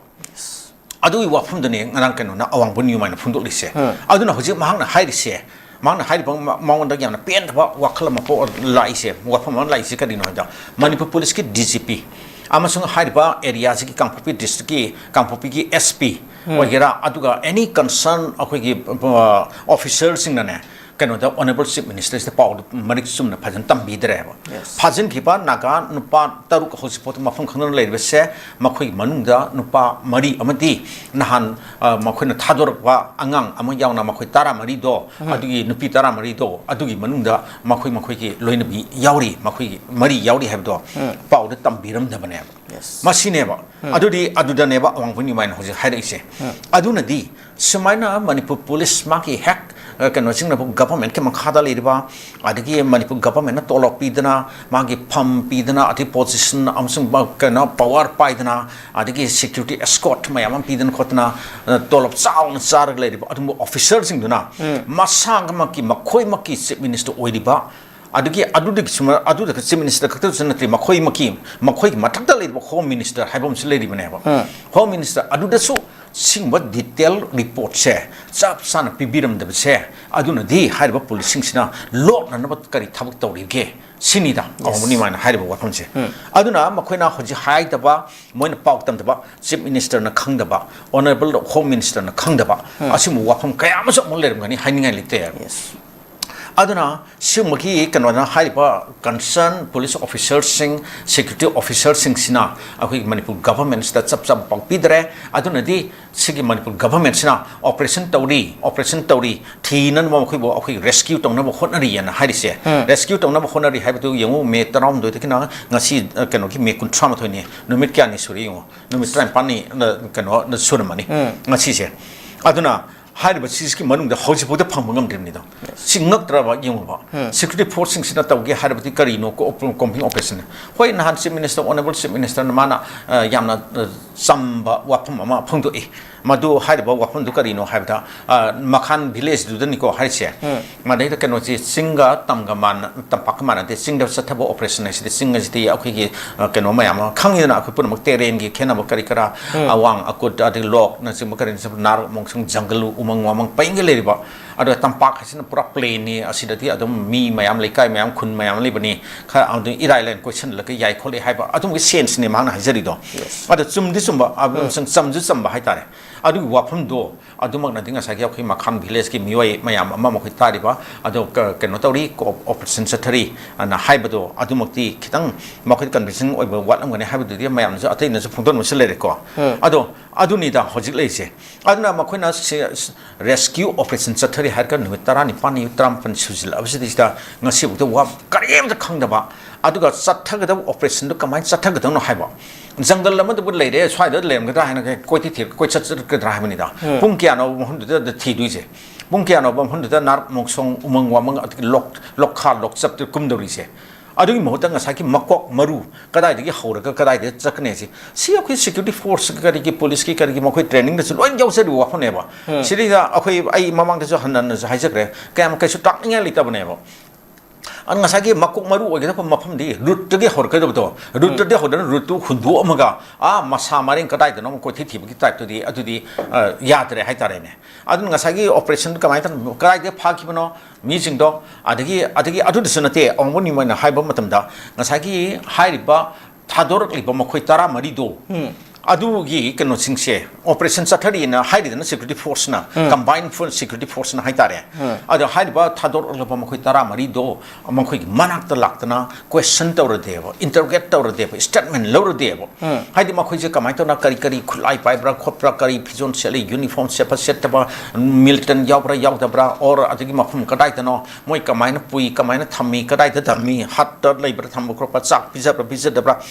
ꯑꯗꯨꯒꯤ ꯋꯥꯐꯝꯗꯨꯅꯦ ꯉꯔꯥꯡ ꯀꯩꯅꯣꯅ ꯑꯋꯥꯡꯕ ꯅꯤꯌꯨꯃꯥꯏꯅ ꯐꯣꯡꯗꯣꯛꯂꯤꯁꯦ꯫ ꯎꯝ꯫ ꯑꯗꯨꯅ ꯍꯧꯖꯤꯛ ꯃꯍꯥꯛꯅ ꯍꯥꯏꯔꯤꯁꯦ, ꯃꯍꯥꯛꯅ ꯍꯥꯏꯔꯤꯕ ꯃ-, ꯃꯉꯣꯟꯗ ꯌꯥꯝꯅ ꯄꯦꯟꯗꯕ ꯋꯥꯈꯜ ꯑꯃ ꯄꯣꯛ-, ꯂꯥꯛꯏꯁꯦ, ꯋꯥꯐꯝ ꯑꯃ ꯂꯥꯛꯏꯁꯦ ꯀꯔꯤꯅꯣ ꯍꯥꯏꯕꯗ, ꯃꯅꯤꯄꯨꯔ ꯄꯨꯂꯤꯁꯀꯤ ꯗꯤ ꯖꯤ ꯄꯤ ꯑꯃꯁꯨꯡ ꯍꯥꯏꯔꯤꯕ ꯑꯦꯔꯤꯌꯥꯁꯤꯒꯤ ꯀꯥꯡꯄꯣꯛꯄꯤ ꯗꯤꯁꯇ꯭ꯔꯤꯛꯀꯤ ꯀꯥꯡꯄꯣꯛꯄꯤꯒꯤ ꯑꯦꯁ ꯄꯤ ꯎꯝ꯫ ꯑꯣꯏꯒꯦꯔꯥ, ꯑꯗꯨꯒ ꯑꯦꯅꯤ ꯀꯟꯁꯔꯟ ꯑꯩꯈꯣꯏꯒꯤ, ꯑ, ꯑꯣꯐꯤꯁꯔꯁꯤꯡꯅꯅꯦ, ꯀꯩꯅꯣꯗ Honourable Chief Minister ꯁꯤꯗ ꯄꯥꯎꯗꯨ ꯃꯔꯤꯛ ꯆꯨꯝꯅ ꯐꯖꯅ ꯇꯝꯕꯤꯗ꯭ꯔꯦꯕ꯫ ꯌꯦꯁ꯫ ꯐꯥꯖꯤꯟꯈꯤꯕ ꯅꯥꯒꯥ ꯅꯨꯄꯥ ꯇꯔꯨꯛ ꯍꯧꯖꯤꯛ ꯐꯥꯎꯗ ꯃꯐꯝ ꯈꯪꯗꯅ ꯂꯩꯔꯤꯕꯁꯦ, ꯃꯈꯣꯏꯒꯤ ꯃꯅꯨꯡꯗ ꯅꯨꯄꯥ ꯃꯔꯤ ꯑꯃꯗꯤ ꯅꯍꯥꯟ, ꯑ, ꯃꯈꯣꯏꯅ ꯊꯥꯗꯣꯔꯛꯄ ꯑꯉꯥꯡ ꯑꯃ ꯌꯥꯎꯅ ꯃꯈꯣꯏ ꯇꯔꯥꯃꯔꯤꯗꯣ, ꯎꯝ꯫ ꯑꯗꯨꯒꯤ ꯅꯨꯄꯤ ꯇꯔꯥꯃꯔꯤꯗꯣ, ꯑꯗꯨꯒꯤ ꯃꯅꯨꯡꯗ ꯃꯈꯣꯏ, ꯃꯈꯣꯏꯒꯤ ꯂꯣꯏꯅꯕꯤ ꯌꯥꯎꯔꯤ, ꯃꯈꯣꯏꯒꯤ ꯃꯔꯤ ꯌꯥꯎꯔꯤ ꯍꯥꯏꯕꯗꯣ ꯎꯝ꯫ ꯄꯥꯎꯗ ꯇꯝꯕꯤꯔꯝꯗꯕꯅꯦꯕ꯫ ꯌꯦꯁ꯫ ꯃꯁꯤꯅꯦꯕ꯫ ꯎꯝ꯫ ꯑꯗꯨꯗꯤ ꯑꯗꯨꯗꯅꯦꯕ ꯑꯋꯥꯡꯕ ꯅꯤꯌꯨꯃꯥꯏꯅ ꯍꯧꯖꯤꯛ ꯍꯥꯏꯔꯛꯏꯁꯦ꯫ ꯎꯝ꯫ ꯑꯗꯨꯅꯗꯤ ꯁꯨꯃꯥꯏꯅ ꯃꯅꯤꯄꯨꯔ ꯄꯨꯂꯤꯁ ꯃꯥꯒꯤ ꯍꯦꯛ, ꯑ, ꯀꯩꯅꯣꯁꯤꯡꯅꯕꯨ ꯒꯚꯔꯟꯃꯦꯟꯠꯀꯤ ꯃꯈꯥꯗ ꯂꯩꯔꯤꯕ, ꯑꯗꯒꯤ ꯃꯅꯤꯄꯨꯔ ꯒꯚꯔꯟꯃꯦꯟꯠꯅ ꯇꯣꯂꯣꯞ ꯄꯤꯗꯅ, ꯃꯥꯒꯤ ꯐꯝ ꯄꯤꯗꯅ, ꯑꯗꯩ ꯄꯣꯖꯤꯁꯟ ꯑꯃꯁꯨꯡ ꯃꯥ-, ꯀꯩꯅꯣ, ꯄꯋꯥꯔ ꯄꯥꯏꯗꯅ, ꯑꯗꯒꯤ ꯁꯦꯀ꯭ꯌꯨꯔꯤꯇꯤ ꯑꯦꯁꯀꯣꯔꯠ ꯃꯌꯥꯝ ꯑꯃ ꯄꯤꯗꯅ ꯈꯣꯠꯇꯅ, ꯑ, ꯇꯣꯂꯣꯞ ꯆꯥꯎꯅ ꯆꯥꯔꯒ ꯂꯩꯔꯤꯕ ꯑꯗꯨꯒꯨꯝꯕ ꯑꯣꯐꯤꯁꯔꯁꯤꯡꯗꯨꯅ ꯎꯝ꯫ ꯃꯁꯥꯃꯛꯀꯤ, ꯃꯈꯣꯏꯃꯛꯀꯤ ꯆꯤꯐ ꯃꯤꯅꯤꯁꯇꯔ ꯑꯣꯏꯔꯤꯕ, ꯑꯗꯒꯤ ꯑꯗꯨꯗꯒꯤꯁꯨ ꯃ-, ꯑꯗꯨꯗ ꯆꯤꯐ ꯃꯤꯅꯤꯁꯇꯔ ꯈꯛꯇꯁꯨ ꯅꯠꯇꯦ, ꯃꯈꯣꯏꯃꯛꯀꯤ, ꯃꯈꯣꯏꯒꯤ ꯃꯊꯛꯇ ꯂꯩꯔꯤꯕ ꯍꯣꯝ ꯃꯤꯅꯤꯁꯇꯔ ꯍꯥꯏꯕ ꯑꯃꯁꯨ ꯂꯩꯔꯤꯕꯅꯦꯕ꯫ ꯎꯝ꯫ ꯍꯣꯝ ꯃꯤꯅꯤꯁꯇꯔ ꯑꯗꯨꯗꯁꯨ ꯁꯤꯒꯨꯝꯕ ꯗꯤꯇꯦꯜ ꯔꯤꯄꯣꯔꯠꯁꯦ ꯆꯞ ꯆꯥꯅ ꯄꯤꯕꯤꯔꯝꯗꯕꯁꯦ, ꯑꯗꯨꯅꯗꯤ ꯍꯥꯏꯔꯤꯕ ꯄꯨꯂꯤꯁꯁꯤꯡꯁꯤꯅ ꯂꯣꯠꯅꯅꯕ ꯀꯔꯤ ꯊꯕꯛ ꯇꯧꯔꯤꯒꯦ? ꯁꯤꯅꯤꯗ ꯌꯦꯁ꯫ ꯑꯋꯥꯡꯕ ꯅꯤꯌꯨꯃꯥꯏꯅ ꯍꯥꯏꯔꯤꯕ ꯋꯥꯐꯝꯁꯦ꯫ ꯎꯝ꯫ ꯑꯗꯨꯅ ꯃꯈꯣꯏꯅ ꯍꯧꯖꯤꯛ ꯍꯥꯏꯗꯕ, ꯃꯣꯏꯅ ꯄꯥꯎ ꯇꯝꯗꯕ, ꯆꯤꯐ ꯃꯤꯅꯤꯁꯇꯔꯅ ꯈꯪꯗꯕ, ꯑꯣꯅꯔꯦꯕꯜ ꯍꯣꯝ ꯃꯤꯅꯤꯁꯇꯔꯅ ꯈꯪꯗꯕ, ꯎꯝ꯫ ꯑꯁꯤꯒꯨꯝꯕ ꯋꯥꯐꯝ ꯀꯌꯥ ꯑꯃꯁꯨ ꯑꯃꯨꯛ ꯂꯩꯔꯝꯒꯅꯤ, ꯍꯥꯏꯅꯤꯡꯉꯥꯏ ꯂꯩꯇꯦ꯫ ꯌꯦꯁ꯫ ꯑꯗꯨꯅ ꯁꯤꯒꯨꯝꯕꯒꯤ ꯀꯩꯅꯣꯅ ꯍꯥꯏꯔꯤꯕ concern police officerꯁꯤꯡ, security officerꯁꯤꯡꯁꯤꯅ ꯑꯩꯈꯣꯏꯒꯤ ꯃꯅꯤꯄꯨꯔ governmentꯁꯤꯗ ꯆꯞ ꯆꯥꯕ ꯄꯥꯎ ꯄꯤꯗ꯭ꯔꯦ꯫ ꯑꯗꯨꯅꯗꯤ ꯁꯤꯒꯤ ꯃꯅꯤꯄꯨꯔ governmentꯁꯤꯅ operation ꯇꯧꯔꯤ, operation ꯇꯧꯔꯤ, ꯊꯤꯅꯅꯕ ꯃꯈꯣꯏꯕꯨ ꯑꯩꯈꯣꯏ rescue ꯇꯧꯅꯕ ꯍꯣꯠꯅꯔꯤꯑꯅ ꯍꯥꯏꯔꯤꯁꯦ꯫ Rescue ꯇꯧꯅꯕ ꯍꯣꯠꯅꯔꯤ ꯍꯥꯏꯕꯗꯨ ꯌꯦꯡꯉꯨ, ꯃꯦ ꯇꯔꯥꯍꯨꯝꯗꯣꯏꯗꯒꯤꯅ ꯉꯁꯤ, ꯑ, ꯀꯩꯅꯣꯒꯤ ꯃꯦ ꯀꯨꯟꯊ꯭ꯔꯥ ꯃꯥꯊꯣꯏꯅꯤ, ꯅꯨꯃꯤꯠ ꯀꯌꯥꯅꯤ ꯁꯨꯔꯦ ꯌꯦꯡꯉꯨ, ꯅꯨꯃꯤꯠ ꯇꯔꯥꯅꯤꯄꯥꯟꯅꯤ, ꯑ, ꯀꯩꯅꯣ ꯁꯨꯔꯝꯃꯅꯤ ꯉꯁꯤꯁꯦ꯫ ꯑꯗꯨꯅ ꯍꯥꯏꯔꯤꯕ ꯁꯤꯒꯤ ꯃꯅꯨꯡꯗ ꯍꯧꯖꯤꯛꯐꯥꯎꯗ ꯐꯪꯕ ꯉꯝꯗ꯭ꯔꯤꯕꯅꯤꯗꯣ꯫ ꯁꯤ ꯉꯛꯇ꯭ꯔꯕ ꯌꯦꯡꯉꯨꯕ꯫ Security forceꯁꯤꯡꯁꯤꯅ ꯇꯧꯒꯦ ꯍꯥꯏꯔꯕꯗꯤ ꯀꯔꯤꯅꯣ co-, combing operation? ꯍꯣꯏ, ꯅꯍꯥꯟ Chief Minister, Honourable Chief Ministerꯅ ꯃꯥꯅ, ꯑ, ꯌꯥꯝꯅ, ꯑ, ꯆꯝꯕ ꯋꯥꯐꯝ ꯑꯃ ꯐꯣꯡꯗꯣꯛꯏ꯫ ꯃꯗꯨ ꯍꯥꯏꯔꯤꯕ ꯋꯥꯐꯝꯗꯨ ꯀꯔꯤꯅꯣ ꯍꯥꯏꯕꯗ, ꯑ, ꯃꯈꯥꯟ villageꯗꯨꯗꯅꯤꯀꯣ ꯍꯥꯏꯔꯤꯁꯦ꯫ ꯃꯗꯩꯗ ꯀꯩꯅꯣꯁꯤ ꯆꯤꯡꯒ ꯇꯝꯒ ꯃꯥꯟꯅ-, ꯇꯝꯄꯥꯛꯀ ꯃꯥꯟꯅꯗꯦ꯫ ꯆꯤꯡꯗ ꯆꯠꯊꯕ operation ꯍꯥꯏꯁꯤꯗꯤ ꯆꯤꯡ ꯑꯁꯤꯗꯤ ꯑꯩꯈꯣꯏꯒꯤ, ꯑ, ꯀꯩꯅꯣ ꯃꯌꯥꯝ ꯑꯃ ꯈꯪꯉꯤꯗꯅ, ꯑꯩꯈꯣꯏ ꯄꯨꯝꯅꯃꯛ terrainꯒꯤ ꯈꯦꯠꯅꯕ ꯀꯔꯤ ꯀꯔꯥ, ꯑꯋꯥꯡ ꯑꯀꯨꯠ, ꯑꯗꯒꯤ ꯂꯣꯛꯅꯆꯤꯡꯕ ꯀꯔꯤꯅꯆꯤꯡꯕ, ꯅꯥꯔꯛ ꯃꯣꯡꯁꯣꯡ, ꯖꯪꯒꯜ, ꯎꯃꯪ ꯋꯥꯃꯪ ꯄꯔꯤꯡꯒ ꯂꯩꯔꯤꯕ꯫ ꯑꯗꯨꯒ ꯇꯝꯄꯥꯛ ꯍꯥꯏꯁꯤꯅ ꯄꯨꯔꯥ plainꯅꯤ, ꯑꯁꯤꯗꯗꯤ ꯑꯗꯨꯝ ꯃꯤ ꯃꯌꯥꯝ, ꯂꯩꯀꯥꯏ ꯃꯌꯥꯝ, ꯈꯨꯟ ꯃꯌꯥꯝ ꯂꯩꯕꯅꯤ, ꯈꯔ ꯑꯗꯨꯝ ꯏꯔꯥꯏ ꯂꯥꯏꯅ ꯀꯣꯏꯁꯤꯜꯂꯒ ꯌꯥꯏ ꯈꯣꯠꯂꯤ ꯍꯥꯏꯕ ꯑꯗꯨꯝꯕꯒꯤ senseꯅꯤ ꯃꯍꯥꯛꯅ ꯍꯥꯏꯖꯔꯤꯗꯣ꯫ ꯑꯗꯣ ꯆꯨꯝꯗꯤ ꯆꯨꯝꯕ, ꯑꯗꯨꯝ ꯆꯝꯁꯨ ꯆꯝꯕ ꯍꯥꯏꯇꯥꯔꯦ꯫ ꯑꯗꯨꯒꯤ ꯋꯥꯐꯝꯗꯣ ꯑꯗꯨꯃꯛꯅꯗꯤ ꯉꯁꯥꯏꯒꯤ ꯑꯩꯈꯣꯏ ꯃꯈꯥꯟ villageꯀꯤ ꯃꯤꯑꯣꯏ ꯃꯌꯥꯝ ꯑꯃ ꯃꯈꯣꯏ ꯇꯥꯔꯤꯕ ꯑꯗꯣ ꯀ-, ꯀꯩꯅꯣ ꯇꯧꯔꯤ, co-, operation ꯆꯠꯊꯔꯤ ꯑꯅ ꯍꯥꯏꯕꯗꯣ ꯑꯗꯨꯃꯛꯇꯤ ꯈꯤꯇꯪ ꯃꯈꯣꯏꯗ convincing ꯑꯣꯏꯕ ꯋꯥꯠꯂꯝꯒꯅꯤ ꯍꯥꯏꯕꯗꯨꯗꯤ ꯃꯌꯥꯝꯅꯁꯨ, ꯑꯇꯩꯅꯁꯨ ꯐꯣꯡꯗꯣꯛꯅꯕꯁꯨ ꯂꯩꯔꯦꯀꯣ꯫ ꯑꯗꯣ ꯑꯗꯨꯅꯤꯗ ꯍꯧꯖꯤꯛ ꯂꯩꯔꯤꯁꯦ꯫ ꯑꯗꯨꯅ ꯃꯈꯣꯏꯅ ꯁꯤ-, rescue operation ꯆꯠꯊꯔꯤ ꯍꯥꯏꯔꯒ ꯅꯨꯃꯤꯠ ꯇꯔꯥꯅꯤꯄꯥꯟꯅꯤ, ꯇꯔꯥꯃꯥꯄꯟ ꯁꯨꯖꯤꯜꯂꯛꯑꯕꯁꯤꯗꯩꯁꯤꯗ ꯉꯁꯤꯐꯥꯎꯗ ꯋꯥ ꯀꯔꯤꯝꯇ ꯈꯪꯗꯕ, ꯑꯗꯨꯒ ꯆꯠꯊꯒꯗꯕ operationꯗꯨ ꯀꯃꯥꯏꯅ ꯆꯠꯊꯒꯗꯕꯅꯣ ꯍꯥꯏꯕ꯫ ꯖꯪꯒꯜ ꯑꯃꯗꯕꯨ ꯂꯩꯔꯦ, ꯁ꯭ꯋꯥꯏꯗ ꯂꯩꯔꯝꯒꯗ꯭ꯔꯥ ꯍꯥꯏꯅ ꯀꯣꯏꯊꯤ ꯊꯤꯔꯒ ꯀꯣꯏꯆꯠ ꯆꯠꯀꯗ꯭ꯔꯥ ꯍꯥꯏꯕꯅꯤꯗ꯫ ꯄꯨꯡ ꯀꯌꯥꯅꯣ ꯃꯐꯝꯗꯨꯗ ꯊꯤꯗꯣꯏꯁꯦ? ꯄꯨꯡ ꯀꯌꯥꯅꯣ ꯃꯐꯝꯗꯨꯗ ꯅꯥꯔꯛ ꯃꯣꯡꯁꯣꯡ, ꯎꯃꯪ ꯋꯥꯃꯪ, ꯑꯗꯒꯤ ꯂꯣꯛ-, ꯂꯣꯛꯈꯥ ꯂꯣꯛꯆꯞꯇ ꯀꯨꯝꯗꯧꯔꯤꯁꯦ? ꯑꯗꯨꯒꯤ ꯃꯍꯨꯠꯇ ꯉꯁꯥꯏꯒꯤ ꯃꯀꯣꯛ ꯃꯔꯨ ꯀꯗꯥꯏꯗꯒꯤ ꯍꯧꯔꯒ ꯀꯗꯥꯏꯗ ꯆꯠꯀꯅꯤ ꯍꯥꯏꯁꯤ, ꯁꯤ ꯑꯩꯈꯣꯏ security force ꯀꯔꯤꯒꯤ, policeꯀꯤ ꯀꯔꯤꯒꯤ, ꯃꯈꯣꯏ trainingꯗꯁꯨ ꯂꯣꯏ ꯌꯥꯎꯖꯔꯤꯕ ꯋꯥꯐꯝꯅꯦꯕ꯫ ꯁꯤꯗꯩꯗ ꯑꯩꯈꯣꯏ, ꯑꯩ ꯃꯃꯥꯡꯗꯁꯨ ꯍꯟꯅ ꯍꯟꯅꯁꯨ ꯍꯥꯏꯖꯈ꯭ꯔꯦ, ꯀꯌꯥꯝ ꯀꯩꯁꯨ ꯇꯥꯛꯅꯤꯡꯉꯥꯏ ꯂꯩꯇꯕꯅꯦꯕ꯫ ꯑꯗꯨ ꯉꯁꯥꯏꯒꯤ ꯃꯀꯣꯛ ꯃꯔꯨ ꯑꯣꯏꯒꯗꯕ ꯃꯐꯝꯗꯤ rootꯇꯒꯤ ꯍꯧꯔꯛꯀꯗꯕꯗꯣ, rootꯇꯗꯤ ꯍꯧꯗꯅ rootꯇꯨ ꯍꯨꯟꯗꯣꯛꯑꯝꯃꯒ, ꯑꯥ, ꯃꯁꯥ ꯃꯔꯦꯡ ꯀꯗꯥꯏꯗꯅꯣ ꯑꯃ ꯀꯣꯏꯊꯤ ꯊꯤꯕꯒꯤ typeꯇꯨꯗꯤ, ꯑꯗꯨꯗꯤ, ꯑ, ꯌꯥꯗ꯭ꯔꯦ ꯍꯥꯏꯇꯥꯔꯦꯅꯦ꯫ ꯑꯗꯨꯅ ꯉꯁꯥꯏꯒꯤ operationꯗꯨ ꯀꯃꯥꯏꯅ ꯇꯧ-, ꯀꯗꯥꯏꯗꯒꯤ ꯐꯥꯈꯤꯕꯅꯣ ꯃꯤꯁꯤꯡꯗꯣ, ꯑꯗꯒꯤ, ꯑꯗꯒꯤ ꯑꯗꯨꯗꯁꯨ ꯅꯠꯇꯦ, ꯑꯋꯥꯡꯕ ꯅꯤꯡꯃꯩꯅ ꯍꯥꯏꯕ ꯃꯇꯝꯗ ꯉꯁꯥꯏꯒꯤ ꯍꯥꯏꯔꯤꯕ ꯊꯥꯗꯣꯔꯛꯂꯤꯕ ꯃꯈꯣꯏ ꯇꯔꯥꯃꯔꯤꯗꯣ, ꯑꯗꯨꯒꯤ ꯀꯩꯅꯣꯁꯤꯡꯁꯦ, ꯑꯣꯄꯔꯦꯁꯟ ꯆꯠꯊꯔꯤꯅ ꯍꯥꯏꯔꯤꯗꯅ ꯁꯦꯀ꯭ꯌꯨꯔꯤꯇꯤ ꯐꯣꯔꯁꯅ, ꯎꯝ꯫ ꯀꯝꯕꯥꯏꯟ ꯐꯣꯔꯁ ꯁꯦꯀ꯭ꯌꯨꯔꯤꯇꯤ ꯐꯣꯔꯁꯅ ꯍꯥꯏꯇꯥꯔꯦ꯫ ꯎꯝ꯫ ꯑꯗꯣ ꯍꯥꯏꯔꯤꯕ ꯊꯥꯗꯣꯔꯛꯂꯕ ꯃꯈꯣꯏ ꯇꯔꯥꯃꯔꯤꯗꯣ ꯃꯈꯣꯏꯒꯤ ꯃꯅꯥꯛꯇ ꯂꯥꯛꯇꯅ ꯀ꯭ꯋꯦꯁꯟ ꯇꯧꯔꯗꯦꯕ, ꯏꯟꯇꯔꯣꯒꯦꯠ ꯇꯧꯔꯗꯦꯕ, ꯁ꯭ꯇꯦꯠꯃꯦꯟ ꯂꯧꯔꯗꯦꯕ꯫ ꯎꯝ꯫ ꯍꯥꯏꯗꯤ ꯃꯈꯣꯏꯁꯦ ꯀꯃꯥꯏꯅ ꯇꯧꯅ, ꯀꯔꯤ ꯀꯔꯤ ꯈꯨꯠꯂꯥꯏ ꯄꯥꯏꯕ꯭ꯔꯥ ꯈꯣꯠꯄ꯭ꯔꯥ, ꯀꯔꯤ ꯐꯤꯖꯣꯜ ꯁꯦꯠꯂꯤ, ꯌꯨꯅꯤꯐꯣꯔꯝ ꯁꯦꯠꯄ ꯁꯦꯠꯇꯕ, ꯃꯤꯂꯤꯇꯦꯟ ꯌꯥꯎꯕ꯭ꯔꯥ ꯌꯥꯎꯗꯕ꯭ꯔꯥ, ꯑꯣꯔ ꯑꯗꯒꯤ ꯃꯐꯝ ꯀꯗꯥꯏꯗꯅꯣ, ꯃꯣꯏ ꯀꯃꯥꯏꯅ ꯄꯨꯏ, ꯀꯃꯥꯏꯅ ꯊꯝꯃꯤ, ꯀꯗꯥꯏꯗ ꯊꯝꯃꯤ, ꯍꯠꯇ ꯂꯩꯕ꯭ꯔꯥ ꯊꯝꯕ ꯈꯣꯠꯄ, ꯆꯥꯛ ꯄꯤꯖꯕ꯭ꯔꯥ ꯄꯤꯖꯗꯕ꯭ꯔꯥ,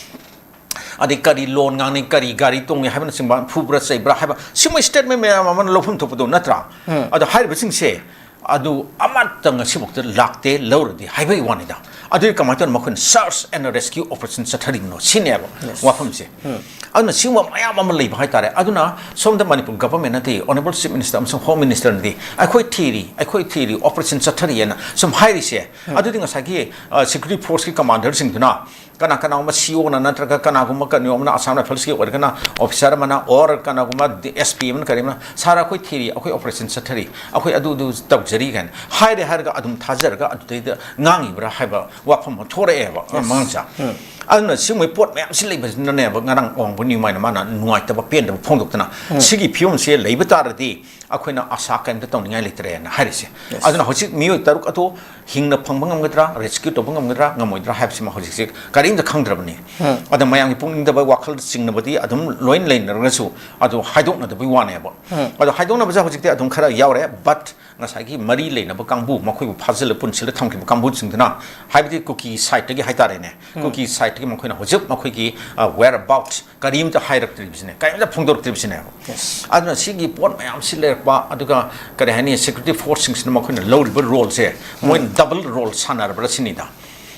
ꯑꯗꯩ ꯀꯔꯤ ꯂꯣꯟ ꯉꯥꯡꯅꯩ, ꯀꯔꯤ ꯒꯥꯔꯤ ꯇꯣꯡꯉꯤ ꯍꯥꯏꯕꯅꯆꯤꯡꯕ, ꯐꯨꯕ꯭ꯔꯥ ꯆꯩꯕ꯭ꯔꯥ ꯍꯥꯏꯕ, ꯁꯤꯒꯨꯝꯕ ꯁ꯭ꯇꯦꯠꯃꯦꯟ ꯃꯌꯥꯝ ꯑꯃꯅ ꯂꯧꯐꯝ ꯊꯣꯛꯄꯗꯣ ꯅꯠꯇ꯭ꯔꯥ? ꯎꯝ꯫ ꯑꯗꯣ ꯍꯥꯏꯔꯤꯕꯁꯤꯡꯁꯦ ꯑꯗꯨ ꯑꯃꯠꯇ ꯉꯁꯤꯐꯥꯎꯗ ꯂꯥꯛꯇꯦ, ꯂꯧꯔꯗꯤ ꯍꯥꯏꯕꯒꯤ ꯋꯥꯅꯤꯗ꯫ ꯑꯗꯨꯗꯤ ꯀꯃꯥꯏꯅ ꯇꯧꯅ ꯃꯈꯣꯏꯅ search and rescue operation ꯆꯠꯊꯔꯤꯕꯅꯣ ꯁꯤꯅꯦꯕ Yes. ꯋꯥꯐꯝꯁꯦ꯫ ꯎꯝ꯫ ꯑꯗꯨꯅ ꯁꯤꯒꯨꯝꯕ ꯃꯌꯥꯝ ꯑꯃ ꯂꯩꯕ ꯍꯥꯏꯇꯥꯔꯦ꯫ ꯑꯗꯨꯅ ꯁꯣꯝꯗ ꯃꯅꯤꯄꯨꯔ ꯒꯚꯔꯟꯃꯦꯟꯅꯗꯤ, ꯑꯣꯅꯔꯦꯕꯜ ꯆꯤꯐ ꯃꯤꯅꯤꯁꯇꯔ ꯑꯃꯁꯨꯡ ꯍꯣꯝ ꯃꯤꯅꯤꯁꯇꯔꯅꯗꯤ ꯑꯩꯈꯣꯏ ꯊꯤꯔꯤ, ꯑꯩꯈꯣꯏ ꯊꯤꯔꯤ, ꯑꯣꯄꯔꯦꯁꯟ ꯆꯠꯊꯔꯤꯑꯅ ꯁꯨꯝ ꯍꯥꯏꯔꯤꯁꯦ꯫ ꯎꯝ꯫ ꯑꯗꯨꯗꯤ ꯉꯁꯥꯏꯒꯤ, ꯑ, ꯁꯦꯀ꯭ꯌꯨꯔꯤꯇꯤ ꯐꯣꯔꯁꯀꯤ ꯀꯃꯥꯟꯗꯔꯁꯤꯡꯗꯨꯅ ꯀꯅꯥ ꯀꯅꯥꯒꯨꯝꯕ ꯁꯤ ꯑꯣꯅ ꯅꯠꯇ꯭ꯔꯒ ꯀꯅꯥꯒꯨꯝꯕ ꯀꯩꯅꯣ ꯑꯃꯅ ꯑꯁꯥꯝ ꯔꯥꯏꯐꯜꯁꯀꯤ ꯑꯣꯏꯔꯒꯅ ꯑꯣꯐꯤꯁꯥꯔ ꯑꯃꯅ, ꯑꯣꯔ ꯀꯅꯥꯒꯨꯝꯕ ꯑꯦꯁ ꯄꯤ ꯑꯃꯅ ꯀꯔꯤ ꯑꯃꯅ, "ꯁꯥꯔ, ꯑꯩꯈꯣꯏ ꯊꯤꯔꯤ, ꯑꯩꯈꯣꯏ ꯑꯣꯄꯔꯦꯁꯟ ꯆꯠꯊꯔꯤ, ꯑꯩꯈꯣꯏ ꯑꯗꯨ ꯑꯗꯨ ꯇꯧꯖꯔꯤ" ꯀꯥꯏꯅ ꯍꯥꯏꯔꯦ ꯍꯥꯏꯔꯒ ꯑꯗꯨꯝ ꯊꯥꯖꯔꯒ ꯑꯗꯨꯗꯩꯗ ꯉꯥꯡꯉꯤꯕ꯭ꯔꯥ ꯍꯥꯏꯕ ꯋꯥꯐꯝ ꯑꯃ ꯊꯣꯔꯛꯑꯦꯕ, Yes. ꯃꯉꯥꯡꯁꯥ꯫ ꯎꯝ꯫ ꯑꯗꯨꯅ ꯁꯤꯒꯨꯝꯕ ꯄꯣꯠ ꯃꯌꯥꯝꯁꯤ ꯂꯩꯕꯁꯤꯅꯅꯦꯕ ꯉꯔꯥꯡ ꯑꯋꯥꯡꯕ ꯅ꯭ꯌꯨꯃꯥꯏꯅ ꯃꯥꯅ ꯅꯨꯡꯉꯥꯏꯇꯕ ꯄꯦꯟꯗꯕ ꯐꯣꯡꯗꯣꯛꯇꯅ, ꯎꯝ꯫ ꯁꯤꯒꯤ ꯐꯤꯕꯝꯁꯦ ꯂꯩꯕ ꯇꯥꯔꯗꯤ ꯑꯩꯈꯣꯏꯅ ꯑꯁꯥ ꯀꯔꯤꯝꯇ ꯇꯧꯅꯤꯡꯉꯥꯏ ꯂꯩꯇ꯭ꯔꯦꯅ ꯍꯥꯏꯔꯤꯁꯦ꯫ Yes. ꯑꯗꯨꯅ ꯍꯧꯖꯤꯛ ꯃꯤꯑꯣꯏ ꯇꯔꯨꯛ ꯑꯗꯨ ꯍꯤꯡꯅ ꯐꯪꯕ ꯉꯝꯒꯗ꯭ꯔꯥ, ꯔꯦꯁꯀ꯭ꯌꯨ ꯇꯧꯕ ꯉꯝꯒꯗ꯭ꯔꯥ, ꯉꯝꯃꯣꯏꯗ꯭ꯔꯥ ꯍꯥꯏꯕꯁꯤꯃ ꯍꯧꯖꯤꯛꯁꯦ ꯀꯔꯤꯝꯇ ꯈꯪꯗ꯭ꯔꯕꯅꯤ꯫ ꯎꯝ꯫ ꯑꯗ ꯃꯌꯥꯝꯒꯤ ꯄꯨꯛꯅꯤꯡꯗꯕ ꯋꯥꯈꯜ ꯆꯤꯡꯅꯕꯗꯤ ꯑꯗꯨꯝ ꯂꯣꯏ ꯂꯩꯅꯔꯒꯁꯨ ꯑꯗꯨ ꯍꯥꯏꯗꯣꯛꯅꯗꯕꯒꯤ ꯋꯥꯅꯦꯕ꯫ ꯎꯝ꯫ ꯑꯗꯣ ꯍꯥꯏꯗꯣꯛꯅꯕꯁꯦ ꯍꯧꯖꯤꯛꯇꯤ ꯑꯗꯨꯝ ꯈꯔ ꯌꯥꯎꯔꯦ, but ꯉꯁꯥꯏꯒꯤ ꯃꯔꯤ ꯂꯩꯅꯕ ꯀꯥꯡꯕꯨ, ꯃꯈꯣꯏꯕꯨ ꯐꯥꯖꯤꯜꯂ ꯄꯨꯟꯁꯤꯜꯂ ꯊꯝꯈꯤꯕ ꯀꯥꯡꯕꯨꯁꯤꯡꯗꯨꯅ, ꯍꯥꯏꯕꯗꯤ ꯀꯨꯀꯤ ꯁꯥꯏꯠꯇꯒꯤ ꯍꯥꯏꯇꯥꯔꯦꯅꯦ, ꯎꯝ꯫ ꯀꯨꯀꯤ ꯁꯥꯏꯠꯇꯒꯤ ꯃꯈꯣꯏꯅ ꯍꯧꯖꯤꯛ ꯃꯈꯣꯏꯒꯤ, ꯑ, whereabouts ꯀꯔꯤꯝꯇ ꯍꯥꯏꯔꯛꯇ꯭ꯔꯤꯕꯁꯤꯅꯦ, ꯀꯔꯤꯝꯇ ꯐꯣꯡꯗꯣꯔꯛꯇ꯭ꯔꯤꯕꯁꯤꯅꯦꯕ꯫ Yes. ꯑꯗꯨꯅ ꯁꯤꯒꯤ ꯄꯣꯠ ꯃꯌꯥꯝꯁꯤ ꯂꯩꯔꯛꯄ, ꯑꯗꯨꯒ ꯀꯔꯤ ꯍꯥꯏꯅꯤ, ꯁꯦꯀ꯭ꯌꯨꯔꯤꯇꯤ ꯐꯣꯔꯁꯁꯤꯡꯁꯤꯅ ꯃꯈꯣꯏꯅ ꯂꯧꯔꯤꯕ ꯔꯣꯜꯁꯦ, ꯃꯣꯏꯅ ꯎꯝ꯫ ꯗꯕꯜ ꯔꯣꯜ ꯁꯥꯟꯅꯔꯕ꯭ꯔꯥ ꯁꯤꯅꯤꯗ꯫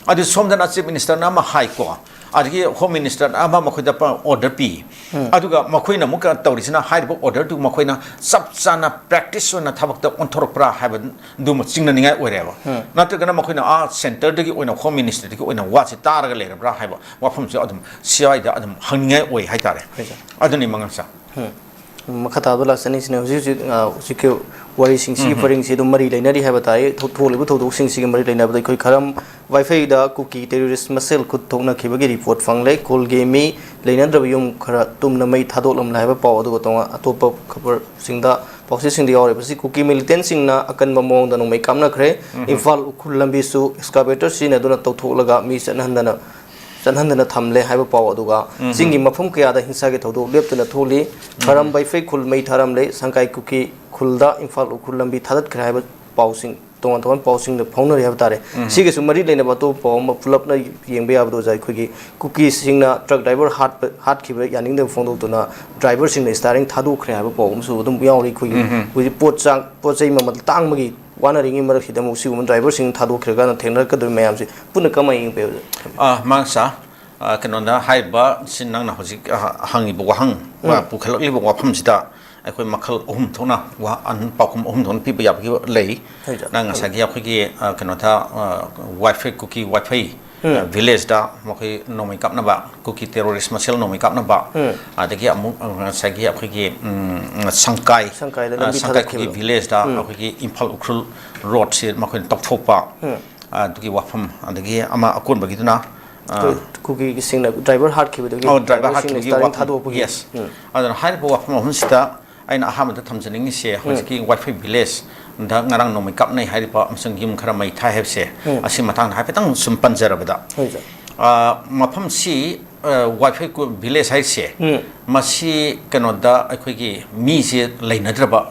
ꯑꯗꯨ ꯁꯣꯝꯗꯅ ꯆꯤꯐ ꯃꯤꯅꯤꯁꯇꯔꯅ ꯑꯃ ꯍꯥꯏꯀꯣ, ꯑꯗꯒꯤ ꯍꯣꯝ ꯃꯤꯅꯤꯁꯇꯔꯅ ꯑꯃ ꯃꯈꯣꯏꯗ ꯑꯣꯔꯗꯔ ꯄꯤ, ꯎꯝ꯫ ꯑꯗꯨꯒ ꯃꯈꯣꯏꯅ ꯑꯃꯨꯛꯀ ꯇꯧꯔꯤꯁꯤꯅ ꯍꯥꯏꯔꯤꯕ ꯑꯣꯔꯗꯔꯗꯨ ꯃꯈꯣꯏꯅ ꯆꯞ ꯆꯥꯅ ꯄ꯭ꯔꯦꯛꯇꯤꯁ ꯑꯣꯏꯅ ꯊꯕꯛꯇ ꯑꯣꯟꯊꯣꯔꯛꯄ꯭ꯔꯥ ꯍꯥꯏꯕꯗꯨꯃ ꯆꯤꯡꯅꯅꯤꯡꯉꯥꯏ ꯑꯣꯏꯔꯦꯕ꯫ ꯎꯝ꯫ ꯅꯠꯇ꯭ꯔꯒꯅ ꯃꯈꯣꯏꯅ ꯑꯥ ꯁꯦꯟꯇꯔꯗꯒꯤ ꯑꯣꯏꯅ ꯍꯣꯝ ꯃꯤꯅꯤꯁꯇꯔꯗꯒꯤ ꯑꯣꯏꯅ ꯋꯥꯁꯦ ꯇꯥꯔꯒ ꯂꯩꯔꯕ꯭ꯔꯥ ꯍꯥꯏꯕ ꯋꯥꯐꯝꯁꯨ ꯑꯗꯨꯝ ꯁ꯭ꯋꯥꯏꯗ ꯑꯗꯨꯝ ꯍꯪꯅꯤꯡꯉꯥꯏ ꯑꯣꯏ ꯍꯥꯏꯇꯥꯔꯦ꯫ ꯍꯣꯏ, ꯁꯥꯔ꯫ ꯑꯗꯨꯅꯤ ꯃꯉꯥꯡꯁꯥ꯫ ꯎꯝ꯫ ꯃꯈꯥ ꯇꯥꯕꯗ ꯂꯥꯛꯆꯅꯤꯡꯁꯤꯅ ꯍꯧꯖꯤꯛ ꯍꯧꯖꯤꯛ, ꯑ, ꯍꯧꯖꯤꯛꯀꯤ ꯋꯥꯔꯤꯁꯤꯡꯁꯤꯒꯤ ꯎꯝ ꯍꯝ꯫ ꯄꯔꯤꯡꯁꯤ ꯑꯗꯨꯝ ꯃꯔꯤ ꯂꯩꯅꯔꯤ ꯍꯥꯏꯕ ꯇꯥꯏ꯫ ꯊꯣꯛ-, ꯊꯣꯛꯂꯤꯕ ꯊꯧꯗꯣꯛꯁꯤꯡꯁꯤꯒꯤ ꯃꯔꯤ ꯂꯩꯅꯕꯗ ꯑꯩꯈꯣꯏ ꯈꯔꯝ ꯋꯥꯏꯐꯩꯗ ꯀꯨꯀꯤ terrorist ꯃꯁꯦꯜ ꯈꯨꯠ ꯊꯣꯛꯅꯈꯤꯕꯒꯤ report ꯐꯪꯂꯦ꯫ ꯈꯨꯜꯒꯤ ꯃꯤ ꯂꯩꯅꯗ꯭ꯔꯕ ꯌꯨꯝ ꯈꯔ ꯇꯨꯝꯅ ꯃꯩ ꯊꯥꯗꯣꯛꯂꯝꯂꯦ ꯍꯥꯏꯕ ꯄꯥꯎ, ꯑꯗꯨꯒ ꯇꯣꯉꯥꯟ ꯑꯇꯣꯞꯄ ꯈꯕꯔꯁꯤꯡꯗ, ꯄꯥꯎꯆꯦꯁꯤꯡꯗ ꯌꯥꯎꯔꯤꯕꯁꯤ ꯀꯨꯀꯤ militantꯁꯤꯡꯅ ꯑꯀꯟꯕ ꯃꯑꯣꯡꯗ ꯅꯣꯡꯃꯩ ꯀꯥꯞꯅꯈ꯭ꯔꯦ꯫ ꯎꯝ ꯍꯝ꯫ ꯏꯝꯐꯥꯜ ꯎꯈ꯭ꯔꯨꯜ ꯂꯝꯕꯤꯁꯨ excavator ꯁꯤꯖꯤꯟꯅꯗꯨꯅ ꯇꯧꯊꯣꯛꯂꯒ ꯃꯤ ꯆꯠꯍꯟꯗꯅ ꯆꯠꯍꯟꯗꯅ ꯊꯝꯂꯦ ꯍꯥꯏꯕ ꯄꯥꯎ, ꯑꯗꯨꯒ ꯎꯝ ꯆꯤꯡꯒꯤ ꯍꯝ꯫ ꯃꯐꯝ ꯀꯌꯥꯗ ꯍꯤꯡꯁꯥꯒꯤ ꯊꯧꯗꯣꯛ ꯂꯦꯞꯇꯅ ꯊꯣꯛꯂꯤ꯫ ꯎꯝ꯫ ꯈꯔꯝ ꯕꯩꯐꯩ ꯈꯨꯜ ꯃꯩ ꯊꯥꯔꯝꯂꯦ꯫ ꯁꯪꯀꯥꯏ ꯀꯨꯀꯤ ꯈꯨꯜꯗ ꯏꯝꯐꯥꯜ ꯎꯈ꯭ꯔꯨꯜ ꯂꯝꯕꯤ ꯊꯥꯗꯠꯈ꯭ꯔꯦ ꯍꯥꯏꯕ ꯄꯥꯎꯁꯤꯡ, ꯇꯣꯉꯥꯟ ꯇꯣꯉꯥꯟꯕ ꯄꯥꯎꯁꯤꯡꯗ ꯐꯥꯎꯅꯔꯤ ꯍꯥꯏꯕ ꯇꯥꯔꯦ꯫ ꯎꯝ꯫ ꯁꯤꯒꯁꯨ ꯃꯔꯤ ꯂꯩꯅꯕ ꯑꯇꯣꯞꯄ ꯄꯥꯎ ꯑꯃ ꯄꯨꯂꯞꯅ ꯌꯦꯡꯕ ꯌꯥꯕꯗꯣ ꯑꯣꯖꯥ, ꯑꯩꯈꯣꯏꯒꯤ ꯀꯨꯀꯤꯁꯤꯡꯅ truck driver ꯍꯥꯠꯄ, ꯍꯥꯠꯈꯤꯕ ꯌꯥꯅꯤꯡꯗꯕ ꯐꯣꯡꯗꯣꯛꯇꯨꯅ driverꯁꯤꯡꯅ steering ꯊꯥꯗꯣꯛꯈ꯭ꯔꯦ ꯍꯥꯏꯕ ꯄꯥꯎ ꯑꯃꯁꯨ ꯑꯗꯨꯝ ꯌꯥꯎꯔꯤ꯫ ꯑꯩꯈꯣꯏꯒꯤ ꯎꯝ ꯍꯝ꯫ ꯍꯧꯖꯤꯛ ꯄꯣꯠ ꯆꯥꯡ, ꯄꯣꯠ ꯆꯩ ꯃꯃꯜ ꯇꯥꯡꯕꯒꯤ ꯋꯥꯅꯔꯤꯉꯩ ꯃꯔꯛꯁꯤꯗ ꯑꯃꯨꯛ ꯁꯤꯒꯨꯝꯕ driverꯁꯤꯡ ꯊꯥꯗꯣꯛꯈ꯭ꯔꯒꯅ ꯊꯦꯡꯅꯔꯛꯀꯗꯧꯔꯤꯕ ꯃꯌꯥꯝꯁꯤ ꯄꯨꯟꯅ ꯀꯃꯥꯏꯅ ꯌꯦꯡꯕ ꯌꯥꯏ? ꯑ, ꯃꯥꯡꯁꯥ, ꯑ, ꯀꯩꯅꯣꯗ ꯍꯥꯏꯔꯤꯕ ꯁꯤ ꯅꯪꯅ ꯍꯧꯖꯤꯛ, ꯑ, ꯍꯪꯉꯤꯕ ꯋꯥꯍꯪ, ꯎꯝ꯫ ꯄꯨꯈꯠꯂꯛꯂꯤꯕ ꯋꯥꯐꯝꯁꯤꯗ ꯑꯩꯈꯣꯏ ꯃꯈꯜ ꯑꯍꯨꯝ ꯊꯣꯛꯅ ꯋꯥ-, ꯑꯟ-, ꯄꯥꯎꯈꯨꯝ ꯑꯍꯨꯝ ꯊꯣꯛꯅ ꯄꯤꯕ ꯌꯥꯕꯒꯤ ꯂꯩ꯫ ꯍꯣꯏ, ꯁꯥꯔ꯫ ꯅꯪ ꯉꯁꯥꯏꯒꯤ ꯑꯩꯈꯣꯏꯒꯤ, ꯑ, ꯀꯩꯅꯣꯗ, ꯑ, ꯋꯥꯏꯐꯩ, ꯀꯨꯀꯤ ꯋꯥꯏꯐꯩ, ꯎꯝ꯫ ꯑ, villageꯗ ꯃꯈꯣꯏ ꯅꯣꯡꯃꯩ ꯀꯥꯞꯅꯕ, ꯀꯨꯀꯤ terrorist ꯃꯁꯦꯜ ꯅꯣꯡꯃꯩ ꯀꯥꯞꯅꯕ, ꯎꯝ꯫ ꯑꯗꯒꯤ ꯑꯃꯨꯛ, ꯑ, ꯉꯁꯥꯏꯒꯤ ꯑꯩꯈꯣꯏꯒꯤ, ꯎꯝ, ꯁꯪꯀꯥꯏ, ꯁꯪꯀꯥꯏꯗ ꯑ, ꯂꯝꯕꯤ ꯁꯪꯀꯥꯏ ꯀꯨꯀꯤ ꯊꯥꯗꯣꯛꯈꯤꯕꯗꯣ꯫ Villageꯗ ꯎꯝ꯫ ꯑꯩꯈꯣꯏꯒꯤ ꯏꯝꯐꯥꯜ ꯎꯈ꯭ꯔꯨꯜ roadꯁꯤ ꯃꯈꯣꯏꯅ ꯇꯧꯊꯣꯛꯄ, ꯎꯝ꯫ ꯑ, ꯑꯗꯨꯒꯤ ꯋꯥꯐꯝ, ꯑꯗꯒꯤ ꯑꯃ ꯑꯀꯣꯟꯕꯒꯤꯗꯨꯅ, ꯑ, ꯑꯩꯈꯣꯏ ꯀꯨꯀꯤꯁꯤꯡꯅ driver ꯍꯥꯠꯈꯤꯕꯗꯒꯤ ꯑꯣ, driver driverꯁꯤꯡꯅ ꯍꯥꯠꯈꯤꯕꯒꯤ steering ꯋꯥꯐꯝ꯫ ꯊꯥꯗꯣꯛꯄꯒꯤ꯫ Yes꯫ ꯎꯝ꯫ ꯑꯗꯨꯅ ꯍꯥꯏꯔꯤꯕ ꯋꯥꯐꯝ ꯑꯍꯨꯝꯁꯤꯗ ꯑꯩꯅ ꯑꯍꯥꯟꯕꯗ ꯊꯝꯖꯅꯤꯡꯉꯤꯁꯦ, ꯎꯝ꯫ ꯍꯧꯖꯤꯛꯀꯤ ꯋꯥꯏꯐꯩ villageꯗ ꯉꯔꯥꯡ ꯅꯣꯡꯃꯩ ꯀꯥꯞꯅꯩ ꯍꯥꯏꯔꯤꯕ ꯑꯃꯁꯨꯡ ꯌꯨꯝ ꯈꯔ ꯃꯩ ꯊꯥꯏ ꯍꯥꯏꯕꯁꯦ, ꯎꯝ꯫ ꯑꯁꯤ ꯃꯇꯥꯡꯗ ꯍꯥꯏꯐꯦꯠꯇꯪ ꯁꯨꯝ ꯄꯟꯖꯔꯕꯗ, ꯍꯣꯏ, ꯁꯥꯔ꯫ ꯑ, ꯃꯐꯝꯁꯤ, ꯑ, ꯋꯥꯏꯐꯩ ꯀꯨ-, village ꯍꯥꯏꯔꯤꯁꯦ, ꯎꯝ꯫ ꯃꯁꯤ ꯀꯩꯅꯣꯗ ꯑꯩꯈꯣꯏꯒꯤ ꯃꯤꯁꯦ ꯂꯩꯅꯗ꯭ꯔꯕ,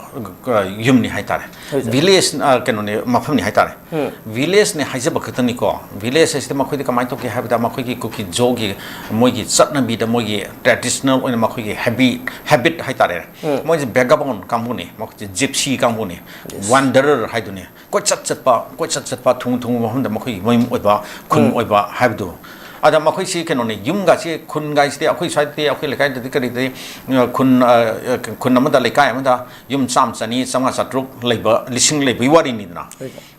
ꯑ, ꯌꯨꯝꯅꯤ ꯍꯥꯏꯇꯥꯔꯦ꯫ ꯍꯣꯏ, ꯁꯥꯔ꯫ Village, ꯑ, ꯀꯩꯅꯣꯅꯦ, ꯃꯐꯝꯅꯤ ꯍꯥꯏꯇꯥꯔꯦ꯫ ꯎꯝ꯫ Villageꯅꯦ ꯍꯥꯏꯖꯕ ꯈꯛꯇꯅꯤꯀꯣ꯫ Village ꯍꯥꯏꯁꯤꯗ ꯃꯈꯣꯏꯗꯤ ꯀꯃꯥꯏꯅ ꯇꯧꯒꯦ ꯍꯥꯏꯕꯗ, ꯃꯈꯣꯏꯒꯤ ꯀꯨꯀꯤ ꯖꯣꯒꯤ ꯃꯣꯏꯒꯤ ꯆꯠꯅꯕꯤꯗ, ꯃꯣꯏꯒꯤ traditional ꯑꯣꯏꯅ ꯃꯈꯣꯏꯒꯤ habit, habit ꯍꯥꯏꯇꯥꯔꯦ꯫ ꯎꯝ꯫ ꯃꯣꯏꯁꯦ vagabond ꯀꯥꯡꯕꯨꯅꯤ, ꯃꯈꯣꯏꯁꯦ gypsy ꯀꯥꯡꯕꯨꯅꯤ, yes꯫ Wanderer ꯍꯥꯏꯗꯨꯅꯤ꯫ ꯀꯣꯏꯆꯠ ꯆꯠꯄ, ꯀꯣꯏꯆꯠ ꯆꯠꯄ, ꯊꯨꯡ ꯊꯨꯡꯕ ꯃꯐꯝꯗ ꯃꯈꯣꯏꯒꯤ ꯃꯌꯨꯝ ꯑꯣꯏꯕ, ꯈꯨꯟ ꯎꯝ꯫ ꯑꯣꯏꯕ ꯍꯥꯏꯕꯗꯨ꯫ ꯑꯗ ꯃꯈꯣꯏꯁꯤ ꯀꯩꯅꯣꯅꯤ, ꯌꯨꯝꯒꯁꯤ, ꯈꯨꯟꯒꯥꯏꯁꯤꯗꯤ ꯑꯩꯈꯣꯏ ꯁ꯭ꯋꯥꯏꯗꯗꯤ, ꯑꯩꯈꯣꯏ ꯂꯩꯀꯥꯏꯗꯗꯤ ꯀꯔꯤꯗꯤ, ꯑ, ꯈꯨꯟ, ꯑ, ꯈꯨꯟ ꯑꯃꯗ, ꯂꯩꯀꯥꯏ ꯑꯃꯗ ꯌꯨꯝ ꯆꯥꯝꯃ, ꯆꯅꯤ, ꯆꯥꯝꯃꯉꯥ, ꯆꯥꯇ꯭ꯔꯨꯛ ꯂꯩꯕ, ꯂꯤꯁꯤꯡ ꯂꯩꯕꯒꯤ ꯋꯥꯔꯤꯅꯤꯗꯅ꯫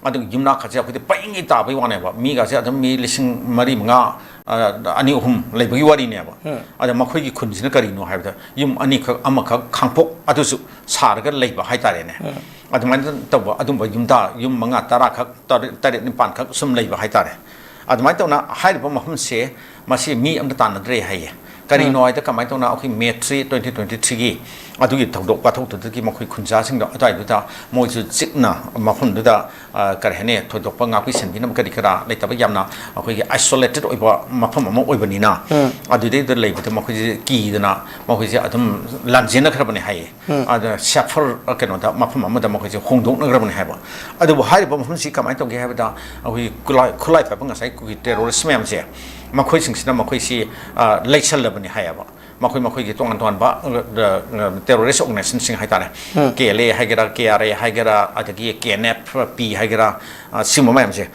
ꯑꯗꯨꯒ ꯌꯨꯝꯅꯥꯛꯀꯁꯦ ꯑꯩꯈꯣꯏꯗꯤ ꯄꯩꯉꯩ ꯇꯥꯕꯒꯤ ꯋꯥꯅꯦꯕ꯫ ꯃꯤꯒꯁꯦ ꯑꯗꯨꯝ ꯃꯤ ꯂꯤꯁꯤꯡ ꯃꯔꯤ, ꯃꯉꯥ, ꯑ, ꯑꯅꯤ, ꯑꯍꯨꯝ ꯂꯩꯕꯒꯤ ꯋꯥꯔꯤꯅꯦꯕ꯫ ꯑꯗ ꯃꯈꯣꯏꯒꯤ ꯈꯨꯟꯁꯤꯅ ꯀꯔꯤꯅꯣ ꯍꯥꯏꯕꯗ, ꯌꯨꯝ ꯑꯅꯤꯈꯛ, ꯑꯃꯈꯛ ꯈꯥꯡꯄꯣꯛ, ꯑꯗꯨꯁꯨ ꯁꯥꯔꯒ ꯂꯩꯕ ꯍꯥꯏꯇꯥꯔꯦꯅꯦ꯫ ꯑꯗꯨꯃꯥꯏꯅ ꯇꯧꯕ ꯑꯗꯨꯝꯕ ꯌꯨꯝꯗ ꯌꯨꯝ ꯃꯉꯥ, ꯇꯔꯥꯈꯛ, ꯇꯔꯦꯠ, ꯇꯔꯦꯠ, ꯅꯤꯄꯥꯟꯈꯛ ꯁꯨꯝ ꯂꯩꯕ ꯍꯥꯏꯇꯥꯔꯦ꯫ ꯑꯗꯨꯃꯥꯏꯅ ꯇꯧꯅ ꯍꯥꯏꯔꯤꯕ ꯃꯐꯝꯁꯦ, ꯃꯁꯤ ꯃꯤ ꯑꯝꯇ ꯇꯥꯟꯅꯗ꯭ꯔꯦ ꯍꯥꯏꯌꯦ꯫ ꯀꯔꯤꯅꯣ ꯍꯥꯏꯗ, ꯀꯃꯥꯏꯅ ꯇꯧꯅ ꯑꯩꯈꯣꯏ ꯃꯦ ꯊ꯭ꯔꯤ, ꯇ꯭ꯋꯦꯟꯇꯤ ꯇ꯭ꯋꯦꯟꯇꯤ ꯊ꯭ꯔꯤꯒꯤ ꯑꯗꯨꯒꯤ ꯊꯧꯗꯣꯛ ꯋꯥꯊꯣꯛꯇꯨꯗꯒꯤ ꯃꯈꯣꯏ ꯈꯨꯟꯖꯥꯁꯤꯡꯗꯣ ꯑꯗꯨꯋꯥꯏꯗꯨꯗ ꯃꯣꯏꯁꯨ ꯆꯤꯛꯅ ꯃꯐꯝꯗꯨꯗ, ꯑ, ꯀꯔꯤ ꯍꯥꯏꯅꯤ, ꯊꯣꯏꯗꯣꯛꯄ ꯉꯥꯛꯄꯤ ꯁꯦꯟꯕꯤꯅꯕ ꯀꯔꯤ ꯀꯔꯥ ꯂꯩꯇꯕ, ꯌꯥꯝꯅ ꯑꯩꯈꯣꯏꯒꯤ isolated ꯑꯣꯏꯕ ꯃꯐꯝ ꯑꯃ ꯑꯣꯏꯕꯅꯤꯅ, ꯑꯗꯨꯗꯩꯗ ꯂꯩꯕꯗ ꯃꯈꯣꯏꯁꯦ ꯀꯤꯗꯅ ꯃꯈꯣꯏꯁꯦ ꯑꯗꯨꯝ ꯂꯥꯟꯖꯦꯟꯅꯈ꯭ꯔꯕꯅꯦ ꯍꯥꯏꯌꯦ꯫ ꯑꯗ ꯁꯦꯐꯔ, ꯑ, ꯀꯩꯅꯣꯗ, ꯃꯐꯝ ꯑꯃꯗ ꯃꯈꯣꯏꯁꯦ ꯍꯣꯡꯗꯣꯛꯅꯈ꯭ꯔꯕꯅꯦ ꯍꯥꯏꯕ꯫ ꯑꯗꯨꯕꯨ ꯍꯥꯏꯔꯤꯕ ꯃꯐꯝꯁꯤ ꯀꯃꯥꯏꯅ ꯇꯧꯒꯦ ꯍꯥꯏꯕꯗ, ꯑꯩꯈꯣꯏꯒꯤ ꯈꯨꯠꯂꯥꯏ, ꯈꯨꯠꯂꯥꯏ ꯄꯥꯏꯕ ꯉꯁꯥꯏ ꯑꯩꯈꯣꯏꯒꯤ ꯇꯦꯔꯣꯔꯤꯁ ꯃꯌꯥꯝꯁꯦ, ꯃꯈꯣꯏꯁꯤꯡꯁꯤꯅ ꯃꯈꯣꯏꯁꯤ, ꯑ, ꯂꯩꯁꯜꯂꯕꯅꯤ ꯍꯥꯏꯌꯦꯕ꯫ ꯃꯈꯣꯏ ꯃꯈꯣꯏꯒꯤ ꯇꯣꯉꯥꯟ ꯇꯣꯉꯥꯟꯕ, ꯑ, ꯑ, ꯇꯦꯔꯣꯔꯤꯁ ꯑꯣꯔꯒꯅꯥꯏꯖꯦꯁꯟꯁꯤꯡ ꯍꯥꯏꯇꯥꯔꯦ, ꯀꯦ ꯑꯦꯜ ꯑꯦ ꯍꯥꯏꯒꯦꯔꯥ, ꯀꯦ ꯑꯥꯔ ꯑꯦ ꯍꯥꯏꯒꯦꯔꯥ, ꯑꯗꯒꯤ ꯀꯦ ꯑꯦꯟ ꯑꯦꯐ ꯄꯤ ꯍꯥꯏꯒꯦꯔꯥ, ꯑ, ꯁꯤꯒꯨꯝꯕ ꯃꯌꯥꯝꯁꯦ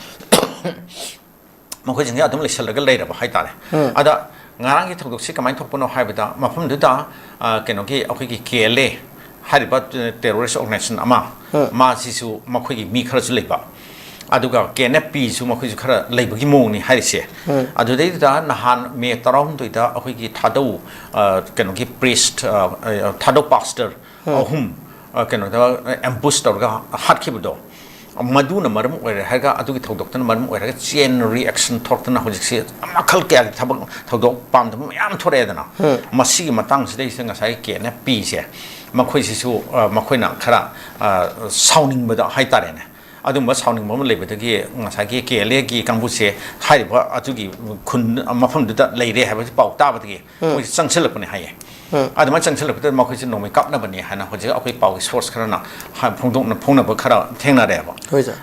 ꯃꯈꯣꯏꯁꯤꯡꯁꯦ ꯑꯗꯨꯝ ꯂꯩꯁꯜꯂꯒ ꯂꯩꯔꯕ ꯍꯥꯏꯇꯥꯔꯦ꯫ ꯑꯗ ꯉꯔꯥꯡꯒꯤ ꯊꯧꯗꯣꯛꯁꯤ ꯀꯃꯥꯏꯅ ꯊꯣꯛꯄꯅꯣ ꯍꯥꯏꯕꯗ, ꯃꯐꯝꯗꯨꯗ, ꯑ, ꯀꯩꯅꯣꯒꯤ, ꯑꯩꯈꯣꯏꯒꯤ ꯀꯦ ꯑꯦꯜ ꯑꯦ ꯍꯥꯏꯔꯤꯕ ꯇꯦꯔꯣꯔꯤꯁ ꯑꯣꯔꯒꯅꯥꯏꯖꯦꯁꯟ ꯑꯃ, ꯃꯥꯁꯤꯁꯨ ꯃꯈꯣꯏꯒꯤ ꯃꯤ ꯈꯔꯁꯨ ꯂꯩꯕ, ꯑꯗꯨꯒ ꯀꯦ ꯑꯦꯟ ꯑꯦꯐ ꯄꯤꯁꯨ ꯃꯈꯣꯏꯁꯨ ꯈꯔ ꯂꯩꯕꯒꯤ ꯃꯑꯣꯡꯅꯤ ꯍꯥꯏꯔꯤꯁꯦ꯫ ꯑꯗꯨꯗꯩꯗꯨꯗ ꯅꯍꯥꯟ ꯃꯦ ꯇꯔꯥꯍꯨꯝꯗꯣꯏꯗ ꯑꯩꯈꯣꯏꯒꯤ ꯊꯥꯗꯧ, ꯑ, ꯀꯩꯅꯣꯒꯤ ꯄ꯭ꯔꯤꯁꯠ, ꯑ, ꯑ, ꯊꯥꯗꯧ ꯄꯥꯁꯇꯔ ꯑꯍꯨꯝ, ꯑ, ꯀꯩꯅꯣꯗ, ꯑꯦꯝꯕꯨꯁ ꯇꯧꯔꯒ ꯍꯥꯠꯈꯤꯕꯗꯣ, ꯃꯗꯨꯅ ꯃꯔꯝ ꯑꯣꯏꯔꯦ ꯍꯥꯏꯔꯒ, ꯑꯗꯨꯒꯤ ꯊꯧꯗꯣꯛꯇꯨꯅ ꯃꯔꯝ ꯑꯣꯏꯔꯒ ꯆꯦꯟ ꯔꯤꯑꯦꯛꯁꯟ ꯊꯣꯛꯇꯅ ꯍꯧꯖꯤꯛꯁꯤ ꯃꯈꯜ ꯀꯌꯥꯒꯤ ꯊꯕꯛ ꯊꯧꯗꯣꯛ ꯄꯥꯝꯗꯕ ꯃꯌꯥꯝ ꯊꯣꯔꯛꯑꯦꯗꯅ꯫ ꯃꯁꯤꯒꯤ ꯃꯇꯥꯡꯁꯤꯗꯩꯁꯤꯗ ꯉꯁꯥꯏ ꯀꯦ ꯑꯦꯟ ꯑꯦꯐ ꯄꯤꯁꯦ, ꯃꯈꯣꯏꯁꯤꯁꯨ, ꯑ, ꯃꯈꯣꯏꯅ ꯈꯔ, ꯑ, ꯁꯥꯎꯅꯤꯡꯕꯗ ꯍꯥꯏꯇꯥꯔꯦꯅꯦ, ꯑꯗꯨꯝꯕ ꯁꯥꯎꯅꯤꯡꯕ ꯑꯃ ꯂꯩꯕꯗꯒꯤ ꯉꯁꯥꯏꯒꯤ ꯀꯦ ꯑꯦꯜ ꯑꯦꯒꯤ ꯀꯥꯡꯕꯨꯁꯦ ꯍꯥꯏꯔꯤꯕ ꯑꯗꯨꯒꯤ ꯈꯨꯟ, ꯃꯐꯝꯗꯨꯗ ꯂꯩꯔꯦ ꯍꯥꯏꯕꯁꯤ ꯄꯥꯎ ꯇꯥꯕꯗꯒꯤ ꯃꯣꯏꯁꯦ ꯆꯪꯁꯤꯜꯂꯛꯄꯅꯦ ꯍꯥꯏꯌꯦ꯫ ꯑꯗꯨꯃꯥꯏꯅ ꯆꯪꯁꯤꯜꯂꯛꯄꯗ ꯃꯈꯣꯏꯁꯦ ꯅꯣꯡꯃꯩ ꯀꯥꯞꯅꯕꯅꯦ ꯍꯥꯏꯅ ꯍꯧꯖꯤꯛ ꯑꯩꯈꯣꯏ ꯄꯥꯎꯒꯤ ꯁꯣꯔꯁ ꯈꯔꯅ ꯍꯥꯏ-, ꯐꯣꯡꯗꯣꯛꯅ-, ꯐꯣꯡꯅꯕ ꯈꯔ ꯊꯦꯡꯅꯔꯦꯕ꯫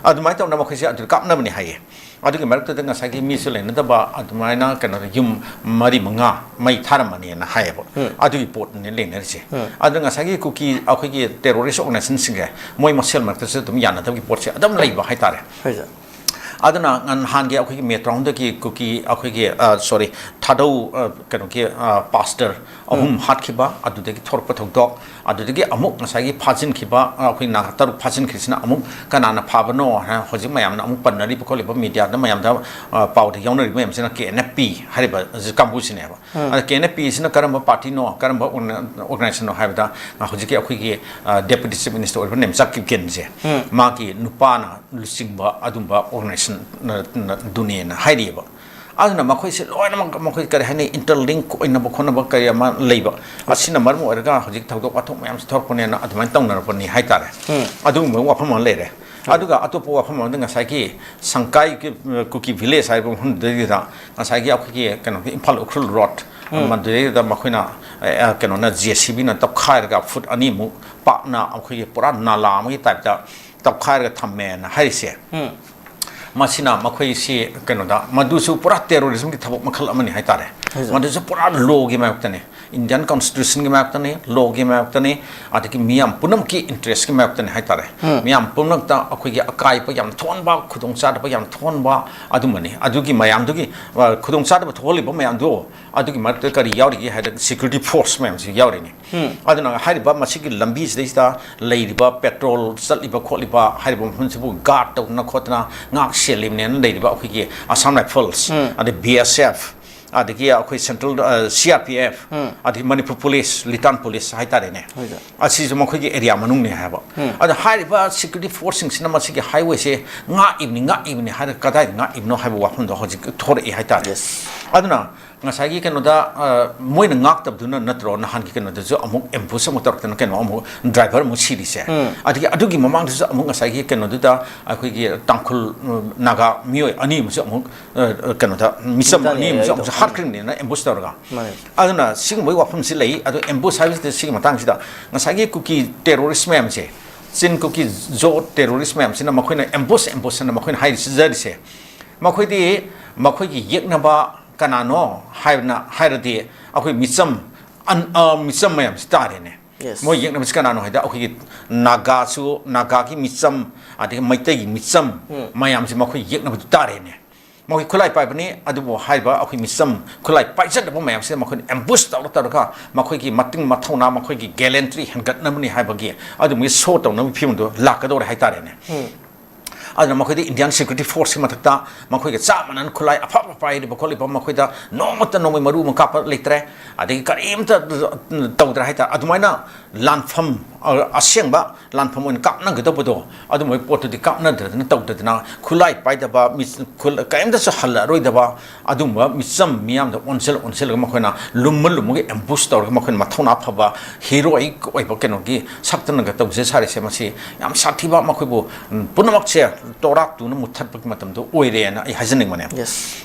ꯑꯗꯨꯃꯥꯏꯅ ꯇꯧꯗꯅ ꯃꯈꯣꯏꯁꯦ ꯑꯗꯨ ꯀꯥꯞꯅꯕꯅꯦ ꯍꯥꯏꯌꯦ꯫ ꯑꯗꯨꯒꯤ ꯃꯔꯛꯇꯨꯗ ꯉꯁꯥꯏꯒꯤ ꯃꯤꯁꯨ ꯂꯩꯅꯗꯕ ꯑꯗꯨꯃꯥꯏꯅ ꯀꯩꯅꯣꯗ ꯌꯨꯝ ꯃꯔꯤ ꯃꯉꯥ ꯃꯩ ꯊꯥꯔꯝꯃꯅꯦꯅ ꯍꯥꯏꯌꯦꯕ꯫ ꯑꯗꯨꯒꯤ ꯄꯣꯠꯅꯦ ꯂꯩꯅꯔꯤꯁꯦ꯫ ꯑꯗꯨꯅ ꯉꯁꯥꯏꯒꯤ ꯀꯨꯀꯤ ꯑꯩꯈꯣꯏꯒꯤ ꯇꯦꯔꯣꯔꯤꯁ ꯑꯣꯔꯒꯅꯥꯏꯖꯦꯁꯟꯁꯤꯡꯁꯦ ꯃꯣꯏ ꯃꯁꯦꯜ ꯃꯔꯛꯇꯁꯨ ꯑꯗꯨꯝ ꯌꯥꯅꯗꯕꯒꯤ ꯄꯣꯠꯁꯦ ꯑꯗꯨꯝ ꯂꯩꯕ ꯍꯥꯏꯇꯥꯔꯦ꯫ ꯑꯗꯨꯅ ꯅꯍꯥꯟꯒꯤ ꯑꯩꯈꯣꯏꯒꯤ ꯃꯦ ꯇꯔꯥꯍꯨꯝꯗꯣꯏꯒꯤ ꯀꯨꯀꯤ ꯑꯩꯈꯣꯏꯒꯤ, ꯑ, sorry, ꯊꯥꯗꯧ, ꯑ, ꯀꯩꯅꯣꯒꯤ, ꯑ, ꯄꯥꯁꯇꯔ ꯑꯍꯨꯝ ꯍꯥꯠꯈꯤꯕ, ꯑꯗꯨꯗꯒꯤ ꯊꯣꯔꯛꯄ ꯊꯧꯗꯣꯛ, ꯑꯗꯨꯗꯒꯤ ꯑꯃꯨꯛ ꯉꯁꯥꯏꯒꯤ ꯐꯥꯖꯤꯟꯈꯤꯕ, ꯑ, ꯑꯩꯈꯣꯏ ꯅꯥꯒꯥ ꯇꯔꯨꯛ ꯐꯥꯖꯤꯟꯈ꯭ꯔꯤꯁꯤꯅ ꯑꯃꯨꯛ ꯀꯅꯥꯅ ꯐꯥꯕꯅꯣ ꯍꯥꯏꯅ ꯍꯧꯖꯤꯛ ꯃꯌꯥꯝꯅ ꯑꯃꯨꯛ ꯄꯟꯅꯔꯤꯕ ꯈꯣꯠꯂꯤꯕ, ꯃꯤꯗꯤꯌꯥꯗ ꯃꯌꯥꯝꯗ, ꯑ, ꯄꯥꯎꯗ ꯌꯥꯎꯅꯔꯤꯕ ꯃꯌꯥꯝꯁꯤꯅ ꯀꯦ ꯑꯦꯟ ꯑꯦꯐ ꯄꯤ ꯍꯥꯏꯔꯤꯕ ꯀꯥꯡꯕꯨꯁꯤꯅꯦꯕ꯫ ꯑꯗ ꯀꯦ ꯑꯦꯟ ꯑꯦꯐ ꯄꯤꯁꯤꯅ ꯀꯔꯝꯕ ꯄꯥꯔꯇꯤꯅꯣ, ꯀꯔꯝꯕ ꯑꯣꯔꯒꯅꯥꯏꯖꯦꯁꯟꯅꯣ ꯍꯥꯏꯕꯗ, ꯑ, ꯍꯧꯖꯤꯛꯀꯤ ꯑꯩꯈꯣꯏꯒꯤ, ꯑ, ꯗꯦꯄꯨꯇꯤ ꯆꯤꯐ ꯃꯤꯅꯤꯁꯇꯔ ꯑꯣꯏꯔꯤꯕ ꯅꯦꯝꯆꯥꯛ ꯀꯤꯞꯒꯦꯟꯁꯦ, ꯃꯥꯒꯤ ꯅꯨꯄꯥꯅ ꯂꯨꯆꯤꯡꯕ ꯑꯗꯨꯝꯕ ꯑꯣꯔꯒꯅꯥꯏꯖꯦꯁꯟ ꯗꯨꯅꯦꯅ ꯍꯥꯏꯔꯤꯑꯕ꯫ ꯑꯗꯨꯅ ꯃꯈꯣꯏꯁꯦ ꯂꯣꯏꯅꯃꯛ, ꯃꯈꯣꯏ ꯀꯔꯤ ꯍꯥꯏꯅꯤ, ꯏꯟꯇꯔꯂꯤꯡꯛ ꯑꯣꯏꯅꯕ ꯈꯣꯠꯅꯕ ꯀꯔꯤ ꯑꯃ ꯂꯩꯕ, ꯑꯁꯤꯅ ꯃꯔꯝ ꯑꯣꯏꯔꯒ ꯍꯧꯖꯤꯛ ꯊꯧꯗꯣꯛ ꯋꯥꯊꯣꯛ ꯃꯌꯥꯝꯁꯦ ꯊꯣꯔꯛꯄꯅꯦꯅ ꯑꯗꯨꯃꯥꯏꯅ ꯇꯧꯅꯔꯛꯄꯅꯤ ꯍꯥꯏꯇꯥꯔꯦ꯫ ꯑꯗꯨꯒꯨꯝꯕ ꯋꯥꯐꯝ ꯑꯃ ꯂꯩꯔꯦ꯫ ꯑꯗꯨꯒ ꯑꯇꯣꯞꯄ ꯋꯥꯐꯝ ꯑꯃꯗ ꯉꯁꯥꯏꯒꯤ ꯁꯪꯀꯥꯏ ꯀꯤ-, ꯀꯨꯀꯤ ꯚꯤꯂꯦꯖ ꯍꯥꯏꯕ ꯃꯐꯝꯗꯨꯗꯩꯗꯨꯗ ꯉꯁꯥꯏꯒꯤ ꯑꯩꯈꯣꯏꯒꯤ ꯀꯩꯅꯣꯒꯤ ꯏꯝꯐꯥꯜ ꯎꯈ꯭ꯔꯨꯜ ꯔꯣꯗ, ꯃꯗꯨꯗꯩꯗꯨꯗ ꯃꯈꯣꯏꯅ, ꯑ, ꯀꯩꯅꯣꯅ, ꯖꯦ ꯁꯤ ꯕꯤꯅ ꯇꯧꯈꯥꯏꯔꯒ ꯐꯨꯠ ꯑꯅꯤꯃꯨꯛ ꯄꯥꯛꯅ ꯑꯩꯈꯣꯏꯒꯤ ꯄꯨꯔꯥ ꯅꯥꯂꯥ ꯑꯃꯒꯤ ꯇꯥꯏꯞꯇ ꯇꯧꯈꯥꯏꯔꯒ ꯊꯝꯃꯦꯅ ꯍꯥꯏꯔꯤꯁꯦ꯫ ꯃꯁꯤꯅ ꯃꯈꯣꯏꯁꯤ ꯀꯩꯅꯣꯗ, ꯃꯗꯨꯁꯨ ꯄꯨꯔꯥ ꯇꯦꯔꯣꯔꯤꯖꯝꯒꯤ ꯊꯕꯛ ꯃꯈꯜ ꯑꯃꯅꯤ ꯍꯥꯏꯇꯥꯔꯦ꯫ ꯃꯗꯨꯁꯨ ꯄꯨꯔꯥ ꯂꯣꯒꯤ ꯃꯥꯌꯣꯛꯇꯅꯤ, ꯏꯟꯗꯤꯌꯥꯟ ꯀꯣꯟꯁꯇꯤꯇ꯭ꯌꯨꯁꯟꯒꯤ ꯃꯥꯌꯣꯛꯇꯅꯤ, ꯂꯣꯒꯤ ꯃꯥꯌꯣꯛꯇꯅꯤ, ꯑꯗꯒꯤ ꯃꯤꯌꯥꯝ ꯄꯨꯝꯅꯃꯛꯀꯤ ꯏꯟꯇꯔꯦꯁꯀꯤ ꯃꯥꯌꯣꯛꯇꯅꯤ ꯍꯥꯏꯇꯥꯔꯦ꯫ ꯃꯤꯌꯥꯝ ꯄꯨꯝꯅꯃꯛꯇ ꯑꯩꯈꯣꯏꯒꯤ ꯑꯀꯥꯏꯕ ꯌꯥꯝ ꯊꯣꯛꯍꯟꯕ, ꯈꯨꯗꯣꯡꯆꯥꯗꯕ ꯌꯥꯝ ꯊꯣꯛꯍꯟꯕ ꯑꯗꯨꯝꯕꯅꯤ꯫ ꯑꯗꯨꯒꯤ ꯃꯌꯥꯝꯗꯨꯒꯤ, ꯑ, ꯈꯨꯗꯣꯡꯆꯥꯗꯕ ꯊꯣꯛꯍꯜꯂꯤꯕ ꯃꯌꯥꯝꯗꯨ, ꯑꯗꯨꯒꯤ ꯃꯔꯛꯇ ꯀꯔꯤ ꯌꯥꯎꯔꯤꯒꯦ ꯍꯥꯏꯔꯒ ꯁꯦꯀ꯭ꯌꯨꯔꯤꯇꯤ ꯐꯣꯔꯁ ꯃꯌꯥꯝꯁꯤ ꯌꯥꯎꯔꯤꯅꯤ꯫ ꯑꯗꯨꯅ ꯍꯥꯏꯔꯤꯕ ꯃꯁꯤꯒꯤ ꯂꯝꯕꯤꯁꯤꯗꯩꯁꯤꯗ ꯂꯩꯔꯤꯕ ꯄꯦꯇ꯭ꯔꯣꯜ ꯆꯠꯂꯤꯕ ꯈꯣꯠꯂꯤꯕ ꯍꯥꯏꯔꯤꯕ ꯃꯐꯝꯁꯤꯕꯨ ꯒꯥꯔꯗ ꯇꯧꯗꯅ ꯈꯣꯠꯇꯅ ꯉꯥꯛ ꯁꯦꯜꯂꯤꯕꯅꯦꯅ ꯂꯩꯔꯤꯕ ꯑꯩꯈꯣꯏꯒꯤ ꯑꯁꯥꯝ ꯔꯥꯏꯐꯜꯁ, ꯑꯗꯩ ꯕꯤ ꯑꯦꯁ ꯑꯦꯐ, ꯑꯗꯒꯤ ꯑꯩꯈꯣꯏ ꯁꯦꯟꯇ꯭ꯔꯦꯜ, ꯑ, ꯁꯤ ꯑꯥꯔ ꯄꯤ ꯑꯦꯐ, ꯑꯗꯒꯤ ꯃꯅꯤꯄꯨꯔ ꯄꯨꯂꯤꯁ, ꯂꯤꯇꯥꯟ ꯄꯨꯂꯤꯁ ꯍꯥꯏꯇꯥꯔꯦꯅꯦ꯫ ꯑꯁꯤꯁꯨ ꯃꯈꯣꯏꯒꯤ ꯑꯦꯔꯤꯌꯥ ꯃꯅꯨꯡꯅꯤ ꯍꯥꯏꯕ꯫ ꯑꯗꯣ ꯍꯥꯏꯔꯤꯕ ꯁꯦꯀ꯭ꯌꯨꯔꯤꯇꯤ ꯐꯣꯔꯁꯁꯤꯡꯁꯤꯅ ꯃꯁꯤꯒꯤ ꯍꯥꯏꯋꯦꯁꯦ ꯉꯥꯛꯏꯕꯅꯤ, ꯉꯥꯛꯏꯕꯅꯤ ꯍꯥꯏꯔꯒ ꯀꯗꯥꯏꯗ ꯉꯥꯛꯏꯕꯅꯣ ꯍꯥꯏꯕ ꯋꯥꯐꯝꯗꯣ ꯍꯧꯖꯤꯛ ꯊꯣꯔꯛꯏ ꯍꯥꯏꯇꯥꯔꯦ꯫ ꯑꯗꯨꯅ ꯉꯁꯥꯏꯒꯤ ꯀꯩꯅꯣꯗ, ꯑ, ꯃꯣꯏꯅ ꯉꯥꯛꯇꯕꯗꯨꯅ ꯅꯠꯇ꯭ꯔꯣ ꯅꯍꯥꯟꯒꯤ ꯀꯩꯅꯣꯗꯁꯨ ꯑꯃꯨꯛ ꯑꯦꯝꯕꯨꯁ ꯑꯃꯨꯛ ꯇꯧꯔꯛꯇꯅ ꯀꯩꯅꯣ ꯑꯃꯨꯛ ꯗ꯭ꯔꯥꯏꯚꯔ ꯑꯃꯨꯛ ꯁꯤꯔꯤꯁꯦ? ꯑꯗꯒꯤ ꯑꯗꯨꯒꯤ ꯃꯃꯥꯡꯗꯁꯨ ꯑꯃꯨꯛ ꯉꯁꯥꯏꯒꯤ ꯀꯩꯅꯣꯗꯨꯗ ꯑꯩꯈꯣꯏꯒꯤ ꯇꯥꯡꯈꯨꯜ, ꯎꯝ, ꯅꯥꯒꯥ ꯃꯤꯑꯣꯏ ꯑꯅꯤ ꯑꯃꯁꯨ ꯑꯃꯨꯛ, ꯑ, ꯑ, ꯀꯩꯅꯣꯗ, ꯃꯤꯆꯝ ꯃꯤꯆꯝ ꯑꯅꯤ ꯑꯃꯁꯨ ꯑꯅꯤꯗꯣ꯫ ꯑꯃꯨꯛꯁꯨ ꯍꯥꯠꯈ꯭ꯔꯤꯕꯅꯤꯅ ꯑꯦꯝꯕꯨꯁ ꯇꯧꯔꯒ꯫ ꯃꯥꯅꯦ꯫ ꯑꯗꯨꯅ ꯁꯤꯒꯨꯝꯕꯒꯤ ꯋꯥꯐꯝꯁꯤ ꯂꯩ꯫ ꯑꯗꯣ ꯑꯦꯝꯕꯨꯁ ꯍꯥꯏꯕꯁꯤꯗ ꯁꯤꯒꯤ ꯃꯇꯥꯡꯁꯤꯗ ꯉꯁꯥꯏꯒꯤ ꯀꯨꯀꯤ ꯇꯦꯔꯣꯔꯤꯁ ꯃꯌꯥꯝꯁꯦ, ꯆꯤꯟ ꯀꯨꯀꯤ ꯖꯣ ꯇꯦꯔꯣꯔꯤꯁ ꯃꯌꯥꯝꯁꯤꯅ ꯃꯈꯣꯏꯅ ꯑꯦꯝꯕꯨꯁ, ꯑꯦꯝꯕꯨꯁ ꯍꯥꯏꯅ ꯃꯈꯣꯏꯅ ꯍꯥꯏꯔꯤꯁꯤ, ꯆꯠꯆꯔꯤꯁꯦ, ꯃꯈꯣꯏꯗꯤ ꯃꯈꯣꯏꯒꯤ ꯌꯦꯛꯅꯕ ꯀꯅꯥꯅꯣ ꯍꯥꯏꯕꯅ ꯍꯥꯏꯔꯗꯤ ꯑꯩꯈꯣꯏ ꯃꯤꯆꯝ, ꯑꯟ-, ꯑ, ꯃꯤꯆꯝ ꯃꯌꯥꯝꯁꯤ ꯇꯥꯔꯦꯅꯦ꯫ ꯃꯣꯏ ꯌꯦꯛꯅꯕꯁꯤ ꯀꯅꯥꯅꯣ ꯍꯥꯏꯗ ꯑꯩꯈꯣꯏꯒꯤ ꯅꯥꯒꯥꯁꯨ, ꯅꯥꯒꯥꯒꯤ ꯃꯤꯆꯝ, ꯑꯗꯒꯤ ꯃꯩꯇꯩꯒꯤ ꯃꯤꯆꯝ ꯃꯌꯥꯝꯁꯦ ꯃꯈꯣꯏ ꯌꯦꯛꯅꯕꯗꯨ ꯇꯥꯔꯦꯅꯦ꯫ ꯃꯈꯣꯏ ꯈꯨꯠꯂꯥꯏ ꯄꯥꯏꯕꯅꯤ, ꯑꯗꯨꯕꯨ ꯍꯥꯏꯔꯤꯕ ꯑꯩꯈꯣꯏ ꯃꯤꯆꯝ ꯈꯨꯠꯂꯥꯏ ꯄꯥꯏꯖꯗꯕ ꯃꯌꯥꯝꯁꯤꯅ ꯃꯈꯣꯏꯅ ambush ꯇꯧꯔ ꯇꯧꯔꯒ ꯃꯈꯣꯏꯒꯤ ꯃꯇꯤꯡ ꯃꯊꯧꯅꯥ, ꯃꯈꯣꯏꯒꯤ gallantry ꯍꯦꯟꯒꯠꯅꯕꯅꯤ ꯍꯥꯏꯕꯒꯤ ꯑꯗꯨꯝꯕꯒꯤ show ꯇꯧꯅꯕꯒꯤ ꯐꯤꯕꯝꯗꯨ ꯂꯥꯛꯀꯗꯧꯔꯦ ꯍꯥꯏꯇꯥꯔꯦꯅꯦ꯫ ꯑꯗꯨꯅ ꯃꯈꯣꯏꯗ Indian Security Force ꯀꯤ ꯃꯊꯛꯇ ꯃꯈꯣꯏꯒ ꯆꯞ ꯃꯥꯟꯅꯅ ꯈꯨꯠꯂꯥꯏ ꯑꯐꯕ ꯄꯥꯏꯔꯤꯕ ꯈꯣꯠꯂꯤꯕ, ꯃꯈꯣꯏꯗ ꯅꯣꯡꯃꯇ ꯅꯣꯡꯃꯩ ꯃꯔꯨ ꯑꯃ ꯀꯥꯞꯄ ꯂꯩꯇ꯭ꯔꯦ, ꯑꯗꯒꯤ ꯀꯔꯤꯝꯇ ꯇꯧꯗ꯭ꯔꯦ ꯍꯥꯏꯇꯥꯔꯦ꯫ ꯑꯗꯨꯃꯥꯏꯅ ꯂꯥꯟꯐꯝ, ꯑ, ꯑꯁꯦꯡꯕ ꯂꯥꯟꯐꯝ ꯑꯣꯏꯅ ꯀꯥꯞꯅꯒꯗꯧꯕꯗꯣ, ꯑꯗꯨꯝꯕꯒꯤ ꯄꯣꯠꯇꯨꯗꯤ ꯀꯥꯞꯅꯗ꯭ꯔꯗꯅ ꯇꯧꯗꯗꯅ, ꯈꯨꯠꯂꯥꯏ ꯄꯥꯏꯗꯕ, ꯃꯤ-, ꯈꯨꯠ-, ꯀꯔꯤꯝꯇꯁꯨ ꯍꯜꯂꯛꯑꯔꯣꯏꯗꯕ, ꯑꯗꯨꯝꯕ ꯃꯤꯆꯝ ꯃꯤꯌꯥꯝꯗ ꯑꯣꯟꯁꯤꯜ ꯑꯣꯟꯁꯤꯜꯂꯒ ꯃꯈꯣꯏꯅ ꯂꯨꯝꯃ ꯂꯨꯝꯃꯒ ambush ꯇꯧꯔꯒ ꯃꯈꯣꯏꯅ ꯃꯊꯧꯅꯥ ꯐꯕ heroic ꯑꯣꯏꯕ ꯀꯩꯅꯣꯒꯤ ꯁꯛꯇꯅꯒ ꯇꯧꯖ ꯁꯥꯔꯤꯁꯦ, ꯃꯁꯤ ꯌꯥꯝ ꯁꯥꯊꯤꯕ, ꯃꯈꯣꯏꯕꯨ, ꯎꯝ, ꯄꯨꯝꯅꯃꯛꯁꯦ ꯇꯣꯔꯥꯛꯇꯨꯅ ꯃꯨꯠꯊꯠꯄꯒꯤ ꯃꯇꯝꯗꯣ ꯑꯣꯏꯔꯦꯅ ꯑꯩ ꯍꯥꯏꯖꯅꯤꯡꯕꯅꯦ꯫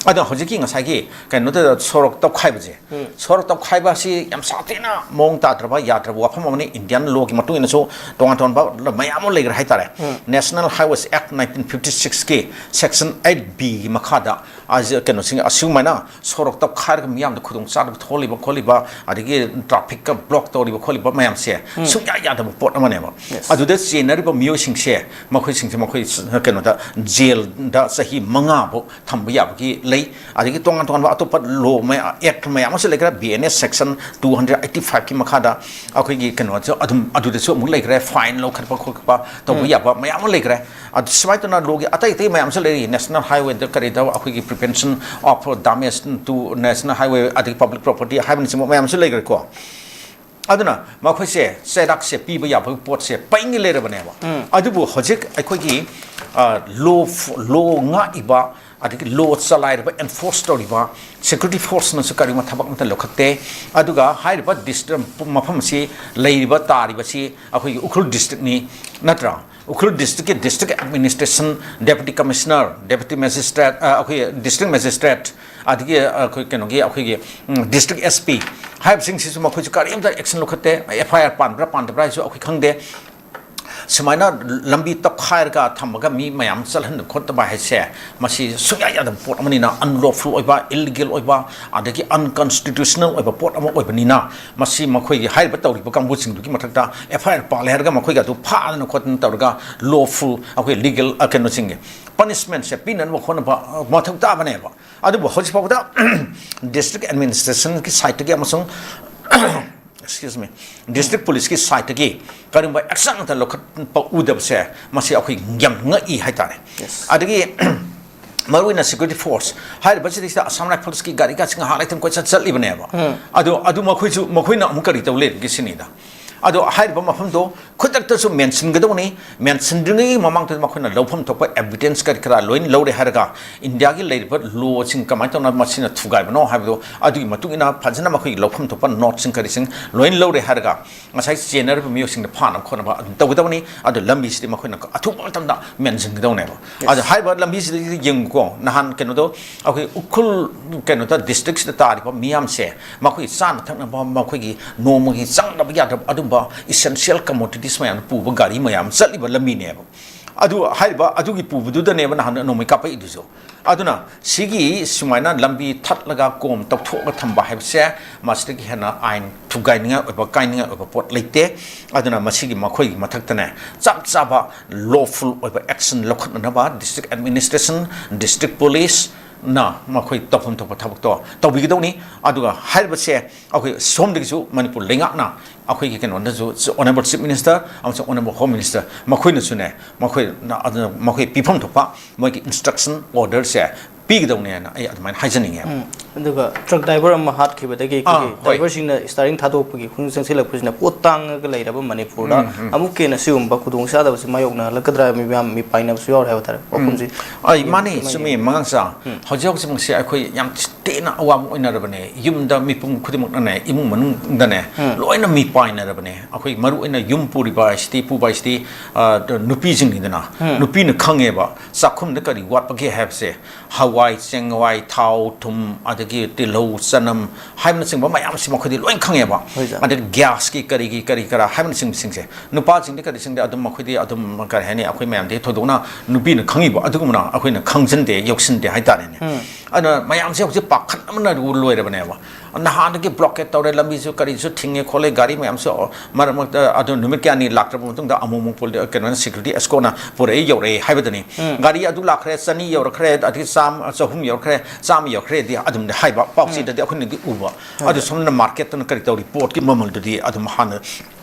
ꯑꯗꯣ ꯍꯧꯖꯤꯛꯀꯤ ꯉꯁꯥꯏꯒꯤ ꯀꯩꯅꯣꯗ ꯁꯣꯔꯣꯛ ꯇꯧꯈꯥꯏꯕꯁꯦ, ꯁꯣꯔꯣꯛ ꯇꯧꯈꯥꯏꯕ ꯑꯁꯤ ꯌꯥꯝ ꯁꯥꯊꯤꯅ ꯃꯑꯣꯡ ꯇꯥꯗ꯭ꯔꯕ, ꯌꯥꯗ꯭ꯔꯕ ꯋꯥꯐꯝ ꯑꯃꯅꯤ꯫ Indian law ꯒꯤ ꯃꯇꯨꯡ ꯏꯟꯅꯁꯨ ꯇꯣꯉꯥꯟ ꯇꯣꯉꯥꯟꯕ ꯃꯌꯥꯝ ꯑꯃ ꯂꯩꯈ꯭ꯔꯦ ꯍꯥꯏꯇꯥꯔꯦ꯫ National Highways Act nineteen fifty six ꯀꯤ section eight B ꯒꯤ ꯃꯈꯥꯗ ꯑꯁꯤ ꯀꯩꯅꯣꯁꯤꯡ ꯑꯁꯤꯒꯨꯃꯥꯏꯅ ꯁꯣꯔꯣꯛ ꯇꯧꯈꯥꯏꯔꯒ ꯃꯤꯌꯥꯝꯗ ꯈꯨꯗꯣꯡ ꯆꯥꯗꯕ ꯊꯣꯛꯍꯜꯂꯤꯕ ꯈꯣꯠꯂꯤꯕ, ꯑꯗꯒꯤ traffic ꯀ block ꯇꯧꯔꯤꯕ ꯈꯣꯠꯂꯤꯕ ꯃꯌꯥꯝꯁꯦ ꯁꯨꯡꯌꯥ ꯌꯥꯗꯕ ꯄꯣꯠ ꯑꯃꯅꯦꯕ꯫ ꯑꯗꯨꯗ ꯆꯦꯟꯅꯔꯤꯕ ꯃꯤꯑꯣꯏꯁꯤꯡꯁꯦ, ꯃꯈꯣꯏꯁꯤꯡꯁꯦ ꯃꯈꯣꯏ ꯀꯩꯅꯣꯗ jail ꯗ ꯆꯍꯤ ꯃꯉꯥ ꯐꯥꯎ ꯊꯝꯕ ꯌꯥꯕꯒꯤ ꯂꯩ꯫ ꯑꯗꯒꯤ ꯇꯣꯉꯥꯟ ꯇꯣꯉꯥꯟꯕ ꯑꯇꯣꯞꯄ law ꯃꯌꯥ-, act ꯃꯌꯥꯝ ꯑꯃꯁꯨ ꯂꯩꯈ꯭ꯔꯦ꯫ B N S section two hundred eighty five ꯀꯤ ꯃꯈꯥꯗ ꯑꯩꯈꯣꯏꯒꯤ ꯀꯩꯅꯣꯁꯨ ꯑꯗꯨꯝ ꯑꯗꯨꯗꯁꯨ ꯑꯃꯨꯛ ꯂꯩꯈ꯭ꯔꯦ, fine ꯂꯧꯈꯠꯄ ꯈꯣꯠꯄ ꯇꯧꯕ ꯌꯥꯕ ꯃꯌꯥꯝ ꯑꯃ ꯂꯩꯈ꯭ꯔꯦ꯫ ꯑꯗꯨ ꯁꯨꯃꯥꯏꯅ ꯇꯧꯅ law ꯒꯤ ꯑꯇꯩ ꯑꯇꯩ ꯃꯌꯥꯝꯁꯨ ꯂꯩꯔꯤ, national highway ꯗ ꯀꯔꯤꯗ ꯑꯩꯈꯣꯏꯒꯤ prevention of damage to national highway ꯑꯗꯒꯤ public property ꯍꯥꯏꯕꯅꯆꯤꯡꯕ ꯃꯌꯥꯝꯁꯨ ꯂꯩꯈ꯭ꯔꯦꯀꯣ꯫ ꯑꯗꯨꯅ ꯃꯈꯣꯏꯁꯦ ꯆꯩꯔꯥꯛꯁꯦ ꯄꯤꯕ ꯌꯥꯕꯒꯤ ꯄꯣꯠꯁꯦ ꯄꯩꯉꯩ ꯂꯩꯔꯕꯅꯦꯕ꯫ ꯑꯗꯨꯕꯨ ꯍꯧꯖꯤꯛ ꯑꯩꯈꯣꯏꯒꯤ, ꯑ, law, law ꯉꯥꯛꯏꯕ, ꯑꯗꯒꯤ law ꯆꯂꯥꯏꯔꯤꯕ, enforce ꯇꯧꯔꯤꯕ security force ꯅꯁꯨ ꯀꯔꯤꯒꯨꯝꯕ ꯊꯕꯛ ꯑꯃꯠꯇ ꯂꯧꯈꯠꯇꯦ꯫ ꯑꯗꯨꯒ ꯍꯥꯏꯔꯤꯕ district, ꯃꯐꯝ ꯑꯁꯤ ꯂꯩꯔꯤꯕ, ꯇꯥꯔꯤꯕꯁꯤ ꯑꯩꯈꯣꯏꯒꯤ ꯎꯈ꯭ꯔꯨꯜ district ꯅꯤ, ꯅꯠꯇ꯭ꯔꯥ? ꯎꯈ꯭ꯔꯨꯜ district ꯀꯤ district administration, deputy commissioner, deputy magistrate, ꯑ, ꯑꯩꯈꯣꯏ district magistrate, ꯑꯗꯒꯤ ꯑꯩꯈꯣꯏ ꯀꯩꯅꯣꯒꯤ, ꯑꯩꯈꯣꯏꯒꯤ, ꯎꯝ, district S P ꯍꯥꯏꯕꯁꯤꯡꯁꯤꯁꯨ ꯃꯈꯣꯏꯁꯨ ꯀꯔꯤꯝꯇ action ꯂꯧꯈꯠꯇꯦ꯫ F I R ꯄꯥꯟꯕ꯭ꯔꯥ ꯄꯥꯟꯗꯕ꯭ꯔꯥ ꯍꯥꯏꯁꯨ ꯑꯩꯈꯣꯏ ꯈꯪꯗꯦ꯫ ꯁꯨꯃꯥꯏꯅ ꯂꯝꯕꯤ ꯇꯞꯈꯥꯏꯔꯒ ꯊꯝꯃꯒ ꯃꯤ ꯃꯌꯥꯝ ꯆꯠꯍꯟꯗꯕ ꯈꯣꯠꯇꯕ ꯍꯥꯏꯁꯦ, ꯃꯁꯤ ꯁꯨꯡꯌꯥ ꯌꯥꯗꯕ ꯄꯣꯠ ꯑꯃꯅꯤꯅ, unlawful ꯑꯣꯏꯕ, illegal ꯑꯣꯏꯕ, ꯑꯗꯒꯤ unconstitutional ꯑꯣꯏꯕ ꯄꯣꯠ ꯑꯃ ꯑꯣꯏꯕꯅꯤꯅ, ꯃꯁꯤ ꯃꯈꯣꯏꯒꯤ ꯍꯥꯏꯔꯤꯕ ꯇꯧꯔꯤꯕ ꯀꯥꯡꯕꯨꯁꯤꯡꯗꯨꯒꯤ ꯃꯊꯛꯇ F I R ꯄꯥꯜꯂꯦ ꯍꯥꯏꯔꯒ ꯃꯈꯣꯏꯒ ꯑꯗꯨ ꯐꯥꯗꯅ ꯈꯣꯠꯇꯅ ꯇꯧꯔꯒ lawful ꯑꯩꯈꯣꯏ legal, ꯑ, ꯀꯩꯅꯣꯁꯤꯡꯒꯤ punishmentꯁꯦ ꯄꯤꯅꯅꯕ ꯈꯣꯠꯅꯕ, ꯑ, ꯃꯊꯧ ꯇꯥꯕꯅꯦꯕ꯫ ꯑꯗꯨꯕꯨ ꯍꯧꯖꯤꯛ ꯐꯥꯎꯕꯗ district administrationꯒꯤ sideꯇꯒꯤ ꯑꯃꯁꯨꯡ excuse me, district policeꯀꯤ sideꯇꯒꯤ ꯀꯔꯤꯒꯨꯝꯕ action ꯑꯃꯇ ꯂꯧꯈꯠꯄ ꯎꯗꯕꯁꯦ, ꯃꯁꯤ ꯑꯩꯈꯣꯏ ꯌꯥꯝ ꯉꯛꯏ ꯍꯥꯏꯇꯥꯔꯦ꯫ Yes. ꯑꯗꯒꯤ ꯃꯔꯨꯑꯣꯏꯅ security force ꯍꯥꯏꯔꯤꯕꯁꯤꯗꯩꯁꯤꯗ Assam Riflesꯀꯤ ꯒꯥꯔꯤꯒꯁꯤ ꯉꯥꯏꯍꯥꯛ ꯂꯩꯇꯅ ꯀꯣꯏꯆꯠ ꯆꯠꯂꯤꯕꯅꯦꯕ꯫ ꯑꯗꯣ ꯑꯗꯨ ꯃꯈꯣꯏꯁꯨ, ꯃꯈꯣꯏꯅ ꯑꯃꯨꯛ ꯀꯔꯤ ꯇꯧ ꯂꯩꯕꯒꯦ ꯁꯤꯅꯤꯗ꯫ ꯑꯗꯣ ꯍꯥꯏꯔꯤꯕ ꯃꯐꯝꯗꯣ ꯈꯨꯗꯛꯇꯁꯨ mentionꯒꯗꯧꯕꯅꯤ꯫ Mentionꯗ꯭ꯔꯤꯉꯩꯒꯤ ꯃꯃꯥꯡꯗ ꯃꯈꯣꯏꯅ ꯂꯧꯐꯝ ꯊꯣꯛꯄ evidence ꯀꯔꯤ ꯀꯔꯥ ꯂꯣꯏꯅ ꯂꯧꯔꯦ ꯍꯥꯏꯔꯒ, ꯏꯟꯗꯤꯌꯥꯒꯤ ꯂꯩꯔꯤꯕ lawꯁꯤꯡ ꯀꯃꯥꯏꯅ ꯇꯧꯅ ꯃꯁꯤꯅ ꯊꯨꯒꯥꯏꯕꯅꯣ ꯍꯥꯏꯕꯗꯣ, ꯑꯗꯨꯒꯤ ꯃꯇꯨꯡ ꯏꯟꯅ ꯐꯖꯅ ꯃꯈꯣꯏꯒꯤ ꯂꯧꯐꯝ ꯊꯣꯛꯄ noteꯁꯤꯡ ꯀꯔꯤꯁꯤꯡ ꯂꯣꯏꯅ ꯂꯧꯔꯦ ꯍꯥꯏꯔꯒ, ꯉꯁꯥꯏ ꯆꯦꯟꯅꯔꯤꯕ ꯃꯤꯑꯣꯏꯁꯤꯡꯗ ꯐꯥꯅꯕ ꯈꯣꯠꯅꯕ ꯑꯗꯨꯝ ꯇꯧꯒꯗꯕꯅꯤ꯫ ꯑꯗꯣ ꯂꯝꯕꯤꯁꯤꯗꯤ ꯃꯈꯣꯏꯅ ꯑꯊꯨꯕ ꯃꯇꯝꯗ mentionꯒꯗꯧꯅꯦꯕ꯫ ꯑꯗꯣ ꯍꯥꯏꯔꯤꯕ ꯂꯝꯕꯤꯁꯤꯗ ꯌꯦꯡꯉꯨꯀꯣ, ꯅꯍꯥꯟ ꯀꯩꯅꯣꯗꯣ, ꯑꯩꯈꯣꯏ ꯎꯈ꯭ꯔꯨꯜ ꯀꯩꯅꯣꯗ districtꯁꯤꯗ ꯇꯥꯔꯤꯕ ꯃꯤꯌꯥꯝꯁꯦ, ꯃꯈꯣꯏꯒꯤ ꯆꯥꯅ ꯊꯛꯅꯕ, ꯃꯈꯣꯏꯒꯤ ꯅꯣꯡꯃꯒꯤ ꯆꯪꯗꯕ ꯌꯥꯗ꯭ꯔꯕ ꯑꯗꯨꯝꯕ essential commodities ꯃꯌꯥꯝ ꯄꯨꯕ ꯒꯥꯔꯤ ꯃꯌꯥꯝ ꯆꯠꯂꯤꯕ ꯂꯝꯕꯤꯅꯦꯕ꯫ ꯑꯗꯨ ꯍꯥꯏꯔꯤꯕ ꯑꯗꯨꯒꯤ ꯄꯨꯕꯗꯨꯗꯅꯦꯕ ꯅꯍꯥꯟ ꯅꯣꯡꯃꯩ ꯀꯥꯞꯄꯛꯏꯗꯨꯁꯨ꯫ ꯑꯗꯨꯅ ꯁꯤꯒꯤ ꯁꯨꯃꯥꯏꯅ ꯂꯝꯕꯤ ꯊꯠꯂꯒ ꯀꯣꯝ ꯇꯧꯊꯣꯛꯑꯒ ꯊꯝꯕ ꯍꯥꯏꯕꯁꯦ, ꯃꯁꯤꯗꯒꯤ ꯍꯦꯟꯅ ꯑꯥꯏꯟ ꯊꯨꯒꯥꯏꯅꯤꯡꯉꯥꯏ ꯑꯣꯏꯕ, ꯀꯥꯏꯅꯤꯡꯉꯥꯏ ꯑꯣꯏꯕ ꯄꯣꯠ ꯂꯩꯇꯦ꯫ ꯑꯗꯨꯅ ꯃꯁꯤꯒꯤ ꯃꯈꯣꯏꯒꯤ ꯃꯊꯛꯇꯅꯦ ꯆꯞ ꯆꯥꯕ lawful ꯑꯣꯏꯕ action ꯂꯧꯈꯠꯅꯅꯕ district administration, district policeꯅ ꯃꯈꯣꯏ ꯇꯧꯐꯝ ꯊꯣꯛꯄ ꯊꯕꯛꯇꯣ ꯇꯧꯕꯤꯒꯗꯧꯅꯤ꯫ ꯑꯗꯨꯒ ꯍꯥꯏꯔꯤꯕꯁꯦ ꯑꯩꯈꯣꯏ ꯁꯣꯝꯗꯒꯤꯁꯨ ꯃꯅꯤꯄꯨꯔ ꯂꯩꯉꯥꯛꯅ ꯑꯩꯈꯣꯏꯒꯤ ꯀꯩꯅꯣꯗꯁꯨ, Honourable Chief Minister ꯑꯃꯁꯨꯡ Honourable Home Minister ꯃꯈꯣꯏꯅꯁꯨꯅꯦ, ꯃꯈꯣꯏꯅ ꯑꯗꯨꯅ ꯃꯈꯣꯏ ꯄꯤꯐꯝ ꯊꯣꯛꯄ ꯃꯣꯏꯒꯤ instruction, orderꯁꯦ ꯄꯤꯒꯗꯧꯅꯦꯅ ꯑꯩ ꯑꯗꯨꯃꯥꯏꯅ ꯍꯥꯏꯖꯅꯤꯡꯉꯦ꯫ ꯑꯗꯨꯒ truck driver ꯑꯃ ꯍꯥꯠꯈꯤꯕꯗꯒꯤ ꯑꯥ, ꯑꯩꯈꯣꯏꯒꯤ ꯍꯣꯏ꯫ driverꯁꯤꯡꯅ steering ꯊꯥꯗꯣꯛꯄꯒꯤ ꯈꯣꯡꯖꯪ ꯆꯪꯁꯤꯜꯂꯛꯄꯁꯤꯅ ꯄꯣꯠ ꯇꯥꯡꯉꯒ ꯂꯩꯔꯕ ꯃꯅꯤꯄꯨꯔꯗ ꯑꯃꯨꯛꯀ ꯍꯦꯟꯅ ꯁꯤꯒꯨꯝꯕ ꯈꯨꯗꯣꯡꯆꯥꯗꯕꯁꯤ ꯃꯥꯌꯣꯛꯅꯍꯜꯂꯛꯀꯗ꯭ꯔꯥ ꯍꯥꯏꯕ ꯃꯤꯌꯥꯝ ꯃꯤꯄꯥꯏꯅꯕꯁꯨ ꯌꯥꯎꯔꯦ ꯍꯥꯏꯕ ꯇꯥꯔꯦ꯫ ꯋꯥꯐꯝꯁꯤ ꯑꯩ ꯌꯥꯝ ꯃꯥꯅꯤ, ꯆꯨꯝꯃꯦ꯫ ꯆꯨꯝꯃꯤ, ꯃꯉꯥꯡꯆꯥ꯫ ꯍꯧꯖꯤꯛ ꯍꯧꯖꯤꯛꯃꯛꯁꯦ ꯑꯩꯈꯣꯏ ꯌꯥꯝ ꯊꯤꯅ ꯑꯋꯥꯕ ꯑꯣꯏꯅꯔꯕꯅꯦ꯫ ꯌꯨꯝꯗ ꯃꯤꯄꯨꯝ ꯈꯨꯗꯤꯡꯃꯛꯅꯅꯦ, ꯏꯃꯨꯡ ꯃꯅꯨꯡꯗꯅꯦ, ꯂꯣꯏꯅ ꯃꯤ ꯄꯥꯏꯅꯔꯕꯅꯦ꯫ ꯑꯩꯈꯣꯏ ꯃꯔꯨ ꯑꯣꯏꯅ ꯌꯨꯝ ꯄꯨꯔꯤꯕ ꯍꯥꯏꯁꯤꯗꯤ, ꯄꯨꯕ ꯍꯥꯏꯁꯤꯗꯤ, ꯑ, ꯅꯨꯄꯤꯁꯤꯡꯅꯤꯗꯅ꯫ ꯅꯨꯄꯤꯅ ꯈꯪꯉꯦꯕ ꯆꯥꯛꯈꯨꯝꯗ ꯀꯔꯤ ꯋꯥꯠꯄꯒꯦ ꯍꯥꯏꯕꯁꯦ꯫ ꯍꯋꯥꯏ, ꯆꯦꯡꯋꯥꯏ, ꯊꯥꯎ, ꯊꯨꯝ, ꯑꯗꯒꯤ ꯇꯤꯜꯍꯧ, ꯆꯅꯝ ꯍꯥꯏꯕꯅꯆꯤꯡꯕ ꯃꯌꯥꯝꯁꯤ ꯃꯈꯣꯏꯗꯤ ꯂꯣꯏ ꯈꯪꯉꯦꯕ꯫ ꯍꯣꯏ, ꯁꯥꯔ꯫ ꯑꯗꯩ ꯒ꯭ꯌꯥꯁꯀꯤ ꯀꯔꯤꯒꯤ ꯀꯔꯤ ꯀꯔꯥ ꯍꯥꯏꯕꯅꯆꯤꯡꯕꯁꯤꯡꯁꯦ, ꯅꯨꯄꯥꯁꯤꯡꯗꯤ ꯀꯔꯤꯁꯤꯡꯗꯤ ꯑꯗꯨꯝ ꯃꯈꯣꯏꯗꯤ ꯑꯗꯨꯝ, ꯀꯔꯤ ꯍꯥꯏꯅꯤ, ꯑꯩꯈꯣꯏ ꯃꯌꯥꯝꯗꯤ ꯊꯣꯏꯗꯣꯛꯅ ꯅꯨꯄꯤꯅ ꯈꯪꯉꯤꯕ ꯑꯗꯨꯒꯨꯝꯕꯅ ꯑꯩꯈꯣꯏꯅ ꯈꯪꯖꯟꯗꯦ, ꯌꯧꯁꯤꯟꯗꯦ ꯍꯥꯏꯇꯥꯔꯦꯅꯦ꯫ ꯑꯗꯨꯅ ꯃꯌꯥꯝꯁꯦ ꯍꯧꯖꯤꯛ ꯄꯥꯈꯠ ꯑꯃꯅ ꯂꯣꯏꯔꯕꯅꯦꯕ꯫ ꯅꯍꯥꯟꯗꯒꯤ blockade ꯇꯧꯔꯦ, ꯂꯝꯕꯤꯁꯨ ꯀꯔꯤꯁꯨ ꯊꯤꯡꯉꯦ ꯈꯣꯠꯂꯦ, ꯒꯥꯔꯤ ꯃꯌꯥꯝꯁꯨ ꯃꯔꯛ ꯃꯔꯛꯇ ꯑꯗꯨ ꯅꯨꯃꯤꯠ ꯀꯌꯥꯅꯤ ꯂꯥꯛꯇ꯭ꯔꯕ ꯃꯇꯨꯡꯗ ꯑꯃꯨꯛ ꯑꯃꯨꯛ ꯄꯨꯂꯤ-, ꯀꯩꯅꯣꯅ, security escortꯅ ꯄꯨꯔꯛꯑꯦ, ꯌꯧꯔꯛꯑꯦ ꯍꯥꯏꯕꯗꯨꯅꯤ꯫ ꯒꯥꯔꯤ ꯑꯗꯨ ꯂꯥꯛꯈ꯭ꯔꯦ, ꯆꯅꯤ ꯌꯧꯔꯛꯈ꯭ꯔꯦ, ꯑꯗꯒꯤ ꯆꯥꯝꯃ, ꯆꯍꯨꯝ ꯌꯧꯔꯛꯈ꯭ꯔꯦ, ꯆꯥꯝꯃ ꯌꯧꯔꯛꯈ꯭ꯔꯦꯗꯤ ꯑꯗꯨꯝꯗꯤ ꯍꯥꯏꯕ, ꯄꯥꯎꯆꯦꯗꯗꯤ ꯑꯩꯈꯣꯏꯅꯗꯤ ꯎꯕ꯫ ꯑꯗꯨ ꯁꯣꯝꯗ marketꯇꯅ ꯀꯔꯤ ꯇꯧꯔꯤ, ꯄꯣꯠꯀꯤ ꯃꯃꯜꯗꯨꯗꯤ ꯑꯗꯨꯝ ꯍꯥꯟꯅ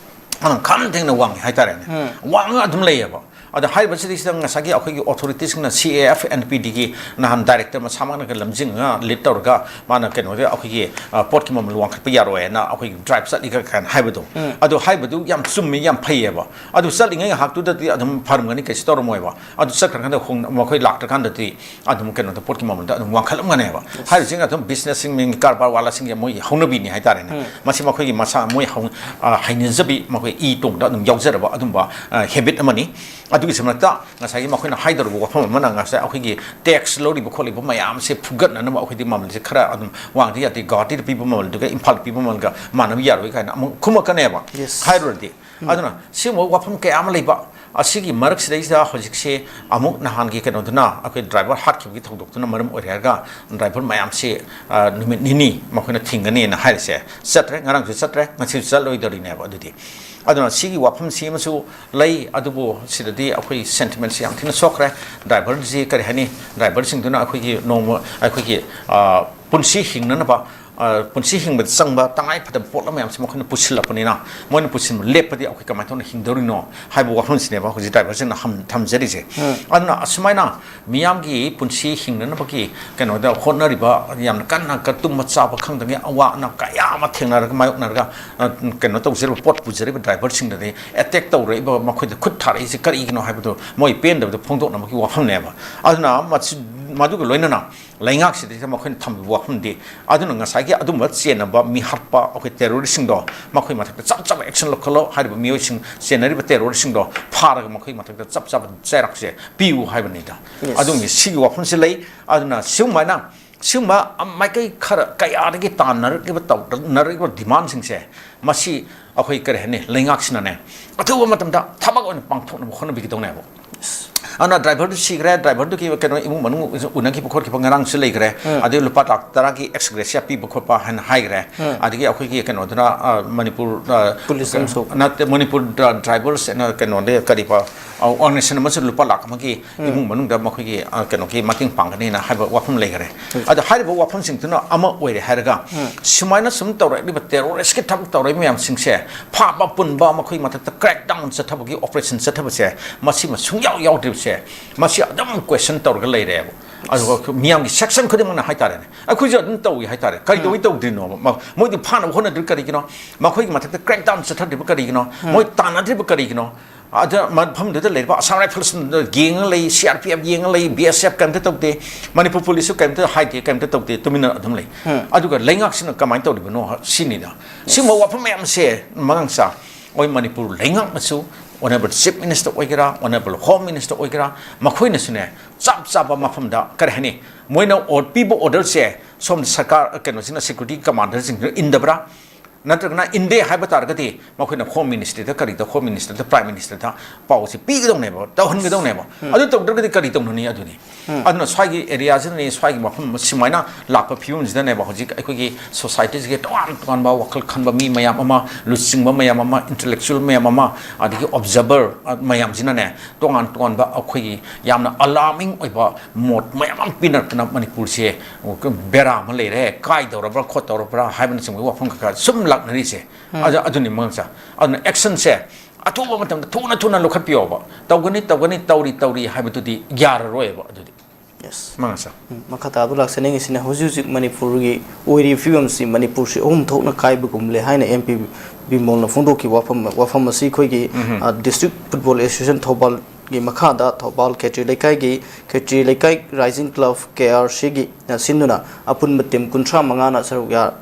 ꯃꯃꯜ ꯈꯝ ꯊꯦꯡꯅ ꯋꯥꯡꯉꯤ ꯍꯥꯏꯇꯥꯔꯦꯅꯦ꯫ ꯋꯥꯡꯉ ꯑꯗꯨꯝ ꯂꯩꯌꯦꯕ꯫ ꯑꯗ ꯍꯥꯏꯔꯤꯕꯁꯤꯗꯩꯁꯤꯗ ꯉꯁꯥꯏꯒꯤ ꯑꯩꯈꯣꯏꯒꯤ authoritiesꯁꯤꯡꯅ, C A F N P Dꯒꯤ ꯅꯍꯥꯟ director ꯃꯁꯥꯃꯛꯅꯒ ꯂꯝꯖꯤꯡꯉꯒ lead ꯇꯧꯔꯒ ꯃꯥꯅ ꯀꯩꯅꯣꯗ ꯑꯩꯈꯣꯏꯒꯤ, ꯑ, ꯄꯣꯠꯀꯤ ꯃꯃꯜ ꯋꯥꯡꯈꯠꯄ ꯌꯥꯔꯣꯏ ꯍꯥꯏꯅ ꯑꯩꯈꯣꯏꯒꯤ drive ꯆꯠꯂꯤꯒ ꯀꯥꯏꯅ ꯍꯥꯏꯕꯗꯣ, ꯑꯗꯨ ꯍꯥꯏꯕꯗꯨ ꯌꯥꯝ ꯆꯨꯝꯃꯤ, ꯌꯥꯝ ꯐꯩꯌꯦꯕ꯫ ꯑꯗꯨ ꯆꯠꯂꯤꯉꯩ ꯉꯥꯏꯍꯥꯛꯇꯨꯗꯗꯤ ꯑꯗꯨꯝ ꯐꯔꯝꯒꯅꯤ, ꯀꯩꯁꯨ ꯇꯧꯔꯝꯃꯣꯏꯕ꯫ ꯑꯗꯨ ꯆꯠꯈ꯭ꯔꯀꯥꯟꯗ ꯍꯣꯡ-, ꯃꯈꯣꯏ ꯂꯥꯛꯇ꯭ꯔꯀꯥꯟꯗꯗꯤ ꯑꯗꯨꯝ ꯀꯩꯅꯣꯗ ꯄꯣꯠꯀꯤ ꯃꯃꯜꯗ ꯑꯗꯨꯝ ꯋꯥꯡꯈꯠꯂꯝꯒꯅꯦꯕ꯫ ꯍꯥꯏꯔꯤꯁꯤꯡ ꯑꯗꯨꯝ businessꯁꯤꯡ, ꯀꯔꯕꯥꯔ ꯋꯥꯂꯥꯁꯤꯡꯒꯤ ꯃꯣꯏ ꯍꯧꯅꯕꯤꯅꯤ ꯍꯥꯏꯇꯥꯔꯦꯅꯦ꯫ ꯃꯁꯤ ꯃꯈꯣꯏꯒꯤ ꯃꯁꯥ ꯃꯣꯏ ꯍꯧ-, ꯑ, ꯍꯩꯅꯖꯕꯤ, ꯃꯈꯣꯏ ꯏ ꯇꯣꯡꯗ ꯑꯗꯨꯝ ꯌꯥꯎꯖꯔꯕ ꯑꯗꯨꯝꯕ, ꯑ, habit ꯑꯃꯅꯤ꯫ ꯑꯗꯨꯒꯤꯁꯨ ꯃꯔꯛꯇ ꯉꯁꯥꯏꯒꯤ ꯃꯈꯣꯏꯅ ꯍꯥꯏꯗꯧꯔꯤꯕ ꯋꯥꯐꯝ ꯑꯃꯅ ꯉꯁꯥꯏ ꯑꯩꯈꯣꯏꯒꯤ tax ꯂꯧꯔꯤꯕ ꯈꯣꯠꯂꯤꯕ ꯃꯌꯥꯝꯁꯦ ꯐꯨꯒꯠꯅꯅꯕ ꯑꯩꯈꯣꯏꯗꯤ ꯃꯃꯜꯁꯦ ꯈꯔ ꯑꯗꯨꯝ ꯋꯥꯡꯗ ꯌꯥꯗꯦ, ꯒꯧꯍꯥꯇꯤꯗ ꯄꯤꯕ ꯃꯃꯜꯗꯨꯒ ꯏꯝꯐꯥꯜꯗ ꯄꯤꯕ ꯃꯃꯜꯒ ꯃꯥꯟꯅꯕ ꯌꯥꯔꯣꯏ ꯀꯥꯏꯅ ꯑꯃꯨꯛ ꯈꯨꯝꯃꯛꯀꯅꯦꯕ꯫ Yes. ꯍꯥꯏꯔꯨꯔꯗꯤ꯫ ꯑꯗꯨꯅ ꯁꯤꯒꯨꯝꯕ ꯋꯥꯐꯝ ꯀꯌꯥ ꯑꯃ ꯂꯩꯕ, ꯑꯁꯤꯒꯤ ꯃꯔꯛꯁꯤꯗꯩꯁꯤꯗ ꯍꯧꯖꯤꯛꯁꯦ ꯑꯃꯨꯛ ꯅꯍꯥꯟꯒꯤ ꯀꯩꯅꯣꯗꯨꯅ, ꯑꯩꯈꯣꯏ driver ꯍꯥꯠꯈꯤꯕꯒꯤ ꯊꯧꯗꯣꯛꯇꯨꯅ ꯃꯔꯝ ꯑꯣꯏꯔꯦ ꯍꯥꯏꯔꯒ driver ꯃꯌꯥꯝꯁꯤ, ꯑ, ꯅꯨꯃꯤꯠ ꯅꯤꯅꯤ ꯃꯈꯣꯏꯅ ꯊꯤꯡꯒꯅꯤꯅ ꯍꯥꯏꯔꯤꯁꯦ ꯆꯠꯇ꯭ꯔꯦ, ꯉꯔꯥꯡꯁꯨ ꯆꯠꯇ꯭ꯔꯦ, ꯉꯁꯤꯁꯨ ꯆꯠꯂꯣꯏꯗꯧꯔꯤꯅꯦꯕ꯫ ꯑꯗꯨꯗꯤ ꯑꯗꯨꯅ ꯁꯤꯒꯤ ꯋꯥꯐꯝꯁꯤ ꯑꯃꯁꯨ ꯂꯩ, ꯑꯗꯨꯕꯨ ꯁꯤꯗꯗꯤ ꯑꯩꯈꯣꯏ sentimentꯁꯤ ꯌꯥꯝ ꯊꯤꯅ ꯁꯣꯛꯈ꯭ꯔꯦ꯫ Driverꯁꯤ ꯀꯔꯤ ꯍꯥꯏꯅꯤ, driverꯁꯤꯡꯗꯨꯅ ꯑꯩꯈꯣꯏꯒꯤ ꯅꯣꯡꯃ, ꯑꯩꯈꯣꯏꯒꯤ, ꯑ, ꯄꯨꯟꯁꯤ ꯍꯤꯡꯅꯅꯕ, ꯑ, ꯄꯨꯟꯁꯤ ꯍꯤꯡꯕꯗ ꯆꯪꯕ ꯇꯉꯥꯏ ꯐꯗꯕ ꯄꯣꯠ ꯑꯃ ꯃꯌꯥꯝꯁꯤ ꯃꯈꯣꯏꯅ ꯄꯨꯁꯤꯜꯂꯛꯄꯅꯤꯅ, ꯃꯣꯏꯅ ꯄꯨꯁꯤꯟꯕ ꯂꯦꯞꯄꯗꯤ ꯑꯩꯈꯣꯏ ꯀꯃꯥꯏꯅ ꯇꯧꯅ ꯍꯤꯡꯗꯧꯔꯤꯅꯣ ꯍꯥꯏꯕ ꯋꯥꯐꯝꯁꯤꯅꯦꯕ ꯍꯧꯖꯤꯛ driverꯁꯤꯡꯅ ꯍꯝ-, ꯊꯝꯖꯔꯤꯁꯦ꯫ ꯑꯗꯨꯅ ꯑꯁꯨꯃꯥꯏꯅ ꯃꯤꯌꯥꯝꯒꯤ ꯄꯨꯟꯁꯤ ꯍꯤꯡꯅꯅꯕꯒꯤ ꯀꯩꯅꯣꯗ ꯍꯣꯠꯅꯔꯤꯕ, ꯌꯥꯝꯅ ꯀꯟꯅ ꯀ-, ꯇꯨꯝꯕ ꯆꯥꯕ ꯈꯪꯗꯉꯩ ꯑꯋꯥ ꯑꯅꯥ ꯀꯌꯥ ꯑꯃ ꯊꯦꯡꯅꯔꯒ, ꯃꯥꯌꯣꯛꯅꯔꯒ, ꯑ, ꯀꯩꯅꯣ ꯇꯧꯖꯔꯤꯕ, ꯄꯣꯠ ꯄꯨꯖꯔꯤꯕ driverꯁꯤꯡꯗꯗꯤ attack ꯇꯧꯔꯛꯏꯕ, ꯃꯈꯣꯏꯗ ꯈꯨꯠ ꯊꯥꯔꯛꯏꯁꯦ ꯀꯔꯤꯒꯤꯅꯣ ꯍꯥꯏꯕꯗꯨ ꯃꯣꯏ ꯄꯦꯟꯗꯕꯗꯨ ꯐꯣꯡꯗꯣꯛꯅꯕꯒꯤ ꯋꯥꯐꯝꯅꯦꯕ꯫ ꯑꯗꯨꯅ ꯃꯁꯤ-, ꯃꯗꯨꯒ ꯂꯣꯏꯅꯅ ꯂꯩꯉꯥꯛꯁꯤꯗꯩꯗ ꯃꯈꯣꯏꯅ ꯊꯝꯕꯤꯕ ꯋꯥꯐꯝꯗꯤ, ꯑꯗꯨꯅ ꯉꯁꯥꯏꯒꯤ ꯑꯗꯨꯝꯕ ꯆꯦꯟꯅꯕ ꯃꯤꯍꯥꯠꯄ ꯑꯩꯈꯣꯏ terroristꯁꯤꯡꯗꯣ ꯃꯈꯣꯏ ꯃꯊꯛꯇ ꯆꯞ ꯆꯥꯕ action ꯂꯧꯈꯠꯂꯣ, ꯍꯥꯏꯔꯤꯕ ꯃꯤꯑꯣꯏꯁꯤꯡ, ꯆꯦꯟꯅꯔꯤꯕ terroristꯁꯤꯡꯗꯣ ꯐꯥꯔꯒ ꯃꯈꯣꯏ ꯃꯊꯛꯇ ꯆꯞ ꯆꯥꯕ ꯆꯩꯔꯥꯛꯁꯦ ꯄꯤꯌꯨ ꯍꯥꯏꯕꯅꯤꯗ꯫ Yes. ꯑꯗꯨꯒꯤ ꯁꯤꯒꯤ ꯋꯥꯐꯝꯁꯤ ꯂꯩ꯫ ꯑꯗꯨꯅ ꯁꯤꯒꯨꯝꯕ ꯍꯥꯏꯅ ꯁꯤꯒꯨꯝꯕ ꯃꯥꯏꯀꯩ ꯈꯔ ꯀꯌꯥꯗꯒꯤ ꯇꯥꯟꯅꯔꯛꯂꯤꯕ, ꯇꯧꯅꯔꯛꯂꯤꯕ ꯗꯤꯃꯥꯟꯁꯤꯡꯁꯦ, ꯃꯁꯤ ꯑꯩꯈꯣꯏ ꯀꯔꯤ ꯍꯥꯏꯅꯤ, ꯂꯩꯉꯥꯛꯁꯤꯅꯅꯦ ꯑꯊꯨꯕ ꯃꯇꯝꯗ ꯊꯕꯛ ꯑꯣꯏꯅ ꯄꯥꯡꯊꯣꯛꯅꯕ ꯍꯣꯠꯅꯕꯤꯒꯗꯧꯅꯦꯕ꯫ ꯑꯗꯨꯅ ꯗ꯭ꯔꯥꯏꯚꯔꯗꯨ ꯁꯤꯈ꯭ꯔꯦ, ꯗ꯭ꯔꯥꯏꯚꯔꯗꯨꯒꯤ ꯀꯩꯅꯣ, ꯏꯃꯨꯡ ꯃꯅꯨꯡ ꯎꯅꯈꯤꯕ ꯈꯣꯠꯈꯤꯕ ꯉꯔꯥꯡꯁꯨ ꯂꯩꯈ꯭ꯔꯦ꯫ ꯎꯝ꯫ ꯑꯗꯩ ꯂꯨꯄꯥ ꯂꯥꯛ ꯇꯔꯥꯒꯤ ꯑꯦꯛꯁ ꯒ꯭ꯔꯦꯁꯤꯌꯥ ꯄꯤꯕ ꯈꯣꯠꯄ ꯍꯥꯏꯅ ꯍꯥꯏꯈ꯭ꯔꯦ꯫ ꯎꯝ꯫ ꯑꯗꯒꯤ ꯑꯩꯈꯣꯏꯒꯤ ꯀꯩꯅꯣꯗꯨꯅ, ꯑ, ꯃꯅꯤꯄꯨꯔ, ꯑ, ꯄꯨꯂꯤꯁ ꯑꯃꯁꯨ꯫ ꯅꯠꯇꯦ, ꯃꯅꯤꯄꯨꯔ ꯗ꯭ꯔꯥꯏꯚꯔꯁ ꯑꯦꯟ ꯀꯩꯅꯣꯗ ꯀꯔꯤꯕ, ꯑ, ꯑꯣꯔꯒꯅꯥꯏꯖꯦꯁꯟ ꯑꯃꯁꯨ ꯂꯨꯄꯥ ꯂꯥꯛ ꯑꯃꯒꯤ ꯎꯝ꯫ ꯏꯃꯨꯡ ꯃꯅꯨꯡꯗ ꯃꯈꯣꯏꯒꯤ, ꯑ, ꯀꯩꯅꯣꯒꯤ ꯃꯇꯦꯡ ꯄꯥꯡꯒꯅꯤꯅ ꯍꯥꯏꯕ ꯋꯥꯐꯝ ꯂꯩꯈ꯭ꯔꯦ꯫ ꯎꯝ꯫ ꯑꯗꯣ ꯍꯥꯏꯔꯤꯕ ꯋꯥꯐꯝꯁꯤꯡꯗꯨꯅ ꯑꯃ ꯑꯣꯏꯔꯦ ꯍꯥꯏꯔꯒ, ꯎꯝ꯫ ꯁꯨꯃꯥꯏꯅ ꯁꯨꯝ ꯇꯧꯔꯛꯂꯤꯕ ꯇꯦꯔꯣꯔꯤꯁꯀꯤ ꯊꯕꯛ ꯇꯧꯔꯛꯏꯕ ꯃꯌꯥꯝꯁꯤꯡꯁꯦ, ꯐꯥꯕ ꯄꯨꯟꯕ, ꯃꯈꯣꯏ ꯃꯊꯛꯇ ꯀ꯭ꯔꯦꯛ ꯗꯥꯎꯟ ꯆꯠꯊꯕꯒꯤ ꯑꯣꯄꯔꯦꯁꯟ ꯆꯠꯊꯕꯁꯦ, ꯃꯁꯤꯃ ꯁꯨꯡꯌꯥꯎ ꯌꯥꯎꯗ꯭ꯔꯤꯕꯁꯦ, ꯃꯁꯤ ꯑꯗꯨꯝ ꯀ꯭ꯋꯦꯁꯟ ꯇꯧꯔꯒ ꯂꯩꯔꯦꯕ꯫ ꯑꯗꯨꯒ ꯃꯤꯌꯥꯝꯒꯤ ꯁꯦꯛꯁꯟ ꯈꯨꯗꯤꯡꯃꯛꯅ ꯍꯥꯏꯇꯥꯔꯦꯅꯦ, ꯑꯩꯈꯣꯏꯁꯨ ꯑꯗꯨꯝ ꯇꯧꯏ ꯍꯥꯏꯇꯥꯔꯦ꯫ ꯀꯔꯤꯗꯧꯕꯩ ꯎꯝ꯫ ꯇꯧꯗ꯭ꯔꯤꯅꯣꯕ? ꯃ-, ꯃꯣꯏꯗꯤ ꯐꯥꯅꯕ ꯍꯣꯠꯅꯗ꯭ꯔꯤ ꯀꯔꯤꯒꯤꯅꯣ? ꯃꯈꯣꯏꯒꯤ ꯃꯊꯛꯇ ꯀ꯭ꯔꯦꯛ ꯗꯥꯎꯟ ꯆꯠꯊꯗ꯭ꯔꯤꯕ ꯀꯔꯤꯒꯤꯅꯣ? ꯎꯝ꯫ ꯃꯣꯏ ꯇꯥꯟꯅꯗ꯭ꯔꯤꯕ ꯀꯔꯤꯒꯤꯅꯣ? ꯑꯗ ꯃꯐꯝꯗꯨꯗ ꯂꯩꯔꯤꯕ ꯑꯁꯥꯝ ꯔꯥꯏꯐꯜꯁ ꯌꯦꯡꯉ ꯂꯩ, ꯁꯤ ꯑꯥꯔ ꯄꯤ ꯑꯦꯐ ꯌꯦꯡꯉ ꯂꯩ, ꯕꯤ ꯑꯦꯁ ꯑꯦꯐ ꯀꯩꯝꯇ ꯇꯧꯗꯦ, ꯃꯅꯤꯄꯨꯔ ꯄꯨꯂꯤꯁꯁꯨ ꯀꯩꯝꯇ ꯍꯥꯏꯗꯦ, ꯀꯩꯝꯇ ꯇꯧꯗꯦ, ꯇꯨꯃꯤꯟꯅ ꯑꯗꯨꯝ ꯂꯩ꯫ ꯎꯝ꯫ ꯑꯗꯨꯒ ꯂꯩꯉꯥꯛꯁꯤꯅ ꯀꯃꯥꯏꯅ ꯇꯧꯔꯤꯕꯅꯣ ꯁꯤꯅꯤꯗ꯫ ꯁꯤꯒꯨꯝꯕ ꯋꯥꯐꯝ ꯃꯌꯥꯝꯁꯦ, ꯃꯉꯥꯡꯆꯥ, ꯑꯩꯈꯣꯏ ꯃꯅꯤꯄꯨꯔ ꯂꯩꯉꯥꯛꯅꯁꯨ, ꯑꯣꯅꯔꯦꯕꯜ ꯆꯤꯐ ꯃꯤꯅꯤꯁꯇꯔ ꯑꯣꯏꯒꯦꯔꯥ, ꯑꯣꯅꯔꯦꯕꯜ ꯍꯣꯝ ꯃꯤꯅꯤꯁꯇꯔ ꯑꯣꯏꯒꯦꯔꯥ, ꯃꯈꯣꯏꯅꯁꯨꯅꯦ, ꯆꯞ ꯆꯥꯕ ꯃꯐꯝꯗ, ꯀꯔꯤ ꯍꯥꯏꯅꯤ, ꯃꯣꯏꯅ ꯑꯣꯔ-, ꯄꯤꯕ ꯑꯣꯔꯗꯔꯁꯦ ꯁꯣꯝꯗ ꯁꯔꯀꯥꯔ, ꯀꯩꯅꯣꯁꯤꯅ, ꯁꯦꯀ꯭ꯌꯨꯔꯤꯇꯤ ꯀꯃꯥꯟꯗꯔꯁꯤꯡꯁꯤꯅ ꯏꯟꯗꯕ꯭ꯔꯥ? ꯅꯠꯇ꯭ꯔꯒꯅ ꯏꯟꯗꯦ ꯍꯥꯏꯕ ꯇꯥꯔꯒꯗꯤ ꯃꯈꯣꯏꯅ ꯍꯣꯝ ꯃꯤꯅꯤꯁꯇ꯭ꯔꯤꯗ, ꯀꯔꯤꯗ, ꯍꯣꯝ ꯃꯤꯅꯤꯁꯇꯔꯗ, ꯄ꯭ꯔꯥꯏꯝ ꯃꯤꯅꯤꯁꯇꯔꯗ ꯄꯥꯎꯁꯦ ꯄꯤꯒꯗꯧꯅꯦꯕ, ꯇꯧꯍꯟꯒꯗꯧꯅꯦꯕ꯫ ꯎꯝ꯫ ꯑꯗꯨ ꯇꯧꯗ꯭ꯔꯒꯗꯤ ꯀꯔꯤ ꯇꯧꯅꯅꯤ? ꯑꯗꯨꯅꯤ꯫ ꯎꯝ꯫ ꯑꯗꯨꯅ ꯁ꯭ꯋꯥꯏꯒꯤ ꯑꯦꯔꯤꯌꯥꯁꯤꯗꯅꯤ, ꯁ꯭ꯋꯥꯏꯒꯤ ꯃꯐꯝ ꯁꯨꯃꯥꯏꯅ ꯂꯥꯛꯄ ꯐꯤꯕꯝꯁꯤꯗꯅꯦꯕ ꯍꯧꯖꯤꯛ ꯑꯩꯈꯣꯏꯒꯤ ꯁꯣꯁꯥꯏꯇꯤꯁꯤꯒꯤ ꯇꯣꯉꯥꯟ ꯇꯣꯉꯥꯟꯕ ꯋꯥꯈꯜ ꯈꯟꯕ ꯃꯤ ꯃꯌꯥꯝ ꯑꯃ, ꯂꯨꯆꯤꯡꯕ ꯃꯌꯥꯝ ꯑꯃ, ꯏꯟꯇꯦꯂꯦꯛꯆꯨꯋꯦꯜ ꯃꯌꯥꯝ ꯑꯃ, ꯑꯗꯒꯤ ꯑꯣꯕꯖꯥꯔꯚꯔ ꯃꯌꯥꯝꯁꯤꯅꯅꯦ, ꯇꯣꯉꯥꯟ ꯇꯣꯉꯥꯟꯕ ꯑꯩꯈꯣꯏꯒꯤ ꯌꯥꯝꯅ ꯑꯂꯥꯔꯃꯤꯡ ꯑꯣꯏꯕ ꯃꯣꯠ ꯃꯌꯥꯝ ꯑꯃ ꯄꯤꯅꯔꯛꯇꯅ ꯃꯅꯤꯄꯨꯔꯁꯦ ꯕꯦꯔꯥ ꯑꯃ ꯂꯩꯔꯦ, ꯀꯥꯏꯗꯧꯔꯕ꯭ꯔꯥ ꯈꯣꯠꯇꯧꯔꯕ꯭ꯔꯥ ꯍꯥꯏꯕꯅꯆꯤꯡꯕꯒꯤ ꯋꯥꯐꯝ ꯈꯔ ꯈꯔ ꯁꯨꯝ ꯂꯥꯛꯅꯔꯤꯁꯦ꯫ ꯎꯝ꯫ ꯑꯗꯨ, ꯑꯗꯨꯅꯤ ꯃꯉꯥꯡꯆꯥ꯫ ꯑꯗꯨꯅ ꯑꯦꯛꯁꯟꯁꯦ ꯑꯊꯨꯕ ꯃꯇꯝꯗ ꯊꯨꯅ ꯊꯨꯅ ꯂꯧꯈꯠꯄꯤꯌꯣꯕ꯫ ꯇꯧꯒꯅꯤ, ꯇꯧꯒꯅꯤ, ꯇꯧꯔꯤ, ꯇꯧꯔꯤ ꯍꯥꯏꯕꯗꯨꯗꯤ ꯌꯥꯔꯔꯣꯏꯕ ꯑꯗꯨꯗꯤ꯫ ꯌꯦꯁ꯫ ꯃꯉꯥꯡꯆꯥ꯫ ꯎꯝ, ꯃꯈꯥ ꯇꯥꯕ ꯂꯥꯛꯆꯅꯤꯡꯉꯤꯁꯤꯅ ꯍꯧꯖꯤꯛ ꯍꯧꯖꯤꯛ ꯃꯅꯤꯄꯨꯔꯒꯤ ꯑꯣꯏꯔꯤꯕ ꯐꯤꯕꯝꯁꯤ ꯃꯅꯤꯄꯨꯔꯁꯤ ꯑꯍꯨꯝ ꯊꯣꯛꯅ ꯀꯥꯏꯕꯒꯨꯝꯂꯦ ꯍꯥꯏꯅ ꯑꯦꯝ ꯄꯤ ꯕꯤꯃꯣꯜꯅ ꯐꯣꯡꯗꯣꯛꯈꯤꯕ ꯋꯥꯐꯝ, ꯋꯥꯐꯝ ꯑꯁꯤ ꯑꯩꯈꯣꯏꯒꯤ, ꯎꯝ꯫ ꯑ, ꯗꯤꯁꯇ꯭ꯔꯤꯛ ꯐꯨꯠꯕꯣꯜ ꯑꯦꯁꯣꯁꯤꯌꯦꯁꯟ ꯊꯧꯕꯥꯜꯒꯤ ꯃꯈꯥꯗ ꯊꯧꯕꯥꯜ ꯈꯦꯇ꯭ꯔꯤ ꯂꯩꯀꯥꯏꯒꯤ, ꯈꯦꯇ꯭ꯔꯤ ꯂꯩꯀꯥꯏ ꯔꯥꯏꯖꯤꯡ ꯀ꯭ꯂꯕ, ꯀꯦ ꯑꯥꯔ ꯁꯤꯒꯤ, ꯑ, ꯁꯤꯟꯗꯨꯅ ꯑꯄꯨꯟꯕ ꯇꯤꯝ ꯀꯨꯟꯊ꯭ꯔꯥ ꯃꯉꯥꯅ ꯁꯔꯨꯛ ꯌꯥ-,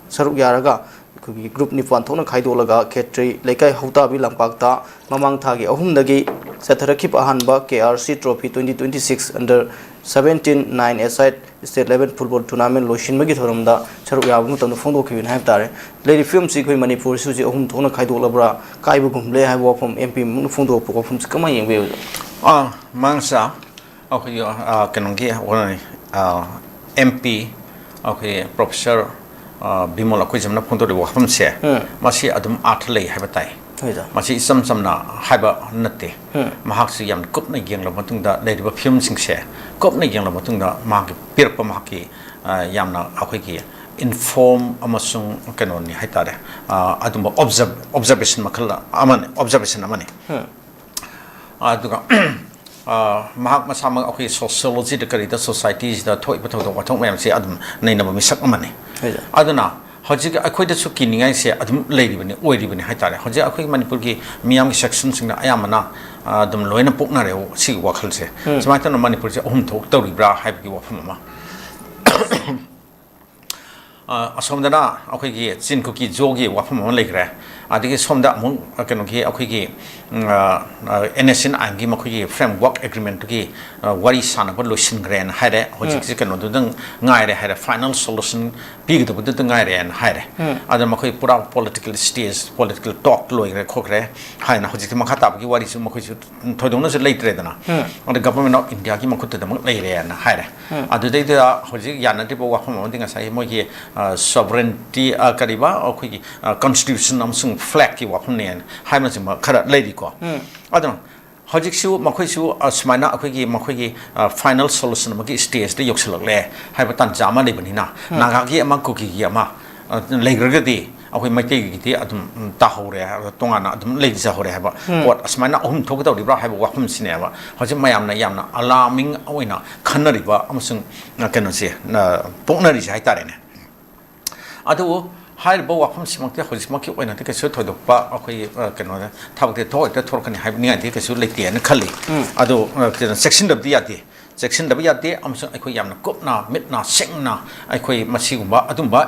ꯁꯔꯨꯛ ꯌꯥꯔꯒ ꯑꯩꯈꯣꯏꯒꯤ ꯒ꯭ꯔꯨꯞ ꯅꯤꯄꯥꯟ ꯊꯣꯛꯅ ꯈꯥꯏꯗꯣꯛꯂꯒ ꯈꯦꯇ꯭ꯔꯤ ꯂꯩꯀꯥꯏ ꯍꯧꯇꯥꯕꯤ ꯂꯝꯄꯥꯛꯇ ꯃꯃꯥꯡ ꯊꯥꯒꯤ ꯑꯍꯨꯝꯗꯒꯤ ꯆꯠꯊꯔꯛꯈꯤꯕ ꯑꯍꯥꯟꯕ K R C trophy twenty twenty six under seventeen nine aside state level football tournament ꯂꯣꯏꯁꯤꯟꯕꯒꯤ ꯊꯧꯔꯝꯗ ꯁꯔꯨꯛ ꯌꯥꯕ ꯃꯇꯝꯗ ꯐꯣꯡꯗꯣꯛꯈꯤꯕꯅꯤ ꯍꯥꯏꯕ ꯇꯥꯔꯦ꯫ ꯂꯩꯔꯤꯕ ꯐꯤꯕꯝꯁꯤ ꯑꯩꯈꯣꯏ ꯃꯅꯤꯄꯨꯔꯁꯤꯁꯨ ꯍꯧꯖꯤꯛ ꯑꯍꯨꯝ ꯊꯣꯛꯅ ꯈꯥꯏꯗꯣꯛꯂꯕ꯭ꯔꯥ, ꯀꯥꯏꯕꯒꯨꯝ ꯂꯩ ꯍꯥꯏꯕ ꯋꯥꯐꯝ ꯑꯦꯝ ꯄꯤ ꯑꯃꯅ ꯐꯣꯡꯗꯣꯛꯂꯛꯄ ꯋꯥꯐꯝꯁꯤ ꯀꯃꯥꯏꯅ ꯌꯦꯡꯕꯤꯕ? ꯑꯥ, ꯃꯥꯡꯁꯥ, ꯑꯩꯈꯣꯏꯒꯤ, ꯑꯥ, ꯀꯩꯅꯣꯒꯤ, ꯑꯥ, ꯑꯦꯝ ꯄꯤ, ꯑꯩꯈꯣꯏ ꯄ꯭ꯔꯣꯐꯦꯁꯔ, ꯑꯥ, ꯕꯤꯃꯣꯜ ꯑꯩꯈꯣꯏꯖꯝꯅ ꯐꯣꯡꯗꯣꯔꯛꯏꯕ ꯋꯥꯐꯝꯁꯦ, ꯎꯝ꯫ ꯃꯁꯤ ꯑꯗꯨꯝ ꯑꯥꯔꯊ ꯂꯩ ꯍꯥꯏꯕ ꯇꯥꯏ꯫ ꯍꯣꯏꯗ꯫ ꯃꯁꯤ ꯏꯆꯝ ꯆꯝꯅ ꯍꯥꯏꯕ ꯅꯠꯇꯦ꯫ ꯎꯝ꯫ ꯃꯍꯥꯛꯁꯤ ꯌꯥꯝ ꯀꯨꯞꯅ ꯌꯦꯡꯂꯕ ꯃꯇꯨꯡꯗ, ꯂꯩꯔꯤꯕ ꯐꯤꯕꯝꯁꯤꯡꯁꯦ ꯀꯨꯞꯅ ꯌꯦꯡꯂꯕ ꯃꯇꯨꯡꯗ, ꯃꯍꯥꯛꯀꯤ ꯄꯤꯔꯛꯄ ꯃꯍꯥꯛꯀꯤ, ꯑꯥ, ꯌꯥꯝꯅ ꯑꯩꯈꯣꯏꯒꯤ ꯏꯟꯐꯣꯔꯝ ꯑꯃꯁꯨꯡ ꯀꯩꯅꯣꯅꯤ ꯍꯥꯏ ꯇꯥꯔꯦ, ꯑꯥ, ꯑꯗꯨꯝꯕ ꯑꯣꯕꯖꯔꯕ-, ꯑꯣꯕꯖꯔꯕꯦꯁꯟ ꯃꯈꯜ ꯑꯃꯅꯤ, ꯑꯣꯕꯖꯔꯕꯦꯁꯟ ꯑꯃꯅꯤ꯫ ꯎꯝ꯫ ꯑꯗꯨꯒ, ꯑ, ꯃꯍꯥꯛ ꯃꯁꯥꯃꯛ ꯑꯩꯈꯣꯏ ꯁꯣꯁꯤꯌꯣꯂꯣꯖꯤꯗ ꯀꯔꯤꯗ ꯁꯣꯁꯥꯏꯇꯤꯁꯤꯗ ꯊꯣꯛꯏꯕ ꯊꯧꯗꯣꯛ ꯋꯥꯊꯣꯛ ꯃꯌꯥꯝꯁꯦ ꯑꯗꯨꯝ ꯅꯩꯅꯕ ꯃꯤꯁꯛ ꯑꯃꯅꯤ꯫ ꯍꯣꯏꯗ꯫ ꯑꯗꯨꯅ ꯍꯧꯖꯤꯛ ꯑꯩꯈꯣꯏꯗꯁꯨ ꯀꯤꯅꯤꯡꯉꯥꯏꯁꯦ ꯑꯗꯨꯝ ꯂꯩꯔꯤꯕꯅꯤ, ꯑꯣꯏꯔꯤꯕꯅꯤ ꯍꯥꯏ ꯇꯥꯔꯦ꯫ ꯍꯧꯖꯤꯛ ꯑꯩꯈꯣꯏꯒꯤ ꯃꯅꯤꯄꯨꯔꯒꯤ ꯃꯤꯌꯥꯝꯒꯤ ꯁꯦꯛꯁꯟꯁꯤꯡꯅ ꯑꯌꯥꯝꯕꯅ, ꯑ, ꯑꯗꯨꯝ ꯂꯣꯏꯅ ꯄꯣꯛꯅꯔꯦ ꯁꯤꯒꯤ ꯋꯥꯈꯜꯁꯦ꯫ ꯎꯝ꯫ ꯁꯨꯃꯥꯏꯅ ꯇꯧꯅ ꯃꯅꯤꯄꯨꯔꯁꯦ ꯑꯍꯨꯝ ꯊꯣꯛ ꯇꯧꯔꯤꯕ꯭ꯔꯥ ꯍꯥꯏꯕꯒꯤ ꯋꯥꯐꯝ ꯑꯃ꯫ ꯑ, ꯑꯁꯣꯝꯗꯅ ꯑꯩꯈꯣꯏꯒꯤ ꯆꯤꯟ ꯀꯨꯀꯤ ꯖꯣꯒꯤ ꯋꯥꯐꯝ ꯑꯃ ꯂꯩꯈ꯭ꯔꯦ꯫ ꯑꯗꯒꯤ ꯁꯣꯝꯗ ꯑꯃꯨꯛ, ꯑ, ꯀꯩꯅꯣꯒꯤ ꯑꯩꯈꯣꯏꯒꯤ, ꯎꯝ, ꯑ, ꯑ, ꯑꯦꯟ ꯑꯦꯁ ꯑꯦꯟ ꯑꯥꯏꯟꯒꯤ ꯃꯈꯣꯏꯒꯤ ꯐ꯭ꯔꯦꯝꯋꯥꯔꯛ ꯑꯦꯒ꯭ꯔꯤꯃꯦꯟꯠꯇꯨꯒꯤ, ꯑ, ꯋꯥꯔꯤ ꯁꯥꯟꯅꯕ ꯂꯣꯏꯁꯤꯟꯈ꯭ꯔꯦꯅ ꯍꯥꯏꯔꯦ꯫ ꯍꯧꯖꯤꯛꯁꯤ ꯎꯝ꯫ ꯀꯩꯅꯣꯗꯨꯗꯪ ꯉꯥꯏꯔꯦ ꯍꯥꯏꯔꯦ, ꯐꯥꯏꯅꯦꯜ ꯁꯣꯂꯨꯁꯟ ꯄꯤꯒꯗꯕꯗꯨꯗ ꯉꯥꯏꯔꯦꯅ ꯍꯥꯏꯔꯦ꯫ ꯎꯝ꯫ ꯑꯗ ꯃꯈꯣꯏ ꯄꯨꯔꯥ ꯄꯣꯂꯤꯇꯤꯀꯦꯜ ꯁ꯭ꯇꯦꯖ, ꯄꯣꯂꯤꯇꯤꯀꯦꯜ ꯇꯣꯛ ꯂꯣꯏꯈ꯭ꯔꯦ ꯈꯣꯠꯈ꯭ꯔꯦ ꯍꯥꯏꯅ ꯍꯧꯖꯤꯛꯇꯤ ꯃꯈꯥ ꯇꯥꯕꯒꯤ ꯋꯥꯔꯤꯁꯨ ꯃꯈꯣꯏꯁꯨ ꯊꯣꯏꯗꯣꯛꯅꯁꯨ ꯂꯩꯇ꯭ꯔꯦꯗꯅ꯫ ꯎꯝ꯫ ꯑꯗ ꯒꯚꯔꯟꯃꯦꯟꯠ ꯑꯣꯐ ꯏꯟꯗꯤꯌꯥꯒꯤ ꯃꯈꯨꯠꯇꯗꯃꯛ ꯂꯩꯔꯦꯅ ꯍꯥꯏꯔꯦ꯫ ꯎꯝ꯫ ꯑꯗꯨꯗꯩꯗꯨꯗ ꯍꯧꯖꯤꯛ ꯌꯥꯅꯗ꯭ꯔꯤꯕ ꯋꯥꯐꯝ ꯑꯃꯗꯤ ꯉꯁꯥꯏꯒꯤ ꯃꯣꯏꯒꯤ, ꯑ, ꯁꯣꯚꯔꯦꯟꯇꯤ, ꯑ, ꯀꯔꯤꯕ, ꯑꯩꯈꯣꯏꯒꯤ, ꯑ, ꯀꯟꯁꯇꯤꯇ꯭ꯌꯨꯁꯟ ꯑꯃꯁꯨꯡ ꯐ꯭ꯂꯦꯒꯀꯤ ꯋꯥꯐꯝꯅꯦꯅ ꯍꯥꯏꯕꯅꯆꯤꯡꯕ ꯈꯔ ꯂꯩꯔꯤꯀꯣ꯫ ꯎꯝ꯫ ꯑꯗꯨꯅ ꯍꯧꯖꯤꯛꯁꯨ ꯃꯈꯣꯏꯁꯨ, ꯑ, ꯁꯨꯃꯥꯏꯅ ꯑꯩꯈꯣꯏꯒꯤ, ꯃꯈꯣꯏꯒꯤ, ꯑ, ꯐꯥꯏꯅꯦꯜ ꯁꯣꯂꯨꯁꯟ ꯑꯃꯒꯤ ꯁ꯭ꯇꯦꯖꯇ ꯌꯧꯁꯤꯜꯂꯛꯂꯦ ꯍꯥꯏꯕ ꯇꯥꯟꯖꯥ ꯑꯃ ꯂꯩꯕꯅꯤꯅ, ꯎꯝ꯫ ꯅꯥꯒꯥꯒꯤ ꯑꯃ, ꯀꯨꯀꯤꯒꯤ ꯑꯃ, ꯑ, ꯂꯩꯈ꯭ꯔꯒꯗꯤ ꯑꯩꯈꯣꯏ ꯃꯩꯇꯩꯒꯤꯗꯤ ꯑꯗꯨꯝ, ꯎꯝ, ꯇꯥꯍꯧꯔꯦ, ꯑꯗꯣ ꯇꯣꯉꯥꯟꯅ ꯑꯗꯨꯝ ꯂꯩꯖꯍꯧꯔꯦ ꯍꯥꯏꯕ ꯎꯝ꯫ ꯄꯣꯠ ꯑꯁꯨꯃꯥꯏꯅ ꯑꯍꯨꯝ ꯊꯣꯛꯀꯗꯧꯔꯤꯕ꯭ꯔꯥ ꯍꯥꯏꯕ ꯋꯥꯐꯝꯁꯤꯅꯦꯕ ꯍꯧꯖꯤꯛ ꯃꯌꯥꯝꯅ ꯌꯥꯝꯅ ꯑꯂꯥꯔꯃꯤꯡ ꯑꯣꯏꯅ ꯈꯟꯅꯔꯤꯕ ꯑꯃꯁꯨꯡ, ꯑ, ꯀꯩꯅꯣꯁꯦ, ꯑ, ꯄꯣꯛꯅꯔꯤꯁꯦ ꯍꯥꯏꯇꯥꯔꯦꯅꯦ꯫ ꯑꯗꯨꯕꯨ ꯍꯥꯏꯔꯤꯕ ꯋꯥꯐꯝꯁꯤꯃꯛꯇꯤ ꯍꯧꯖꯤꯛꯃꯛꯀꯤ ꯑꯣꯏꯅꯗꯤ ꯀꯩꯁꯨ ꯊꯣꯏꯗꯣꯛꯄ ꯑꯩꯈꯣꯏꯒꯤ, ꯑ, ꯀꯩꯅꯣꯗ ꯊꯕꯛꯇꯤ ꯊꯣꯛ ꯍꯦꯛꯇ ꯊꯣꯔꯛꯀꯅꯤ ꯍꯥꯏꯕꯅꯤꯡꯉꯥꯏꯗꯤ ꯀꯩꯁꯨ ꯂꯩꯇꯦꯅ ꯈꯜꯂꯤ꯫ ꯎꯝ꯫ ꯑꯗꯣ, ꯑ, ꯀꯩꯅꯣ, ꯆꯦꯛꯁꯤꯟꯗꯕꯗꯤ ꯌꯥꯗꯦ꯫ ꯆꯦꯛꯁꯤꯟꯗꯕ ꯌꯥꯗꯦ, ꯑꯃꯁꯨꯡ ꯑꯩꯈꯣꯏ ꯌꯥꯝꯅ ꯀꯨꯞꯅ, ꯃꯤꯠ ꯅꯥ ꯁꯤꯡꯅ ꯑꯩꯈꯣꯏ ꯃꯁꯤꯒꯨꯝꯕ ꯑꯗꯨꯝꯕ,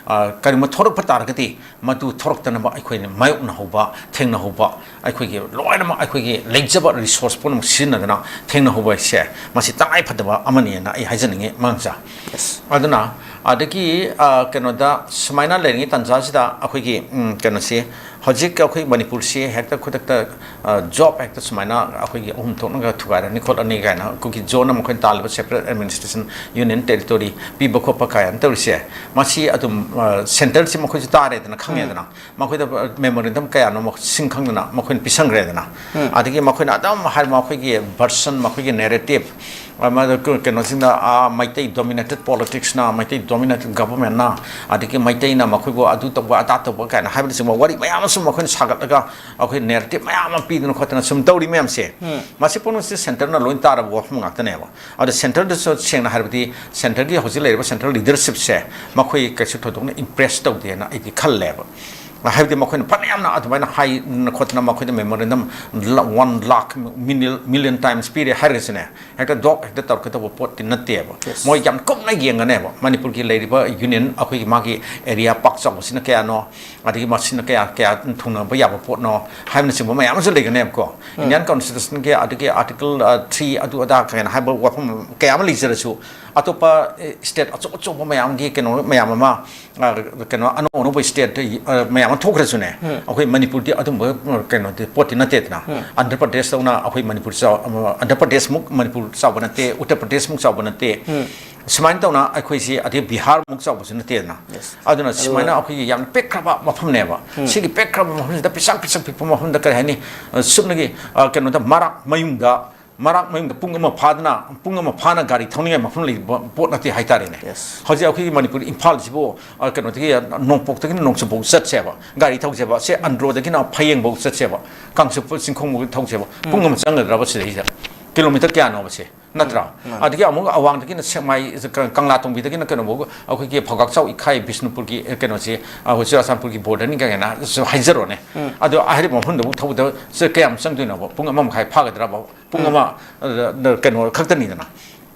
ꯑ, ꯀꯔꯤꯒꯨꯝꯕ ꯊꯣꯔꯛꯄ ꯇꯥꯔꯒꯗꯤ, ꯃꯗꯨ ꯊꯣꯔꯛꯇꯅꯕ ꯑꯩꯈꯣꯏꯅ ꯃꯥꯌꯣꯛꯅꯍꯧꯕ, ꯊꯦꯡꯅꯍꯧꯕ, ꯑꯩꯈꯣꯏꯒꯤ ꯂꯣꯏꯅꯃꯛ ꯑꯩꯈꯣꯏꯒꯤ ꯂꯩꯖꯕ resource ꯄꯨꯝꯅꯃꯛ ꯁꯤꯖꯤꯟꯅꯗꯨꯅ ꯊꯦꯡꯅꯍꯧꯕ ꯍꯥꯏꯁꯦ, ꯃꯁꯤ ꯇꯉꯥꯏ ꯐꯗꯕ ꯑꯃꯅꯤꯅ ꯑꯩ ꯍꯥꯏꯖꯅꯤꯡꯉꯤ, ꯃꯉꯥꯡꯖꯥ꯫ Yes. ꯑꯗꯨꯅ, ꯑꯗꯒꯤ, ꯑ, ꯀꯩꯅꯣꯗ, ꯁꯨꯃꯥꯏꯅ ꯂꯩꯔꯤꯉꯩ ꯇꯥꯟꯖꯥꯁꯤꯗ ꯑꯩꯈꯣꯏꯒꯤ, ꯎꯝ, ꯀꯩꯅꯣꯁꯤ, ꯍꯧꯖꯤꯛ ꯑꯩꯈꯣꯏ ꯃꯅꯤꯄꯨꯔꯁꯤ ꯍꯦꯛꯇ ꯈꯨꯗꯛꯇ, ꯑ, job ꯍꯦꯛꯇ ꯁꯨꯃꯥꯏꯅ ꯑꯩꯈꯣꯏꯒꯤ ꯑꯍꯨꯝ ꯊꯣꯛꯅꯒ ꯊꯨꯒꯥꯏꯔꯅꯤ ꯈꯣꯠꯂꯅꯤ ꯀꯥꯏꯅ ꯑꯩꯈꯣꯏꯒꯤ zone ꯑꯃ ꯑꯩꯈꯣꯏꯅ ꯇꯥꯜꯂꯤꯕ separate administration union territory ꯄꯤꯕ ꯈꯣꯠꯄ ꯀꯥꯏꯅ ꯇꯧꯔꯤꯁꯦ, ꯃꯁꯤ ꯑꯗꯨꯝ, ꯑ, centreꯁꯤ ꯃꯈꯣꯏꯁꯨ ꯇꯥꯔꯦꯗꯅ, ꯎꯝ꯫ ꯈꯪꯉꯦꯗꯅ, ꯃꯈꯣꯏꯗ memorandum ꯀꯌꯥꯅꯣ ꯃꯁꯤꯡ ꯈꯪꯗꯅ ꯃꯈꯣꯏꯅ ꯄꯤꯁꯟꯈ꯭ꯔꯦꯗꯅ꯫ ꯎꯝ꯫ ꯑꯗꯒꯤ ꯃꯈꯣꯏꯅ ꯑꯗꯨꯝ ꯍꯥꯏ, ꯃꯈꯣꯏꯒꯤ version, ꯃꯈꯣꯏꯒꯤ narrative, ꯑ, ꯃꯗꯨ ꯀ-, ꯀꯩꯅꯣꯁꯤꯡꯅ, ꯑ, ꯃꯩꯇꯩ dominated politicsꯅ, ꯃꯩꯇꯩ dominated governmentꯅ, ꯑꯗꯒꯤ ꯃꯩꯇꯩꯅ ꯃꯈꯣꯏꯕꯨ ꯑꯗꯨ ꯇꯧꯕ, ꯑꯗꯥ ꯇꯧꯕ ꯀꯥꯏꯅ ꯍꯥꯏꯕꯅꯆꯤꯡꯕ ꯋꯥꯔꯤ ꯃꯌꯥꯝ ꯑꯃꯁꯨ ꯃꯈꯣꯏꯅ ꯁꯥꯒꯠꯂꯒ ꯑꯩꯈꯣꯏ narrative ꯃꯌꯥꯝ ꯑꯃ ꯄꯤꯗꯅ ꯈꯣꯠꯇꯅ ꯁꯨꯝ ꯇꯧꯔꯤ ꯃꯌꯥꯝꯁꯦ, ꯎꯝ꯫ ꯃꯁꯤ ꯄꯨꯝꯅꯃꯛꯁꯦ centreꯅ ꯂꯣꯏ ꯇꯥꯔꯕ ꯋꯥꯐꯝ ꯉꯥꯛꯇꯅꯦꯕ꯫ ꯑꯗꯣ centreꯗꯁꯨ ꯁꯦꯡꯅ ꯍꯥꯏꯔꯕꯗꯤ centreꯒꯤ ꯍꯧꯖꯤꯛ ꯂꯩꯔꯤꯕ central leadershipꯁꯦ ꯃꯈꯣꯏ ꯀꯩꯁꯨ ꯊꯣꯏꯗꯣꯛꯅ impress ꯇꯧꯗꯦꯅ ꯑꯩꯗꯤ ꯈꯜꯂꯦꯕ꯫ ꯍꯥꯏꯕꯗꯤ ꯃꯈꯣꯏꯅ ꯐꯅꯌꯥꯝꯅ ꯑꯗꯨꯃꯥꯏꯅ ꯍꯥꯏꯗꯅ ꯈꯣꯠꯇꯅ ꯃꯈꯣꯏꯗ memorandum ꯂ-, one lakh million, million times ꯄꯤꯔꯦ ꯍꯥꯏꯔꯒꯁꯨꯅꯦ, ꯍꯦꯛꯇ ꯗꯣꯛ ꯍꯦꯛꯇ ꯇꯧꯔꯛꯀꯗꯧꯕ ꯄꯣꯠꯇꯤ ꯅꯠꯇꯦꯕ꯫ Yes. ꯃꯣꯏ ꯌꯥꯝ ꯀꯨꯞꯅ ꯌꯦꯡꯒꯅꯦꯕ꯫ ꯃꯅꯤꯄꯨꯔꯒꯤ ꯂꯩꯔꯤꯕ union, ꯑꯩꯈꯣꯏꯒꯤ ꯃꯥꯒꯤ area ꯄꯥꯛ ꯆꯥꯎꯕꯁꯤꯅ ꯀꯌꯥꯅꯣ, ꯑꯗꯒꯤ ꯃꯁꯤꯅ ꯀꯌꯥ, ꯀꯌꯥ ꯊꯨꯡꯅꯕ ꯌꯥꯕ ꯄꯣꯠꯅꯣ ꯍꯥꯏꯕꯅꯆꯤꯡꯕ ꯃꯌꯥꯝ ꯑꯃꯁꯨ ꯂꯩꯒꯅꯦꯕꯀꯣ꯫ ꯎꯝ꯫ Indian Constitutionꯒꯤ ꯑꯗꯒꯤ Article, ꯑ, three ꯑꯗꯨ ꯑꯗꯥ ꯀꯩꯅꯣ ꯍꯥꯏꯕ ꯋꯥꯐꯝ ꯀꯌꯥ ꯑꯃ ꯂꯩꯖꯔꯁꯨ, ꯑꯇꯣꯞꯄ, ꯑꯦ, state ꯑꯆꯧ ꯑꯆꯧꯕ ꯃꯌꯥꯝꯒꯤ ꯀꯩꯅꯣ ꯃꯌꯥꯝ ꯑꯃ, ꯑ, ꯀꯩꯅꯣ ꯑꯅꯧ ꯑꯅꯧꯕ state, ꯑ, ꯃꯌꯥꯝ ꯑꯃ ꯊꯣꯛꯈ꯭ꯔꯁꯨꯅꯦ, ꯎꯝ꯫ ꯑꯩꯈꯣꯏ ꯃꯅꯤꯄꯨꯔꯗꯤ ꯑꯗꯨꯝꯕ, ꯑ, ꯀꯩꯅꯣꯗꯤ ꯄꯣꯠꯇꯤ ꯅꯠꯇꯦꯗꯅ꯫ ꯎꯝ꯫ ꯑꯟꯙ꯭ꯔ ꯄ꯭ꯔꯗꯦꯁꯇꯧꯅ ꯑꯩꯈꯣꯏ ꯃꯅꯤꯄꯨꯔ ꯆꯥꯎ-, ꯑ, ꯑꯟꯙ꯭ꯔ ꯄ꯭ꯔꯗꯦꯁꯃꯨꯛ ꯃꯅꯤꯄꯨꯔ ꯆꯥꯎꯕ ꯅꯠꯇꯦ, ꯎꯠꯇꯔ ꯄ꯭ꯔꯗꯦꯁꯃꯨꯛ ꯆꯥꯎꯕ ꯅꯠꯇꯦ꯫ ꯎꯝ꯫ ꯁꯨꯃꯥꯏꯅ ꯇꯧꯅ ꯑꯩꯈꯣꯏꯁꯤ ꯑꯗꯩ ꯕꯤꯍꯥꯔꯃꯨꯛ ꯆꯥꯎꯕꯁꯨ ꯅꯠꯇꯦꯗꯅ꯫ Yes. ꯑꯗꯨꯅ ꯑꯗꯨꯒ ꯁꯨꯃꯥꯏꯅ ꯑꯩꯈꯣꯏꯒꯤ ꯌꯥꯝꯅ ꯄꯤꯛꯈ꯭ꯔꯕ ꯃꯐꯝꯅꯦꯕ꯫ ꯎꯝ꯫ ꯁꯤꯒꯤ ꯄꯤꯛꯈ꯭ꯔꯕ ꯃꯐꯝꯁꯤꯗ ꯄꯤꯁꯛ ꯄꯤꯁꯛ ꯄꯤꯛꯄ ꯃꯐꯝꯗ ꯀꯔꯤ ꯍꯥꯏꯅꯤ? ꯑ, ꯁꯨꯞꯅꯒꯤ, ꯑ, ꯀꯩꯅꯣꯗ ꯃꯔꯥꯛ ꯃꯌꯨꯡꯗ, ꯃꯔꯥꯛ ꯃꯌꯨꯡꯗ ꯄꯨꯡ ꯑꯃ ꯐꯥꯗꯅ, ꯄꯨꯡ ꯑꯃ ꯐꯥꯅ ꯒꯥꯔꯤ ꯊꯧꯅꯤꯡꯉꯥꯏ ꯃꯐꯝ ꯂꯩꯕ ꯄꯣꯠ ꯅꯠꯇꯦ ꯍꯥꯏꯇꯥꯔꯦꯅꯦ꯫ Yes. ꯍꯧꯖꯤꯛ ꯑꯩꯈꯣꯏꯒꯤ ꯃꯅꯤꯄꯨꯔ ꯏꯝꯐꯥꯜꯁꯤꯕꯨ, ꯑ, ꯀꯩꯅꯣꯗꯒꯤ, ꯅꯣꯡꯄꯣꯛꯇꯒꯤꯅ ꯅꯣꯡꯆꯨꯞꯐꯥꯎ ꯆꯠꯁꯦꯕ, ꯒꯥꯔꯤ ꯊꯧꯁꯦꯕ, ꯁꯦ ꯑꯟꯗ꯭ꯔꯣꯗꯒꯤꯅ ꯐꯌꯦꯡꯐꯥꯎ ꯆꯠꯁꯦꯕ, ꯀꯥꯡꯆꯨꯞ ꯆꯤꯡꯈꯣꯡꯐꯥꯎ ꯊꯧꯁꯦꯕ, ꯎꯝ꯫ ꯄꯨꯡ ꯑꯃ ꯆꯪꯒꯗ꯭ꯔꯕ ꯁꯤꯗꯩꯁꯤꯗ? Kilometre ꯀꯌꯥꯅꯣꯕ ꯁꯦ? ꯅꯠꯇ꯭ꯔꯥ? ꯃꯥꯅꯦ꯫ ꯑꯗꯒꯤ ꯑꯃꯨꯛ ꯑꯋꯥꯡꯗꯒꯤꯅ ꯁꯦꯛꯃꯥꯏ, ꯀ-, ꯀꯪꯂꯥ ꯇꯣꯡꯕꯤꯗꯒꯤꯅ ꯀꯩꯅꯣꯐꯥꯎ, ꯑꯩꯈꯣꯏꯒꯤ ꯐꯧꯒꯥꯛꯆꯥꯎ ꯏꯈꯥꯏ ꯕꯤꯁꯅꯨꯄꯨꯔꯒꯤ, ꯑ, ꯀꯩꯅꯣꯁꯦ, ꯑ, ꯍꯧꯖꯤꯛ ꯆꯨꯔꯥꯆꯥꯟꯄꯨꯔꯒꯤ borderꯅꯤ ꯀꯥꯏꯅ ꯁꯨ ꯍꯥꯏꯖꯔꯣꯅꯦ꯫ ꯎꯝ꯫ ꯑꯗꯣ ꯍꯥꯏꯔꯤꯕ ꯃꯐꯝꯗꯨꯕꯨ ꯊꯧꯕꯗ ꯁꯦ ꯀꯌꯥꯝ ꯆꯪꯗꯣꯏꯅꯣꯕ? ꯄꯨꯡ ꯑꯃ ꯃꯈꯥꯏ ꯐꯥꯒꯗ꯭ꯔꯕ? ꯄꯨꯡ ꯎꯝ꯫ ꯑꯃ, ꯑ, ꯀꯩꯅꯣ ꯈꯛꯇꯅꯤꯗꯅ꯫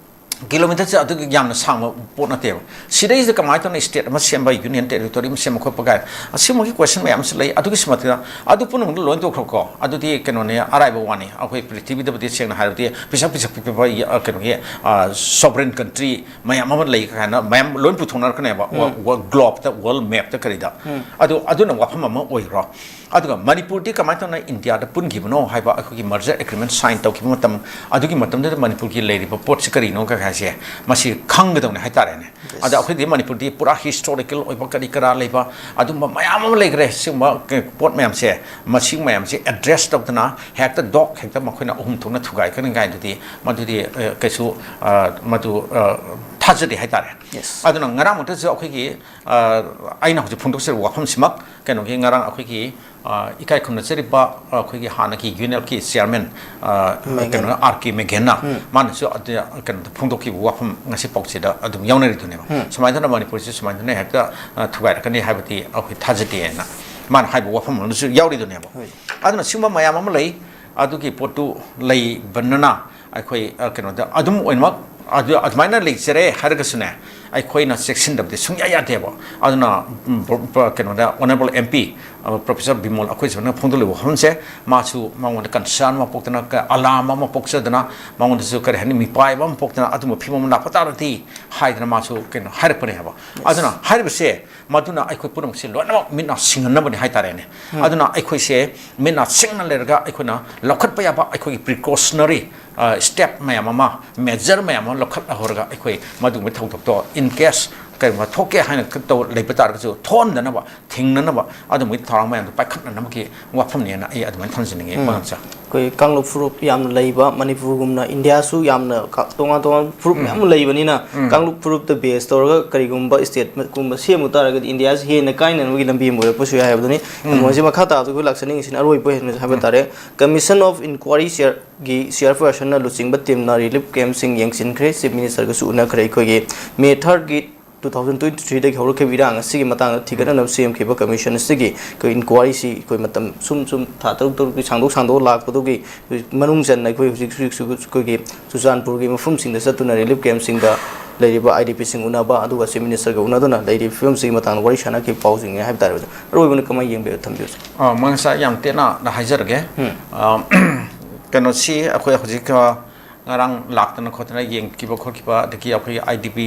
Kilometerꯁꯦ ꯑꯗꯨꯒꯤ ꯌꯥꯝꯅ ꯁꯥꯡꯕ ꯄꯣꯠ ꯅꯠꯇꯦꯕ꯫ ꯁꯤꯗꯩꯁꯤꯗ ꯀꯃꯥꯏꯅ ꯇꯧꯅ state ꯑꯃ ꯁꯦꯝꯕ, union territory ꯑꯃ ꯁꯦꯝꯕ ꯈꯣꯠꯄ ꯀꯥꯏ, ꯑꯁꯤꯒꯨꯝꯕꯒꯤ question ꯃꯌꯥꯝ ꯑꯃꯁꯨ ꯂꯩ꯫ ꯑꯗꯨꯒꯤ ꯃꯊꯛꯇ ꯑꯗꯨ ꯄꯨꯝꯅꯃꯛꯇ ꯂꯣꯏ ꯇꯣꯛꯈ꯭ꯔꯣꯀꯣ, ꯑꯗꯨꯗꯤ ꯀꯩꯅꯣꯅꯦ, ꯑꯔꯥꯏꯕ ꯋꯥꯅꯤ꯫ ꯑꯩꯈꯣꯏ ꯄ꯭ꯔꯤꯊꯤꯕꯤꯗꯕꯨꯗꯤ ꯁꯦꯡꯅ ꯍꯥꯏꯔꯕꯗꯤ ꯄꯤꯁꯛ ꯄꯤꯁꯛ ꯄꯤꯛꯄ, ꯑ, ꯀꯩꯅꯣꯒꯤ, ꯑ, sovereign country ꯃꯌꯥꯝ ꯑꯃ ꯂꯩ ꯀꯥꯏꯅ ꯃꯌꯥꯝ ꯂꯣꯏ ꯄꯨꯊꯣꯛꯅꯔꯛꯀꯅꯦꯕ, ꯎꯝ꯫ Wo-, wo-, globeꯇ, world mapꯇ ꯀꯔꯤꯗ꯫ ꯎꯝ꯫ ꯑꯗꯨ, ꯑꯗꯨꯅ ꯋꯥꯐꯝ ꯑꯃ ꯑꯣꯏꯈ꯭ꯔꯣ꯫ ꯑꯗꯨꯒ ꯃꯅꯤꯄꯨꯔꯗꯤ ꯀꯃꯥꯏꯅ ꯇꯧꯅ ꯏꯟꯗꯤꯌꯥꯗ ꯄꯨꯟꯈꯤꯕꯅꯣ ꯍꯥꯏꯕ, ꯑꯩꯈꯣꯏꯒꯤ merger agreement sign ꯇꯧꯈꯤꯕ ꯃꯇꯝ, ꯑꯗꯨꯒꯤ ꯃꯇꯝꯗꯨꯗ ꯃꯅꯤꯄꯨꯔꯒꯤ ꯂꯩꯔꯤꯕ ꯄꯣꯠꯁꯤ ꯀꯔꯤꯅꯣ ꯀ-, ꯍꯥꯏꯁꯦ, ꯃꯁꯤ ꯈꯪꯒꯗꯧꯅꯦ ꯍꯥꯏꯇꯥꯔꯦꯅꯦ꯫ Yes. ꯑꯗ ꯑꯩꯈꯣꯏꯗꯤ ꯃꯅꯤꯄꯨꯔꯗꯤ ꯄꯨꯔꯥ historical ꯑꯣꯏꯕ ꯀꯔꯤ ꯀꯔꯥ ꯂꯩꯕ ꯑꯗꯨꯝꯕ ꯃꯌꯥꯝ ꯑꯃ ꯂꯩꯈ꯭ꯔꯦ꯫ ꯁꯤꯒꯨꯝꯕ ꯄꯣꯠ ꯃꯌꯥꯝꯁꯦ, ꯃꯁꯤ ꯃꯌꯥꯝꯁꯦ address ꯇꯧꯗꯅ ꯍꯦꯛꯇ ꯗꯣꯛ ꯍꯦꯛꯇ ꯃꯈꯣꯏꯅ ꯑꯍꯨꯝ ꯊꯣꯛꯅ ꯊꯨꯒꯥꯏ ꯀꯅꯤꯡꯉꯥꯏꯗꯨꯗꯤ, ꯃꯗꯨꯗꯤ, ꯑ, ꯀꯩꯁꯨ, ꯑ, ꯃꯗꯨ, ꯑ, ꯊꯥꯖꯗꯦ ꯍꯥꯏꯇꯥꯔꯦ꯫ Yes. ꯑꯗꯨꯅ ꯉꯔꯥꯡꯃꯛꯇꯁꯨ ꯑꯩꯈꯣꯏꯒꯤ, ꯑ, ꯑꯩꯅ ꯍꯧꯖꯤꯛ ꯐꯣꯡꯗꯣꯛꯆꯔꯤꯕ ꯋꯥꯐꯝꯁꯤꯃꯛ, ꯀꯩꯅꯣꯒꯤ, ꯉꯔꯥꯡ ꯑꯩꯈꯣꯏꯒꯤ, ꯑ, ꯏꯀꯥꯏ ꯈꯨꯝꯅꯖꯔꯤꯕ, ꯑ, ꯑꯩꯈꯣꯏꯒꯤ ꯍꯥꯟꯅꯒꯤ UNLFꯀꯤ chairman, ꯑ, ꯃꯦꯒꯦꯟ꯫ ꯀꯩꯅꯣꯅ, R K ꯃꯦꯒꯦꯟꯅ, ꯎꯝ꯫ ꯃꯥꯅꯁꯨ ꯑꯗꯨ, ꯀꯩꯅꯣꯗ ꯐꯣꯡꯗꯣꯛꯈꯤꯕ ꯋꯥꯐꯝ ꯉꯁꯤ ꯄꯥꯎꯆꯦꯗ ꯑꯗꯨꯝ ꯌꯥꯎꯅꯔꯤꯗꯨꯅꯦꯕ꯫ ꯎꯝ꯫ ꯁꯨꯃꯥꯏꯅ ꯇꯧꯅ ꯃꯅꯤꯄꯨꯔꯁꯤ ꯁꯨꯃꯥꯏꯅ ꯇꯧꯅ ꯍꯦꯛꯇ, ꯑ, ꯊꯨꯒꯥꯏꯔꯛꯀꯅꯤ ꯍꯥꯏꯕꯗꯤ ꯑꯩꯈꯣꯏ ꯊꯥꯖꯗꯦꯅ ꯃꯥꯅ ꯍꯥꯏꯕ ꯋꯥꯐꯝ ꯑꯃꯁꯨ ꯌꯥꯎꯔꯤꯗꯨꯅꯦꯕ꯫ ꯍꯣꯏ꯫ ꯑꯗꯨꯅ ꯁꯤꯒꯨꯝꯕ ꯃꯌꯥꯝ ꯑꯃ ꯂꯩ, ꯑꯗꯨꯒꯤ ꯄꯣꯠꯇꯨ ꯂꯩꯕꯅꯤꯅ ꯑꯩꯈꯣꯏ, ꯑ, ꯀꯩꯅꯣꯗ ꯑꯗꯨꯝ ꯑꯣꯏꯅꯃꯛ ꯑꯗꯨ, ꯑꯗꯨꯃꯥꯏꯅ ꯂꯩꯖꯔꯦ ꯍꯥꯏꯔꯒꯁꯨꯅꯦ, ꯑꯩꯈꯣꯏꯅ ꯆꯦꯛꯁꯤꯟꯗꯕꯗꯤ ꯁꯨꯡꯌꯥ ꯌꯥꯗꯦꯕ꯫ ꯑꯗꯨꯅ, ꯎꯝ, ꯄ꯭ꯔꯣ-, ꯄ꯭ꯔꯣ-, ꯀꯩꯅꯣꯗ Honourable M P, ꯑ, Professor ꯕꯤꯃꯣꯜ ꯑꯩꯈꯣꯏ ꯁꯨꯃꯥꯏꯅ ꯐꯣꯡꯗꯣꯛꯂꯤꯕ ꯋꯥꯐꯝꯁꯦ, ꯃꯥꯁꯨ ꯃꯉꯣꯟꯗ concern ꯑꯃ ꯄꯣꯛꯇꯅ, ꯀ-, alarm ꯑꯃ ꯄꯣꯛꯆꯗꯅ, ꯃꯉꯣꯟꯗꯁꯨ ꯀꯔꯤ ꯍꯥꯏꯅꯤ, ꯃꯤꯄꯥꯏꯕ ꯑꯃ ꯄꯣꯛꯇꯅ ꯑꯗꯨꯝꯕ ꯐꯤꯕꯝ ꯑꯃ ꯂꯥꯛꯄ ꯇꯥꯔꯗꯤ ꯍꯥꯏꯗꯅ ꯃꯥꯁꯨ ꯀꯩꯅꯣ ꯍꯥꯏꯔꯛꯄꯅꯦ ꯍꯥꯏꯕ꯫ Yes. ꯑꯗꯨꯅ ꯍꯥꯏꯔꯤꯕꯁꯦ, ꯃꯗꯨꯅ ꯑꯩꯈꯣꯏ ꯄꯨꯝꯅꯃꯛꯁꯦ ꯂꯣꯏꯅꯃꯛ ꯃꯤꯠ ꯅꯥ ꯁꯤꯡꯍꯟꯅꯕꯅꯦ ꯍꯥꯏꯇꯥꯔꯦꯅꯦ꯫ ꯎꯝ꯫ ꯑꯗꯨꯅ ꯑꯩꯈꯣꯏꯁꯦ ꯃꯤꯠ ꯅꯥ ꯁꯤꯡꯅ ꯂꯩꯔꯒ ꯑꯩꯈꯣꯏꯅ ꯂꯧꯈꯠꯄ ꯌꯥꯕ ꯑꯩꯈꯣꯏꯒꯤ precautionary, ꯑ, step ꯃꯌꯥꯝ ꯑꯃ, measure ꯃꯌꯥꯝ ꯑꯃ ꯂꯧꯈꯠꯍꯧꯔꯒ ꯑꯩꯈꯣꯏ ꯃꯗꯨꯒꯨꯝꯕ ꯊꯧꯗꯣꯛꯇꯣ in case ꯀꯔꯤꯒꯨꯝꯕ ꯊꯣꯛꯀꯦ ꯍꯥꯏꯅ ꯇꯧ ꯂꯩꯕ ꯇꯥꯔꯒꯁꯨ, ꯊꯣꯛꯍꯟꯗꯅꯕ, ꯊꯤꯡꯅꯅꯕ ꯑꯗꯨꯝꯕꯒꯤ ꯊꯧꯔꯥꯡ ꯃꯌꯥꯝꯗꯣ ꯄꯥꯏꯈꯠꯅꯅꯕꯒꯤ ꯋꯥꯐꯝꯅꯦꯅ ꯑꯩ ꯑꯗꯨꯃꯥꯏꯅ ꯊꯝꯖꯅꯤꯡꯉꯤ꯫ ꯎꯝ꯫ ꯃꯉꯥꯡꯁꯦ꯫ ꯑꯩꯈꯣꯏ ꯀꯥꯡꯂꯨꯞ ꯐꯨꯔꯨꯞ ꯌꯥꯝꯅ ꯂꯩꯕ ꯃꯅꯤꯄꯨꯔꯒꯨꯝꯅ ꯏꯟꯗꯤꯌꯥꯁꯨ ꯌꯥꯝꯅ ꯀ-, ꯇꯣꯉꯥꯟ ꯇꯣꯉꯥꯟꯕ ꯐꯨꯔꯨꯞ ꯎꯝ꯫ ꯃꯌꯥꯝ ꯑꯃ ꯂꯩꯕꯅꯤꯅ, ꯎꯝ꯫ ꯀꯥꯡꯂꯨꯞ ꯐꯨꯔꯨꯞꯇ base ꯇꯧꯔꯒ ꯀꯔꯤꯒꯨꯝꯕ stateꯀꯨꯝꯕ ꯁꯦꯝꯃꯨ ꯇꯥꯔꯒꯗꯤ ꯏꯟꯗꯤꯌꯥꯁꯤ ꯍꯦꯟꯅ ꯀꯥꯏꯅꯅꯕꯒꯤ ꯂꯝꯕꯤ ꯑꯃ ꯑꯣꯏꯔꯛꯄꯁꯨ ꯌꯥꯏ ꯍꯥꯏꯕꯗꯨꯅꯤ꯫ ꯎꯝ꯫ ꯃꯣꯏꯁꯦ ꯃꯈꯥ ꯇꯥꯕꯗ ꯑꯩꯈꯣꯏ ꯂꯥꯛꯆꯅꯤꯡꯉꯤꯁꯤꯅ ꯑꯔꯣꯏꯕ ꯑꯣꯏꯅ ꯍꯥꯏꯕ ꯎꯝ꯫ ꯇꯥꯔꯦ, Commission of Inquiry Chairꯒꯤ chairpersonꯅ ꯂꯨꯆꯤꯡꯕ teamꯅ relief campꯁꯤꯡ ꯌꯦꯡꯁꯤꯟꯈ꯭ꯔꯦ, Chief Ministerꯒꯁꯨ ꯎꯅꯈ꯭ꯔꯦ꯫ ꯑꯩꯈꯣꯏꯒꯤ May thirdꯒꯤ two thousand twenty threeꯗꯒꯤ ꯍꯧꯔꯛꯈꯤꯕ ꯏꯔꯥꯡ ꯑꯁꯤꯒꯤ ꯃꯇꯥꯡꯗ ꯊꯤꯒꯠꯅꯅꯕ ꯁꯦꯝꯈꯤꯕ commission ꯑꯁꯤꯒꯤ ꯑꯩꯈꯣꯏ inquiryꯁꯤ ꯑꯩꯈꯣꯏ ꯃꯇꯝ ꯁꯨꯝ ꯁꯨꯝ ꯊꯥ ꯇꯔꯨꯛ ꯇꯔꯨꯛꯀꯤ ꯁꯥꯡꯗꯣꯛ ꯁꯥꯡꯗꯣꯛ ꯂꯥꯛꯄꯗꯨꯒꯤ ꯃꯅꯨꯡ ꯆꯟꯅ ꯑꯩꯈꯣꯏ ꯍꯧꯖꯤꯛ ꯍꯧꯖꯤꯛꯁꯨ ꯑꯩꯈꯣꯏꯒꯤ ꯆꯨꯔꯆꯥꯟꯄꯨꯔꯒꯤ ꯃꯐꯝꯁꯤꯡꯗ ꯆꯠꯇꯨꯅ relief campꯁꯤꯡꯗ ꯂꯩꯔꯤꯕ IDPꯁꯤꯡ ꯎꯅꯕ, ꯑꯗꯨꯒ Chief Ministerꯒ ꯎꯅꯗꯨꯅ ꯂꯩꯔꯤꯕ ꯐꯤꯕꯝꯁꯤꯒꯤ ꯃꯇꯥꯡꯗ ꯋꯥꯔꯤ ꯁꯥꯟꯅꯈꯤꯕ ꯄꯥꯎꯁꯤꯡꯅꯤ ꯍꯥꯏꯕ ꯇꯥꯔꯦ꯫ ꯑꯣꯖꯥ, ꯑꯔꯣꯏꯕꯅ ꯀꯃꯥꯏꯅ ꯌꯦꯡꯕꯤꯕ, ꯊꯝꯕꯤꯌꯨ, ꯁꯥꯔ? ꯑ, ꯃꯉꯥꯡꯁꯥ, ꯌꯥꯝ ꯇꯦꯟꯅ ꯍꯥꯏꯖꯔꯒꯦ꯫ ꯎꯝ꯫ ꯑ, ꯀꯩꯅꯣꯁꯤ ꯑꯩꯈꯣꯏ ꯍꯧꯖꯤꯛ, ꯑ, ꯉꯔꯥꯡ ꯂꯥꯛꯇꯅ ꯈꯣꯠꯇꯅ ꯌꯦꯡꯈꯤꯕ ꯈꯣꯠꯈꯤꯕ, ꯑꯗꯒꯤ ꯑꯩꯈꯣꯏꯒꯤ IDP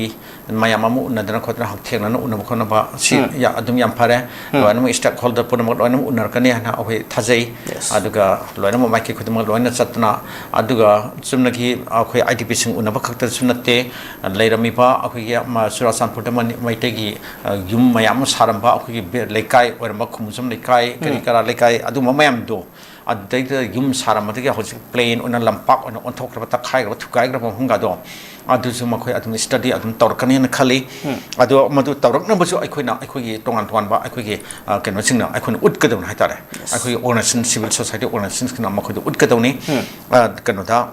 ꯃꯌꯥꯝ ꯑꯃ ꯎꯅꯗꯅ ꯈꯣꯠꯇꯅ ꯍꯛꯊꯦꯡꯅꯅ ꯎꯅꯕ ꯈꯣꯠꯅꯕ ꯁꯤ ꯎꯝ꯫ ꯌꯥ-, ꯑꯗꯨꯝ ꯌꯥꯝ ꯐꯔꯦ꯫ ꯎꯝ꯫ ꯂꯣꯏꯅꯃꯛ stakeholder ꯄꯨꯝꯅꯃꯛ ꯂꯣꯏꯅꯃꯛ ꯎꯅꯔꯛꯀꯅꯤ ꯍꯥꯏꯅ ꯑꯩꯈꯣꯏ ꯊꯥꯖꯩ꯫ Yes꯫ ꯑꯗꯨꯒ ꯂꯣꯏꯅꯃꯛ ꯃꯥꯏꯀꯩ ꯈꯨꯗꯤꯡꯃꯛ ꯂꯣꯏꯅ ꯆꯠꯇꯅ, ꯑꯗꯨꯒ ꯆꯨꯝꯅꯒꯤ ꯑꯩꯈꯣꯏ IDPꯁꯤꯡ ꯎꯅꯕ ꯈꯛꯇꯁꯨ ꯅꯠꯇꯦ, ꯂꯩꯔꯝꯃꯤꯕ ꯑꯩꯈꯣꯏꯒꯤ, ꯑꯃ, ꯆꯨꯔꯥꯆꯥꯟꯄꯨꯔꯗ ꯃꯅꯤ-, ꯃꯩꯇꯩꯒꯤ, ꯑ, ꯌꯨꯝ ꯃꯌꯥꯝ ꯑꯃ ꯁꯥꯔꯝꯕ ꯑꯩꯈꯣꯏꯒꯤ ꯕꯦ-, ꯂꯩꯀꯥꯏ ꯑꯣꯏꯔꯝꯕ ꯈꯨꯃꯨꯖꯝ ꯂꯩꯀꯥꯏ, ꯀꯔꯤ ꯎꯝ꯫ ꯀꯔꯥ ꯂꯩꯀꯥꯏ, ꯑꯗꯨꯝꯕ ꯃꯌꯥꯝꯗꯣ ꯑꯗꯨꯗꯩꯗ ꯌꯨꯝ ꯁꯥꯔꯝꯕꯗꯒꯤ ꯍꯧꯖꯤꯛ plain ꯑꯣꯏꯅ ꯂꯝꯄꯥꯛ ꯑꯣꯏꯅ ꯑꯣꯟꯊꯣꯛꯈ꯭ꯔꯕ, ꯇꯛꯈꯥꯏꯈ꯭ꯔꯕ, ꯊꯨꯒꯥꯏꯈ꯭ꯔꯕ ꯃꯐꯝꯒꯗꯣ, ꯑꯗꯨꯁꯨ ꯃꯈꯣꯏ ꯑꯗꯨꯝ study ꯑꯗꯨꯝ ꯇꯧꯔꯛꯀꯅꯤꯅ ꯈꯜꯂꯤ꯫ ꯎꯝ꯫ ꯑꯗꯣ ꯃꯗꯨ ꯇꯧꯔꯛꯅꯕꯁꯨ ꯑꯩꯈꯣꯏꯅ, ꯑꯩꯈꯣꯏꯒꯤ ꯇꯣꯉꯥꯟ ꯇꯣꯉꯥꯟꯕ ꯑꯩꯈꯣꯏꯒꯤ, ꯑ, ꯀꯩꯅꯣꯁꯤꯡꯅ ꯑꯩꯈꯣꯏꯅ ꯎꯠꯀꯗꯕꯅꯤ ꯍꯥꯏꯇꯥꯔꯦ꯫ Yes꯫ ꯑꯩꯈꯣꯏꯒꯤ organization, civil society organizationꯁꯤꯡꯅ ꯃꯈꯣꯏꯗ ꯎꯠꯀꯗꯕꯅꯤ꯫ ꯎꯝ꯫ ꯑ, ꯀꯩꯅꯣꯗ,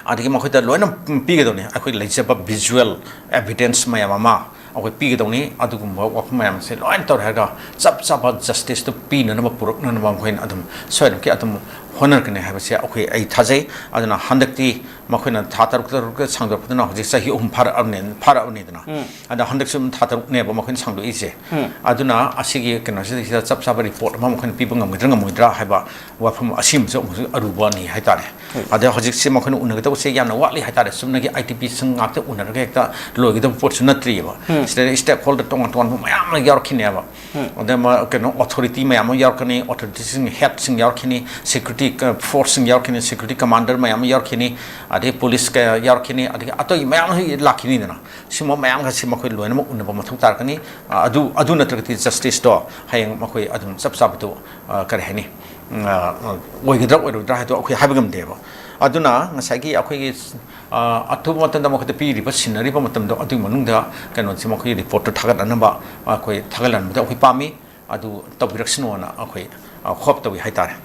ꯑꯗꯒꯤ ꯃꯈꯣꯏꯗ ꯂꯣꯏꯅ ꯄꯤꯒꯗꯕꯅꯤ꯫ ꯑꯩꯈꯣꯏ ꯂꯩꯖꯕ visual evidence ꯃꯌꯥꯝ ꯑꯃ ꯑꯩꯈꯣꯏ ꯄꯤꯒꯗꯧꯅꯤ꯫ ꯑꯗꯨꯒꯨꯝꯕ ꯋꯥꯐꯝ ꯃꯌꯥꯝꯁꯦ ꯂꯣꯏꯅ ꯇꯧꯔꯦ ꯍꯥꯏꯔꯒ ꯆꯞ ꯆꯥꯕ justiceꯇꯨ ꯄꯤꯅꯅꯕ, ꯄꯨꯔꯛꯅꯅꯕ ꯃꯈꯣꯏꯅ ꯑꯗꯨꯝ ꯁꯣꯏꯗꯅꯃꯛꯀꯤ ꯑꯗꯨꯝ ꯍꯣꯠꯅꯔꯛꯀꯅꯤ ꯍꯥꯏꯕꯁꯦ ꯑꯩꯈꯣꯏ, ꯑꯩ ꯊꯥꯖꯩ꯫ ꯑꯗꯨꯅ ꯍꯟꯗꯛꯇꯤ ꯃꯈꯣꯏꯅ ꯊꯥ ꯇꯔꯨꯛ ꯇꯔꯨꯛꯇ ꯁꯥꯡꯗꯣꯔꯛꯄꯗꯨꯅ ꯍꯧꯖꯤꯛ ꯆꯍꯤ ꯑꯍꯨꯝ ꯐꯥꯔꯛꯑꯕꯅꯤ, ꯐꯥꯔꯛꯑꯕꯅꯤꯗꯅ꯫ ꯎꯝ꯫ ꯑꯗ ꯍꯟꯗꯛꯁꯨ ꯑꯗꯨꯝ ꯊꯥ ꯇꯔꯨꯛꯅꯦꯕ ꯃꯈꯣꯏꯅ ꯁꯥꯡꯗꯣꯛꯏꯁꯦ꯫ ꯎꯝ꯫ ꯑꯗꯨꯅ ꯑꯁꯤꯒꯤ ꯀꯩꯅꯣꯁꯤꯗꯩꯁꯤꯗ ꯆꯞ ꯆꯥꯕ report ꯑꯃ ꯃꯈꯣꯏꯅ ꯄꯤꯕ ꯉꯝꯒꯗ꯭ꯔꯥ ꯉꯝꯃꯣꯏꯗ꯭ꯔꯥ ꯍꯥꯏꯕ ꯋꯥꯐꯝ ꯑꯁꯤꯃꯁꯨ ꯑꯃꯨꯛꯁꯨ ꯑꯔꯨꯕꯅꯤ ꯍꯥꯏꯇꯥꯔꯦ꯫ ꯎꯝ꯫ ꯑꯗ ꯍꯧꯖꯤꯛꯁꯦ ꯃꯈꯣꯏꯅ ꯎꯅꯒꯗꯕꯁꯦ ꯌꯥꯝꯅ ꯋꯥꯠꯂꯤ ꯍꯥꯏꯇꯥꯔꯦ꯫ ꯆꯨꯝꯅꯒꯤ IDPꯁꯤꯡ ꯉꯥꯛꯇ ꯎꯅꯔꯒ ꯍꯦꯛꯇ ꯂꯣꯏꯒꯗꯕ ꯄꯣꯠꯁꯨ ꯅꯠꯇ꯭ꯔꯤꯑꯕ꯫ ꯎꯝ꯫ ꯁꯤꯗ stakeholder ꯇꯣꯉꯥꯟ ꯇꯣꯉꯥꯟꯕ ꯃꯌꯥꯝ ꯑꯃ ꯌꯥꯎꯔꯛꯈꯤꯅꯦꯕ꯫ ꯎꯝ꯫ ꯑꯗ ꯃ-, ꯀꯩꯅꯣ, authority ꯃꯌꯥꯝ ꯑꯃ ꯌꯥꯎꯔꯛꯀꯅꯤ, authorityꯁꯤꯡ, headꯁꯤꯡ ꯌꯥꯎꯔꯛꯈꯤꯅꯤ, security ꯐꯣꯔꯁꯁꯤꯡ ꯌꯥꯎꯔꯛꯈꯤꯅꯤ, ꯁꯦꯀ꯭ꯌꯨꯔꯤꯇꯤ ꯀꯃꯥꯟꯗꯔ ꯃꯌꯥꯝ ꯑꯃ ꯌꯥꯎꯔꯛꯈꯤꯅꯤ, ꯑꯗꯒꯤ ꯄꯨꯂꯤꯁ ꯀꯌꯥ ꯌꯥꯎꯔꯛꯈꯤꯅꯤ, ꯑꯗꯒꯤ ꯑꯇꯩ ꯃꯌꯥꯝ ꯑꯃ ꯂꯥꯛꯈꯤꯅꯤꯗꯅ꯫ ꯁꯤꯒꯨꯝꯕ ꯃꯌꯥꯝꯒꯁꯤ ꯃꯈꯣꯏ ꯂꯣꯏꯅꯃꯛ ꯎꯅꯕ ꯃꯊꯧ ꯇꯥꯔꯛꯀꯅꯤ꯫ ꯑ, ꯑꯗꯨ, ꯑꯗꯨ ꯅꯠꯇ꯭ꯔꯒꯗꯤ ꯖꯁꯇꯤꯁꯇꯣ ꯍꯌꯦꯡ ꯃꯈꯣꯏ ꯑꯗꯨꯝ ꯆꯞ ꯆꯥꯕꯗꯨ, ꯑ, ꯀꯔꯤ ꯍꯥꯏꯅꯤ, ꯎꯝ, ꯑ, ꯑ, ꯑꯣꯏꯒꯗ꯭ꯔꯥ ꯑꯣꯏꯔꯣꯏꯗ꯭ꯔꯥ ꯍꯥꯏꯗꯣ ꯑꯩꯈꯣꯏ ꯍꯥꯏꯕ ꯉꯝꯗꯦꯕ꯫ ꯑꯗꯨꯅ ꯉꯁꯥꯏꯒꯤ ꯑꯩꯈꯣꯏꯒꯤ, ꯑ, ꯑꯊꯨꯕ ꯃꯇꯝꯗ ꯃꯈꯣꯏꯗ ꯄꯤꯔꯤꯕ, ꯁꯤꯟꯅꯔꯤꯕ ꯃꯇꯝꯗꯣ, ꯑꯗꯨꯒꯤ ꯃꯅꯨꯡꯗ ꯀꯩꯅꯣꯁꯤ ꯃꯈꯣꯏꯒꯤ ꯔꯤꯄꯣꯔꯠꯇꯨ ꯊꯥꯒꯠꯅꯅꯕ ꯑꯩꯈꯣꯏ ꯊꯥꯒꯠꯍꯟꯕꯗ ꯑꯩꯈꯣꯏ ꯄꯥꯝꯃꯤ꯫ ꯑꯗꯨ ꯇꯧꯕꯤꯔꯛꯁꯅꯣꯅ ꯑꯩꯈꯣꯏ, ꯑ, ꯍꯣꯞ ꯇꯧꯏ ꯍꯥꯏꯇꯥꯔꯦ꯫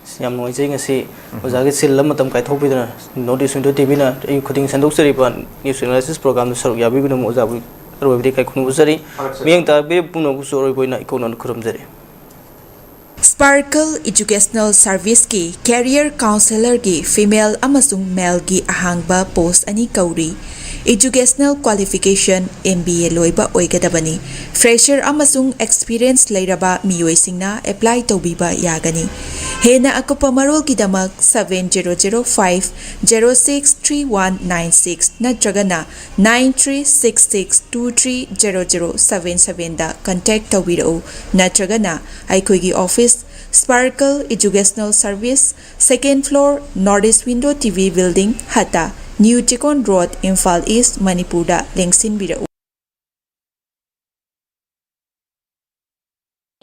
ꯑꯁ, ꯌꯥꯝ ꯅꯨꯡꯉꯥꯏꯖꯩ ꯉꯁꯤ ꯎꯝ꯫ ꯑꯣꯖꯥꯒꯤ ꯆꯤꯜꯂꯕ ꯃꯇꯝ ꯀꯥꯏꯊꯣꯛꯄꯤꯗꯨꯅ North East Window ꯇꯤ ꯚꯤꯅ ꯑꯌꯨꯛ ꯈꯨꯗꯤꯡ ꯁꯟꯗꯣꯛꯆꯔꯤꯕ news analysis programꯗ ꯁꯔꯨꯛ ꯌꯥꯕꯤꯕꯒꯤꯗꯃꯛ ꯑꯣꯖꯥꯕꯨ ꯑꯔꯣꯏꯕꯗꯤ ꯏꯀꯥꯏ ꯈꯨꯝꯅꯕ ꯎꯠꯆꯔꯤ꯫ ꯊꯥꯒꯠꯆꯔꯤ꯫ ꯃꯤꯠꯌꯦꯡ ꯇꯥꯕꯤꯔꯤꯕ ꯄꯨꯝꯅꯃꯛꯄꯨꯁꯨ ꯑꯔꯣꯏꯕ ꯑꯣꯏꯅ ꯏꯀꯣꯛꯅꯅ ꯈꯨꯔꯨꯝꯖꯔꯤ꯫ Sparkle Educational Serviceꯀꯤ career counsellorꯒꯤ female ꯑꯃꯁꯨꯡ maleꯒꯤ ꯑꯍꯥꯡꯕ post ꯑꯅꯤ ꯀꯧꯔꯤ꯫ Educational qualification M B A ꯂꯣꯏꯕ ꯑꯣꯏꯒꯗꯕꯅꯤ꯫ Fresher ꯑꯃꯁꯨꯡ experience ꯂꯩꯔꯕ ꯃꯤꯑꯣꯏꯁꯤꯡꯅ apply ꯇꯧꯕꯤꯕ ꯌꯥꯒꯅꯤ꯫ ꯍꯦꯟꯅ ꯑꯀꯨꯞꯄ ꯃꯔꯣꯜꯒꯤꯗꯃꯛ seven zero zero five zero six three one nine six ꯅꯠꯇ꯭ꯔꯒꯅ nine three six six two three zero zero seven sevenꯗ contact ꯇꯧꯕꯤꯔꯛꯎ, ꯅꯠꯇ꯭ꯔꯒꯅ ꯑꯩꯈꯣꯏꯒꯤ office, Sparkle Educational Service, second floor, North East Window T V Building, ꯍꯠꯇ, New Chikon Road, Imphal East, ꯃꯅꯤꯄꯨꯔꯗ ꯂꯦꯡꯁꯤꯟꯕꯤꯔꯛꯎ꯫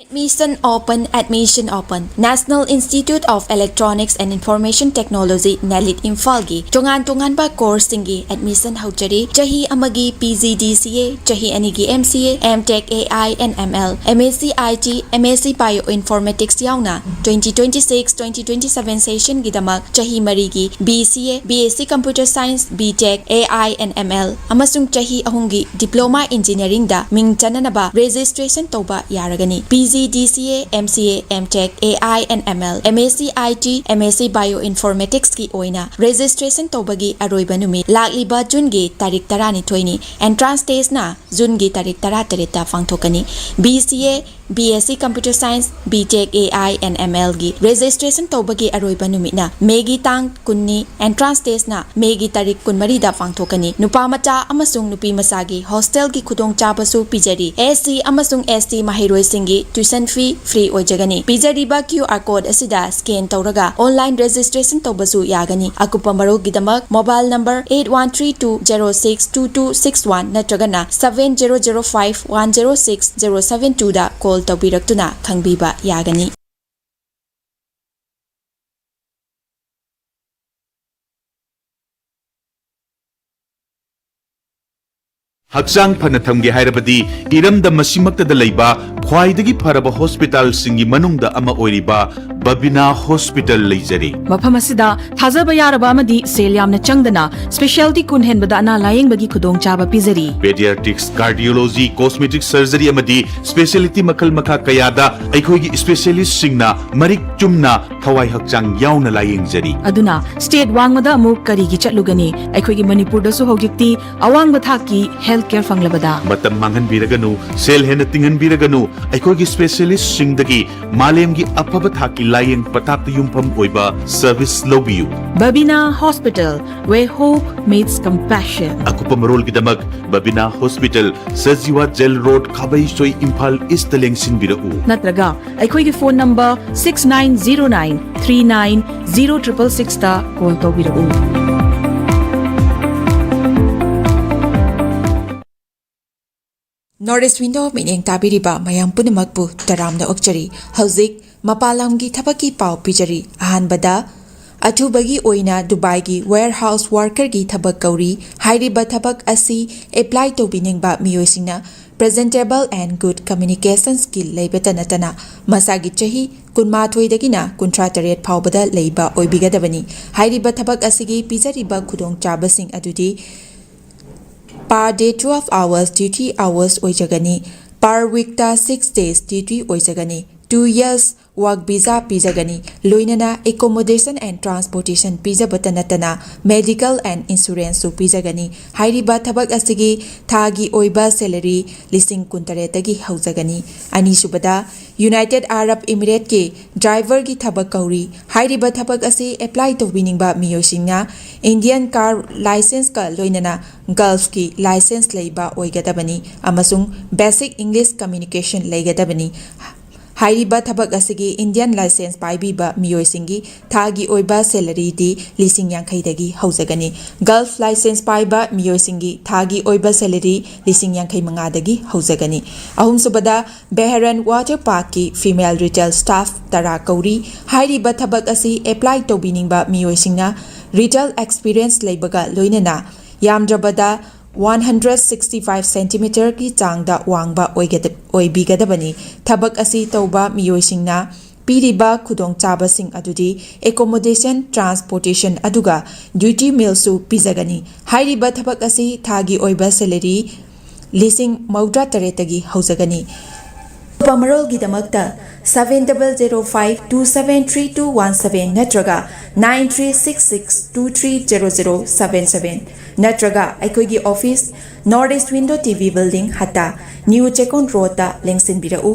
Admission open, admission open. National Institute of Electronics and Information Technology, ꯅꯦꯂꯤꯠ, ꯏꯝꯐꯥꯜꯒꯤ ꯇꯣꯉꯥꯟ ꯇꯣꯉꯥꯟꯕ courseꯁꯤꯡꯒꯤ admission ꯍꯧꯖꯔꯤ꯫ ꯆꯍꯤ ꯑꯃꯒꯤ P G D C A, ꯆꯍꯤ ꯑꯅꯤꯒꯤ M C A, M Tech A I and M L, M S C I T, M S C Bioinformatics ꯌꯥꯎꯅ twenty twenty-six twenty twenty-seven sessionꯒꯤꯗꯃꯛ ꯆꯍꯤ ꯃꯔꯤꯒꯤ B C A, B S C Computer Science, B Tech, A I and M L, ꯑꯃꯁꯨꯡ ꯆꯍꯤ ꯑꯍꯨꯝꯒꯤ Diploma Engineeringꯗ ꯃꯤꯡ ꯆꯟꯅꯅꯕ registration ꯇꯧꯕ ꯌꯥꯔꯒꯅꯤ꯫ P G D C A, M C A, M Tech, A I and M L, M S C I T, M S C Bioinformaticsꯀꯤ ꯑꯣꯏꯅ registration ꯇꯧꯕꯒꯤ ꯑꯔꯣꯏꯕ ꯅꯨꯃꯤꯠ ꯂꯥꯛꯂꯤꯕ Juneꯒꯤ ꯇꯥꯔꯤꯛ ꯇꯔꯥꯅꯤꯊꯣꯏꯅꯤ꯫ Entrance testꯅ Juneꯒꯤ ꯇꯥꯔꯤꯛ ꯇꯔꯥꯇꯔꯦꯠꯇ ꯄꯥꯡꯊꯣꯛꯀꯅꯤ꯫ B C A, B S C Computer Science, B Tech A I and M L ꯒꯤ registration ꯇꯧꯕꯒꯤ ꯑꯔꯣꯏꯕ ꯅꯨꯃꯤꯠꯅ ꯃꯦꯒꯤ ꯇꯥꯡ ꯀꯨꯟꯅꯤ, entrance test ꯅ ꯃꯦꯒꯤ ꯇꯥꯔꯤꯛ ꯀꯨꯟꯃꯔꯤꯗ ꯄꯥꯡꯊꯣꯛꯀꯅꯤ꯫ ꯅꯨꯄꯥ ꯃꯆꯥ ꯑꯃꯁꯨꯡ ꯅꯨꯄꯤ ꯃꯆꯥꯒꯤ hostel ꯒꯤ ꯈꯨꯗꯣꯡꯆꯥꯕꯁꯨ ꯄꯤꯖꯔꯤ꯫ S C ꯑꯃꯁꯨꯡ S T ꯃꯍꯩꯔꯣꯏꯁꯤꯡꯒꯤ tuition fee free ꯑꯣꯏꯖꯒꯅꯤ꯫ ꯄꯤꯖꯔꯤꯕ Q R code ꯑꯁꯤꯗ scan ꯇꯧꯔꯒ online registration ꯇꯧꯕꯁꯨ ꯌꯥꯒꯅꯤ꯫ ꯑꯀꯨꯞꯄ ꯃꯔꯣꯜꯒꯤꯗꯃꯛ mobile number eight one three two zero six two two six one ꯅꯠꯇ꯭ꯔꯒꯅ seven zero zero five one zero six zero seven two ꯗ call ꯇꯧꯕꯤꯔꯛꯇꯨꯅ ꯈꯪꯕꯤꯕ ꯌꯥꯒꯅꯤ꯫ ꯍꯛꯆꯥꯡ ꯐꯅ ꯊꯝꯒꯦ ꯍꯥꯏꯔꯕꯗꯤ ꯏꯔꯝꯗꯝ ꯑꯁꯤꯃꯛꯇꯗ ꯂꯩꯕ ꯈ꯭ꯋꯥꯏꯗꯒꯤ ꯐꯔꯕ ꯍꯣꯁꯄꯤꯇꯥꯜꯁꯤꯡꯒꯤ ꯃꯅꯨꯡꯗ ꯑꯃ ꯑꯣꯏꯔꯤꯕ ꯕꯕꯤꯅꯥ ꯍꯣꯁꯄꯤꯇꯥꯜ ꯂꯩꯖꯔꯤ꯫ ꯃꯐꯝ ꯑꯁꯤꯗ ꯊꯥꯖꯕ ꯌꯥꯔꯕ ꯑꯃꯗꯤ ꯁꯦꯜ ꯌꯥꯝꯅ ꯆꯪꯗꯅ specialty ꯀꯨꯟ ꯍꯦꯟꯕꯗ ꯑꯅꯥ ꯂꯥꯌꯦꯡꯕꯒꯤ ꯈꯨꯗꯣꯡꯆꯥꯕ ꯄꯤꯖꯔꯤ꯫ Pediatrics, cardiology, cosmetic surgery ꯑꯃꯗꯤ specialty ꯃꯈꯜ ꯃꯈꯥ ꯀꯌꯥꯗ ꯑꯩꯈꯣꯏꯒꯤ specialist ꯁꯤꯡꯅ ꯃꯔꯤꯛ ꯆꯨꯝꯅ ꯊꯋꯥꯏ ꯍꯛꯆꯥꯡ ꯌꯥꯎꯅ ꯂꯥꯌꯦꯡꯖꯔꯤ꯫ ꯑꯗꯨꯅ state ꯋꯥꯡꯃꯗ ꯑꯃꯨꯛ ꯀꯔꯤꯒꯤ ꯆꯠꯂꯨꯒꯅꯤ? ꯑꯩꯈꯣꯏꯒꯤ ꯃꯅꯤꯄꯨꯔꯗꯁꯨ ꯍꯧꯖꯤꯛꯇꯤ ꯑꯋꯥꯡꯕ ꯊꯥꯛꯀꯤ health care ꯐꯪꯂꯕꯗ꯫ ꯃꯇꯝ ꯃꯥꯡꯍꯟꯕꯤꯔꯒꯅꯨ, ꯁꯦꯜ ꯍꯦꯟꯅ ꯇꯤꯡꯍꯟꯕꯤꯔꯒꯅꯨ, ꯑꯩꯈꯣꯏꯒꯤ specialist ꯁꯤꯡꯗꯒꯤ ꯃꯥꯂꯦꯝꯒꯤ ꯑꯐꯕ ꯊꯥꯛꯀꯤ ꯂꯥꯌꯦꯡ ꯄꯊꯥꯞꯇ ꯌꯨꯝꯐꯝ ꯑꯣꯏꯕ service ꯂꯧꯕꯤꯌꯨ꯫ Babina Hospital, where hope meets compassion. ꯑꯀꯨꯞꯄ ꯃꯔꯣꯜꯒꯤꯗꯃꯛ Babina hospital, Sajiwa jail road, Khabeisoi, Imphal East ꯂꯦꯡꯁꯤꯟꯕꯤꯔꯛꯎ꯫ ꯅꯠꯇ꯭ꯔꯒ ꯑꯩꯈꯣꯏꯒꯤ phone number six nine zero nine three nine zero triple six ꯇ call ꯇꯧꯕꯤꯔꯛꯎ꯫ North East Window ꯃꯤꯠꯌꯦꯡ ꯇꯥꯕꯤꯔꯤꯕ ꯃꯌꯥꯝ ꯄꯨꯝꯅꯃꯛꯄꯨ ꯇꯔꯥꯝꯅ ꯑꯣꯛꯆꯔꯤ꯫ ꯍꯧꯖꯤꯛ ꯃꯄꯥꯟ ꯂꯝꯒꯤ ꯊꯕꯛꯀꯤ ꯄꯥꯎ ꯄꯤꯖꯔꯤ꯫ ꯑꯍꯥꯟꯕꯗ, ꯑꯊꯨꯕꯒꯤ ꯑꯣꯏꯅ ꯗꯨꯕꯥꯏꯒꯤ warehouse worker ꯒꯤ ꯊꯕꯛ ꯀꯧꯔꯤ꯫ ꯍꯥꯏꯔꯤꯕ ꯊꯕꯛ ꯑꯁꯤ apply ꯇꯧꯕꯤꯅꯤꯡꯕ ꯃꯤꯑꯣꯏꯁꯤꯡꯅ presentable and good communication skill ꯂꯩꯕꯇ ꯅꯠꯇꯅ ꯃꯁꯥꯒꯤ ꯆꯍꯤ ꯀꯨꯟꯃꯥꯊꯣꯏꯗꯒꯤꯅ ꯀꯨꯟꯊ꯭ꯔꯥ ꯇꯔꯦꯠ ꯐꯥꯎꯕꯗ ꯂꯩꯕ ꯑꯣꯏꯕꯤꯒꯗꯕꯅꯤ꯫ ꯍꯥꯏꯔꯤꯕ ꯊꯕꯛ ꯑꯁꯤꯒꯤ ꯄꯤꯖꯔꯤꯕ ꯈꯨꯗꯣꯡꯆꯥꯕꯁꯤꯡ ꯑꯗꯨꯗꯤ per day twelve hours duty hours ꯑꯣꯏꯖꯒꯅꯤ꯫ Per week ꯇ six days duty ꯑꯣꯏꯖꯒꯅꯤ꯫ two years work visa ꯄꯤꯖꯒꯅꯤ꯫ ꯂꯣꯏꯅꯅ accommodation and transportation ꯄꯤꯖꯕꯇ ꯅꯠꯇꯅ medical and insuranceꯁꯨ ꯄꯤꯖꯒꯅꯤ꯫ ꯍꯥꯏꯔꯤꯕ ꯊꯕꯛ ꯑꯁꯤꯒꯤ ꯊꯥꯒꯤ ꯑꯣꯏꯕ salary ꯂꯤꯁꯤꯡ ꯀꯨꯟꯇꯔꯦꯠꯇꯒꯤ ꯍꯧꯖꯒꯅꯤ꯫ ꯑꯅꯤꯁꯨꯕꯗ, United Arab Emirateꯀꯤ driverꯒꯤ ꯊꯕꯛ ꯀꯧꯔꯤ꯫ ꯍꯥꯏꯔꯤꯕ ꯊꯕꯛ ꯑꯁꯤ apply ꯇꯧꯕꯤꯅꯤꯡꯕ ꯃꯤꯑꯣꯏꯁꯤꯡꯅ Indian car licenceꯀ ꯂꯣꯏꯅꯅ Gulfꯀꯤ license ꯂꯩꯕ ꯑꯣꯏꯒꯗꯕꯅꯤ ꯑꯃꯁꯨꯡ basic English communication ꯂꯩꯒꯗꯕꯅꯤ꯫ ꯍꯥꯏꯔꯤꯕ ꯊꯕꯛ ꯑꯁꯤꯒꯤ Indian license ꯄꯥꯏꯕꯤꯕ ꯃꯤꯑꯣꯏꯁꯤꯡꯒꯤ ꯊꯥꯒꯤ ꯑꯣꯏꯕ salaryꯗꯤ ꯂꯤꯁꯤꯡ ꯌꯥꯡꯈꯩꯗꯒꯤ ꯍꯧꯖꯒꯅꯤ꯫ Gulf license ꯄꯥꯏꯕ ꯃꯤꯑꯣꯏꯁꯤꯡꯒꯤ ꯊꯥꯒꯤ ꯑꯣꯏꯕ salary ꯂꯤꯁꯤꯡ ꯌꯥꯡꯈꯩ ꯃꯉꯥꯗꯒꯤ ꯍꯧꯖꯒꯅꯤ꯫ ꯑꯍꯨꯝꯁꯨꯕꯗ, Bahrain Water Parkꯀꯤ female retail staff ꯇꯔꯥ ꯀꯧꯔꯤ꯫ ꯍꯥꯏꯔꯤꯕ ꯊꯕꯛ ꯑꯁꯤ apply ꯇꯧꯕꯤꯅꯤꯡꯕ ꯃꯤꯑꯣꯏꯁꯤꯡꯅ retail experience ꯂꯩꯕꯒ ꯂꯣꯏꯅꯅ ꯌꯥꯝꯗ꯭ꯔꯕꯗ one hundred sixty five centimeterꯒꯤ ꯆꯥꯡꯗ ꯋꯥꯡꯕ ꯑꯣꯏꯒꯗ-, ꯑꯣꯏꯕꯤꯒꯗꯕꯅꯤ꯫ ꯊꯕꯛ ꯑꯁꯤ ꯇꯧꯕ ꯃꯤꯑꯣꯏꯁꯤꯡꯅ ꯄꯤꯔꯤꯕ ꯈꯨꯗꯣꯡꯆꯥꯕꯁꯤꯡ ꯑꯗꯨꯗꯤ accommodation, transportation ꯑꯗꯨꯒ duty mealꯁꯨ ꯄꯤꯖꯒꯅꯤ꯫ ꯍꯥꯏꯔꯤꯕ ꯊꯕꯛ ꯑꯁꯤ ꯊꯥꯒꯤ ꯑꯣꯏꯕ salary ꯂꯤꯁꯤꯡ ꯃꯧꯗ꯭ꯔꯥ ꯇꯔꯦꯠꯇꯒꯤ ꯍꯧꯖꯒꯅꯤ꯫ ꯑꯀꯨꯞꯄ ꯃꯔꯣꯜꯒꯤꯗꯃꯛꯇ seven double zero five two seven three two one seven ꯅꯠꯇ꯭ꯔꯒ nine three six six two three zero zero seven seven ꯅꯠꯇ꯭ꯔꯒ ꯑꯩꯈꯣꯏꯒꯤ office, North East Window TV Building, ꯍꯠꯇꯥ, New Chekon Roadꯇ ꯂꯦꯡꯁꯤꯟꯕꯤꯔꯛꯎ꯫